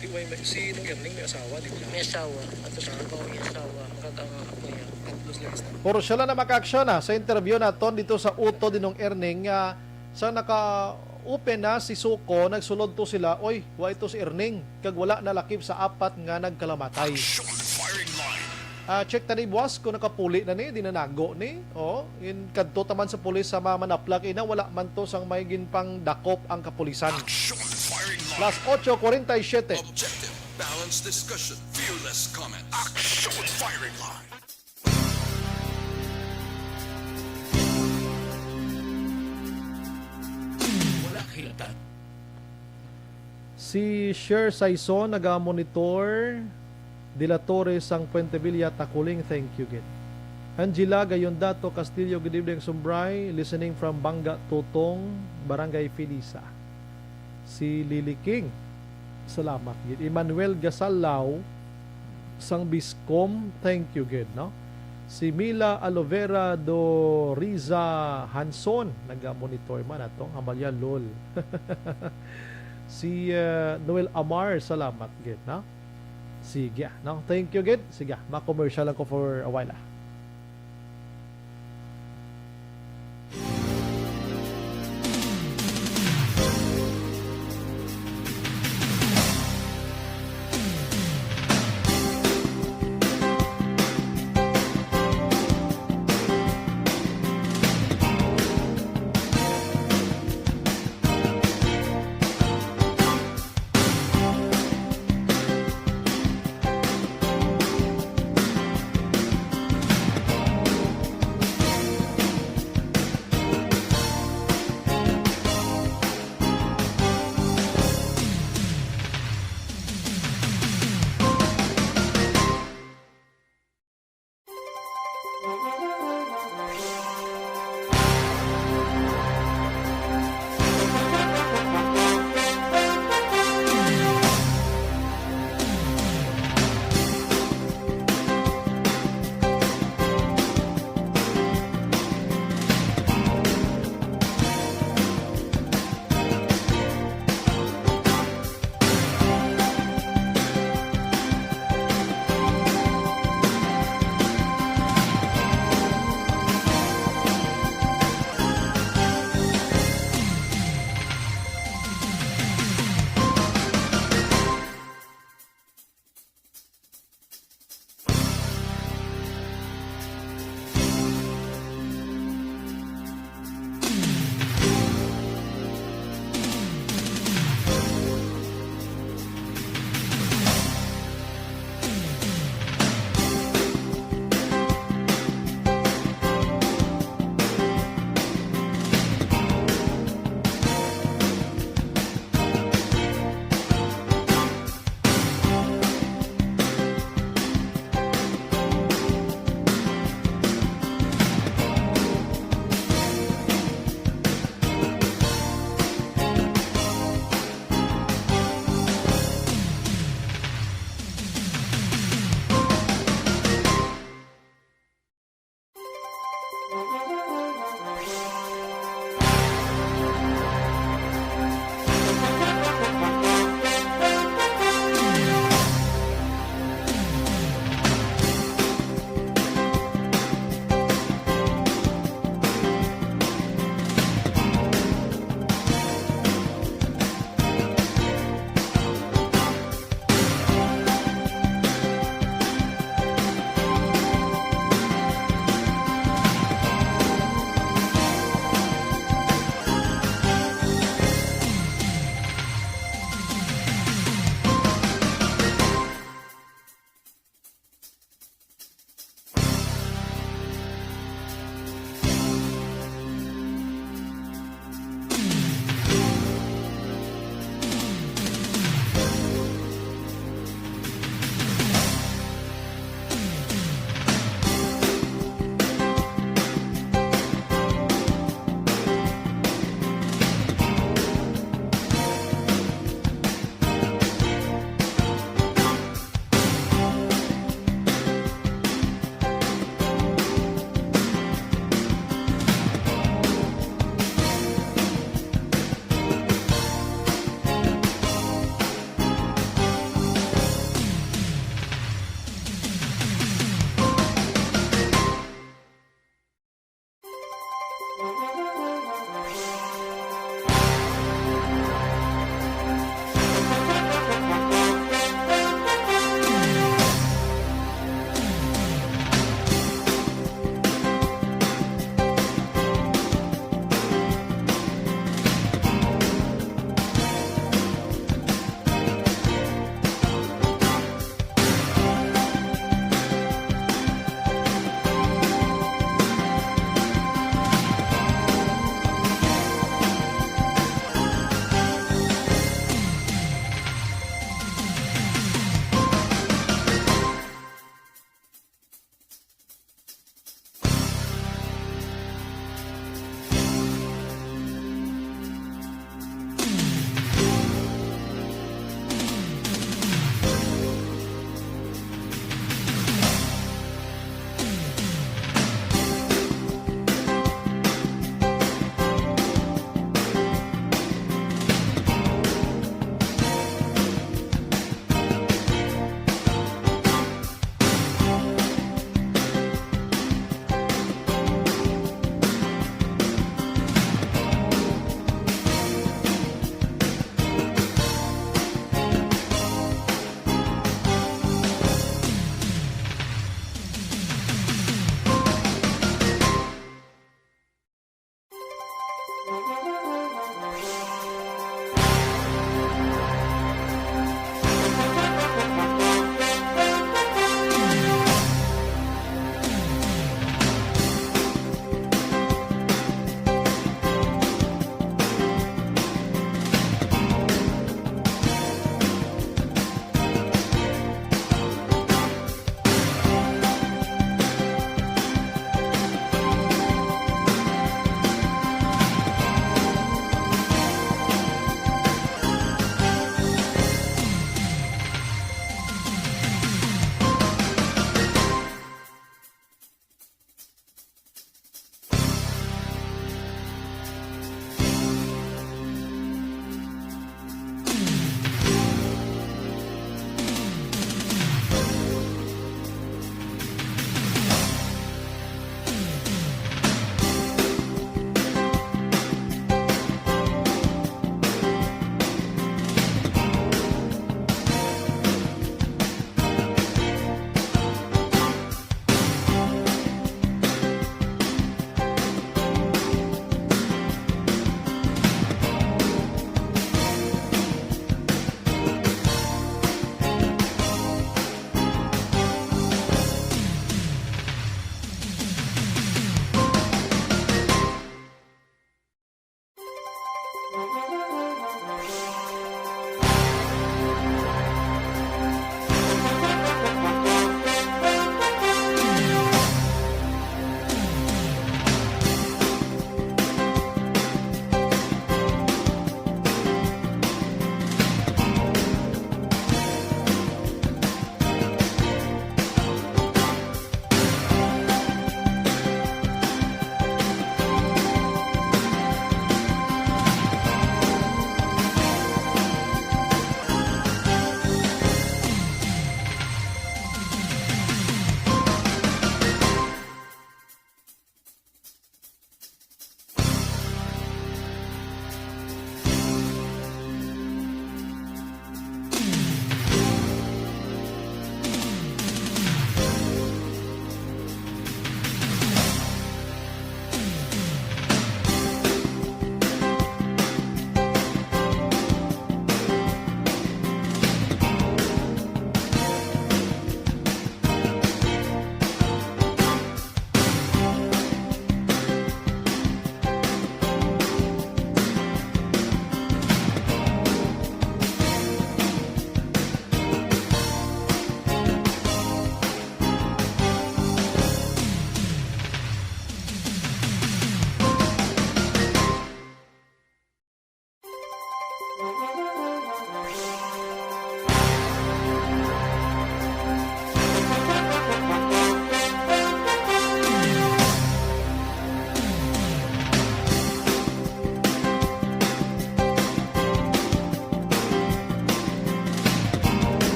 Di, way, may, si Nong Erning may asawa, di ba? May asawa. Ato sa trabaho, may asawa. Ang kagang ako yan. Tatlo sila, star. Puro sila na makaaksyon, ah, sa interview naton dito sa Uto ni Nong Erning, ah, sa naka-open na si Suko, nagsulod to sila, "Oy, wa ito si Erning." Kag wala nalakip sa apat nga nagkalamatay. Action firing line. Ah, check ta ni, boss, kung nakapuli na ni, di nanago ni. Oh, in kadto taman sa pulis sa mga manapla kay na wala man to sang may ginpangdakop ang kapulisan. Action firing line. Las ocho cuarenta y siete. Objective, balanced discussion, fearless comment. Action firing line. Wala kay latat. Si Sher Saison, naga-monitor. De La Torre sang Puente Villa, Taculing, thank you gid. Angela Gayondato Castillo, good evening, Sumbray. Listening from Banga Tutong, Barangay Felisa. Si Lily King, salamat gid. Emmanuel Gasalao, sang Biscom, thank you gid, no? Si Mila Alovera do Riza Hanson, naga-monitor man ato, Amalia Lol. Si, uh, Noel Amar, salamat gid, no? Sige, ah, no? Thank you gid. Sige, ah, ma-commercial lang ko for a while, ah.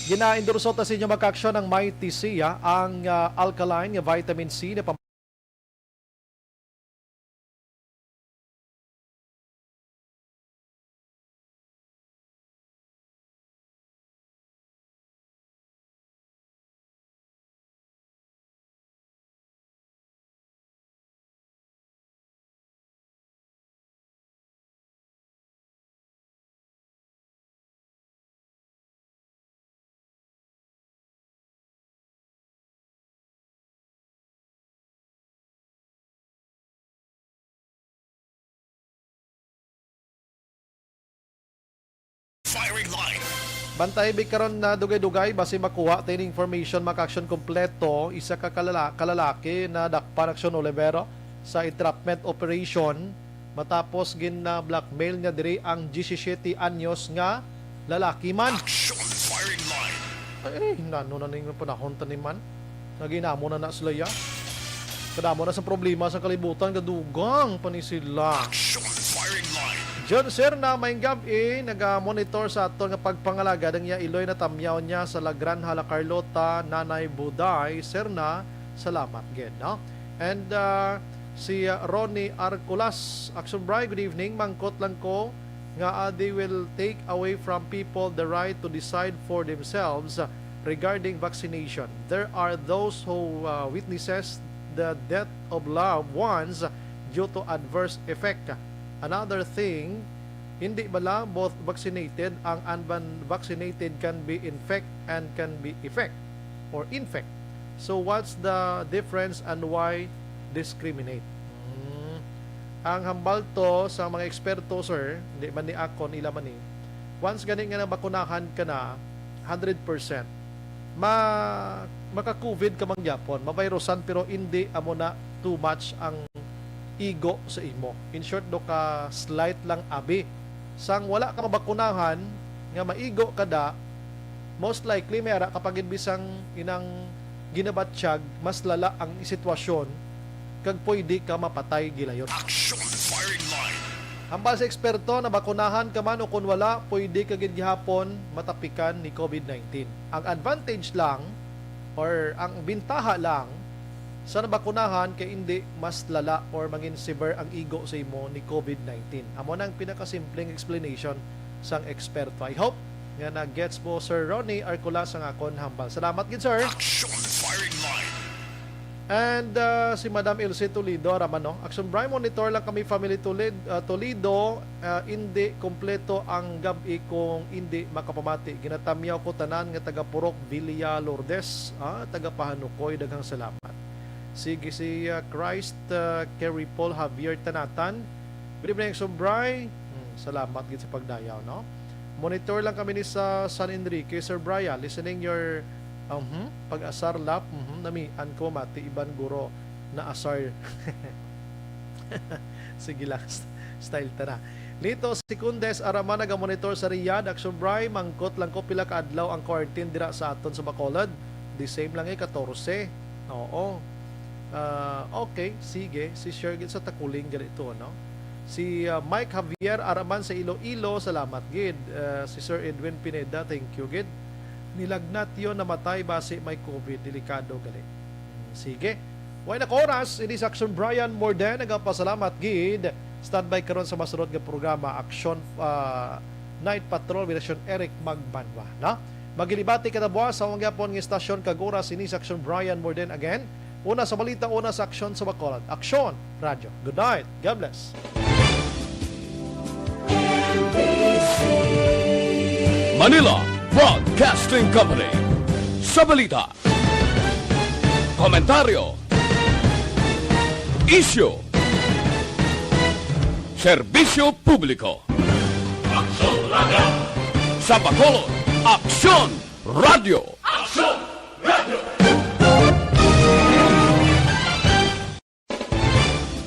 Gina-endorso ta sa inyo, mga ka-aksyon, ang Mighty Sia, ang, ah, alkaline nga vitamin C na pam- Firing line. Bantay bi karon na dugay-dugay, basi makuha ta ini information, mga ka-aksyon, kompleto. Isa ka kalala-, kalalaki na dakpan, Aksyon Olivero, sa entrapment operation matapos gin, ah, blackmail niya diri ang diyesisiyete anyos nga lalaki man. Action firing line. Ay, nano na ning panahon tani man? Naginamo na na sila ya. Kadamo na sa problema sa kalibutan, gadugang pa ni sila. Action firing line. John Serna, maayong gab-i, naga-monitor sa aton nga pagpangalagad ang iya iloy na tamyaw niya sa La Granja, La Carlota, Nanay Buday. Serna, salamat gid, no? And, ah, si, ah, Ronnie Arculas, Action Bri, good evening. Mangkot lang ko nga, ah, they will take away from people the right to decide for themselves, ah, regarding vaccination. There are those who, ah, witnesses the death of loved ones due to adverse effect. Another thing, hindi bala both vaccinated? Ang unvaccinated can be infect and can be effect or infect. So what's the difference and why discriminate? Hmm. Ang hambal to sa mga eksperto, sir, hindi man ni akon, ila man ni. Once gani nga nabakunahan ka na, hundred percent, ma-, maka-covid ka man gyapon, mavirusan, pero hindi amo na too much ang igo sa imo. In short, do ka slight lang abi. Sang wala ka mabakunahan nga maigo ka da, most likely may ara ka pa gid bisang inang ginabatyag, mas lala ang sitwasyon kag pwede ka mapatay gilayon. Action firing line. Hambal sa eksperto, nabakunahan ka man o kon wala, pwede ka gid gihapon matapikan ni covid nineteen. Ang advantage lang or ang bintaha lang sa nabakunahan kay indi mas lala or mangin severe ang igo sa imo ni covid nineteen. Amo na ang pinakasimpleng explanation sang eksperto. I hope nga na-gets mo, Sir Ronnie Arcolas, ang akon hambal. Salamat gid, sir. Action firing line. And, uh, si Madam Ilse Toledo, ara man, no? Action Bri, monitor lang kami, family Toled-, uh, Toledo, uh, indi kompleto ang gab-i kung indi makapamati. Ginatamyaw ko tanan nga taga Purok Villa Lourdes, ah, taga Pahanukoy. Daghang salamat. Sige, si, uh, Christ, uh, Kerry Paul Javier Tanatan. Good evening, Action Bri. Hmm, salamat gid sa pagdayaw, no? Monitor lang kami ni sa San Enrique, Sir Brian. Listening your, um, hmm, pag-asar lap, mhm, namian ko mati iban guro na asar. Sige lang, st-, style ta na. Lito Secundes, ara man naga-monitor sa Riyadh. Action Bri, mangkot lang ko pila ka adlaw ang quarantine dira sa aton sa Bacolod. The same lang eh, katorse. Oo. Ah, okay, sige. Si Shergit sa Takuling gali to, no? Si, ah, Mike Javier, ara man sa Iloilo, salamat gid. Ah, si Sir Edwin Pineda, thank you gid. Nilagnat yon, namatay basi may covid, delikado gali. Sige. Way na ka oras, ini si Action Brian Morden, nagapasalamat gid. Standby karon sa masunod nga programa, Action, ah, Night Patrol with Action Eric Magbanwa, no? Magilibati kada buwas sa among gyapon nga istasyon kag oras, ini si Action Brian Morden again. Una sa balita, una sa aksyon sa Bacolod. Aksyon, Radyo. Good night. God bless. Manila Broadcasting Company. Sa balita, komentaryo, isyu, serbisyo publiko. Aksyon Radyo. Sa Bacolod, Aksyon Radyo. Aksyon!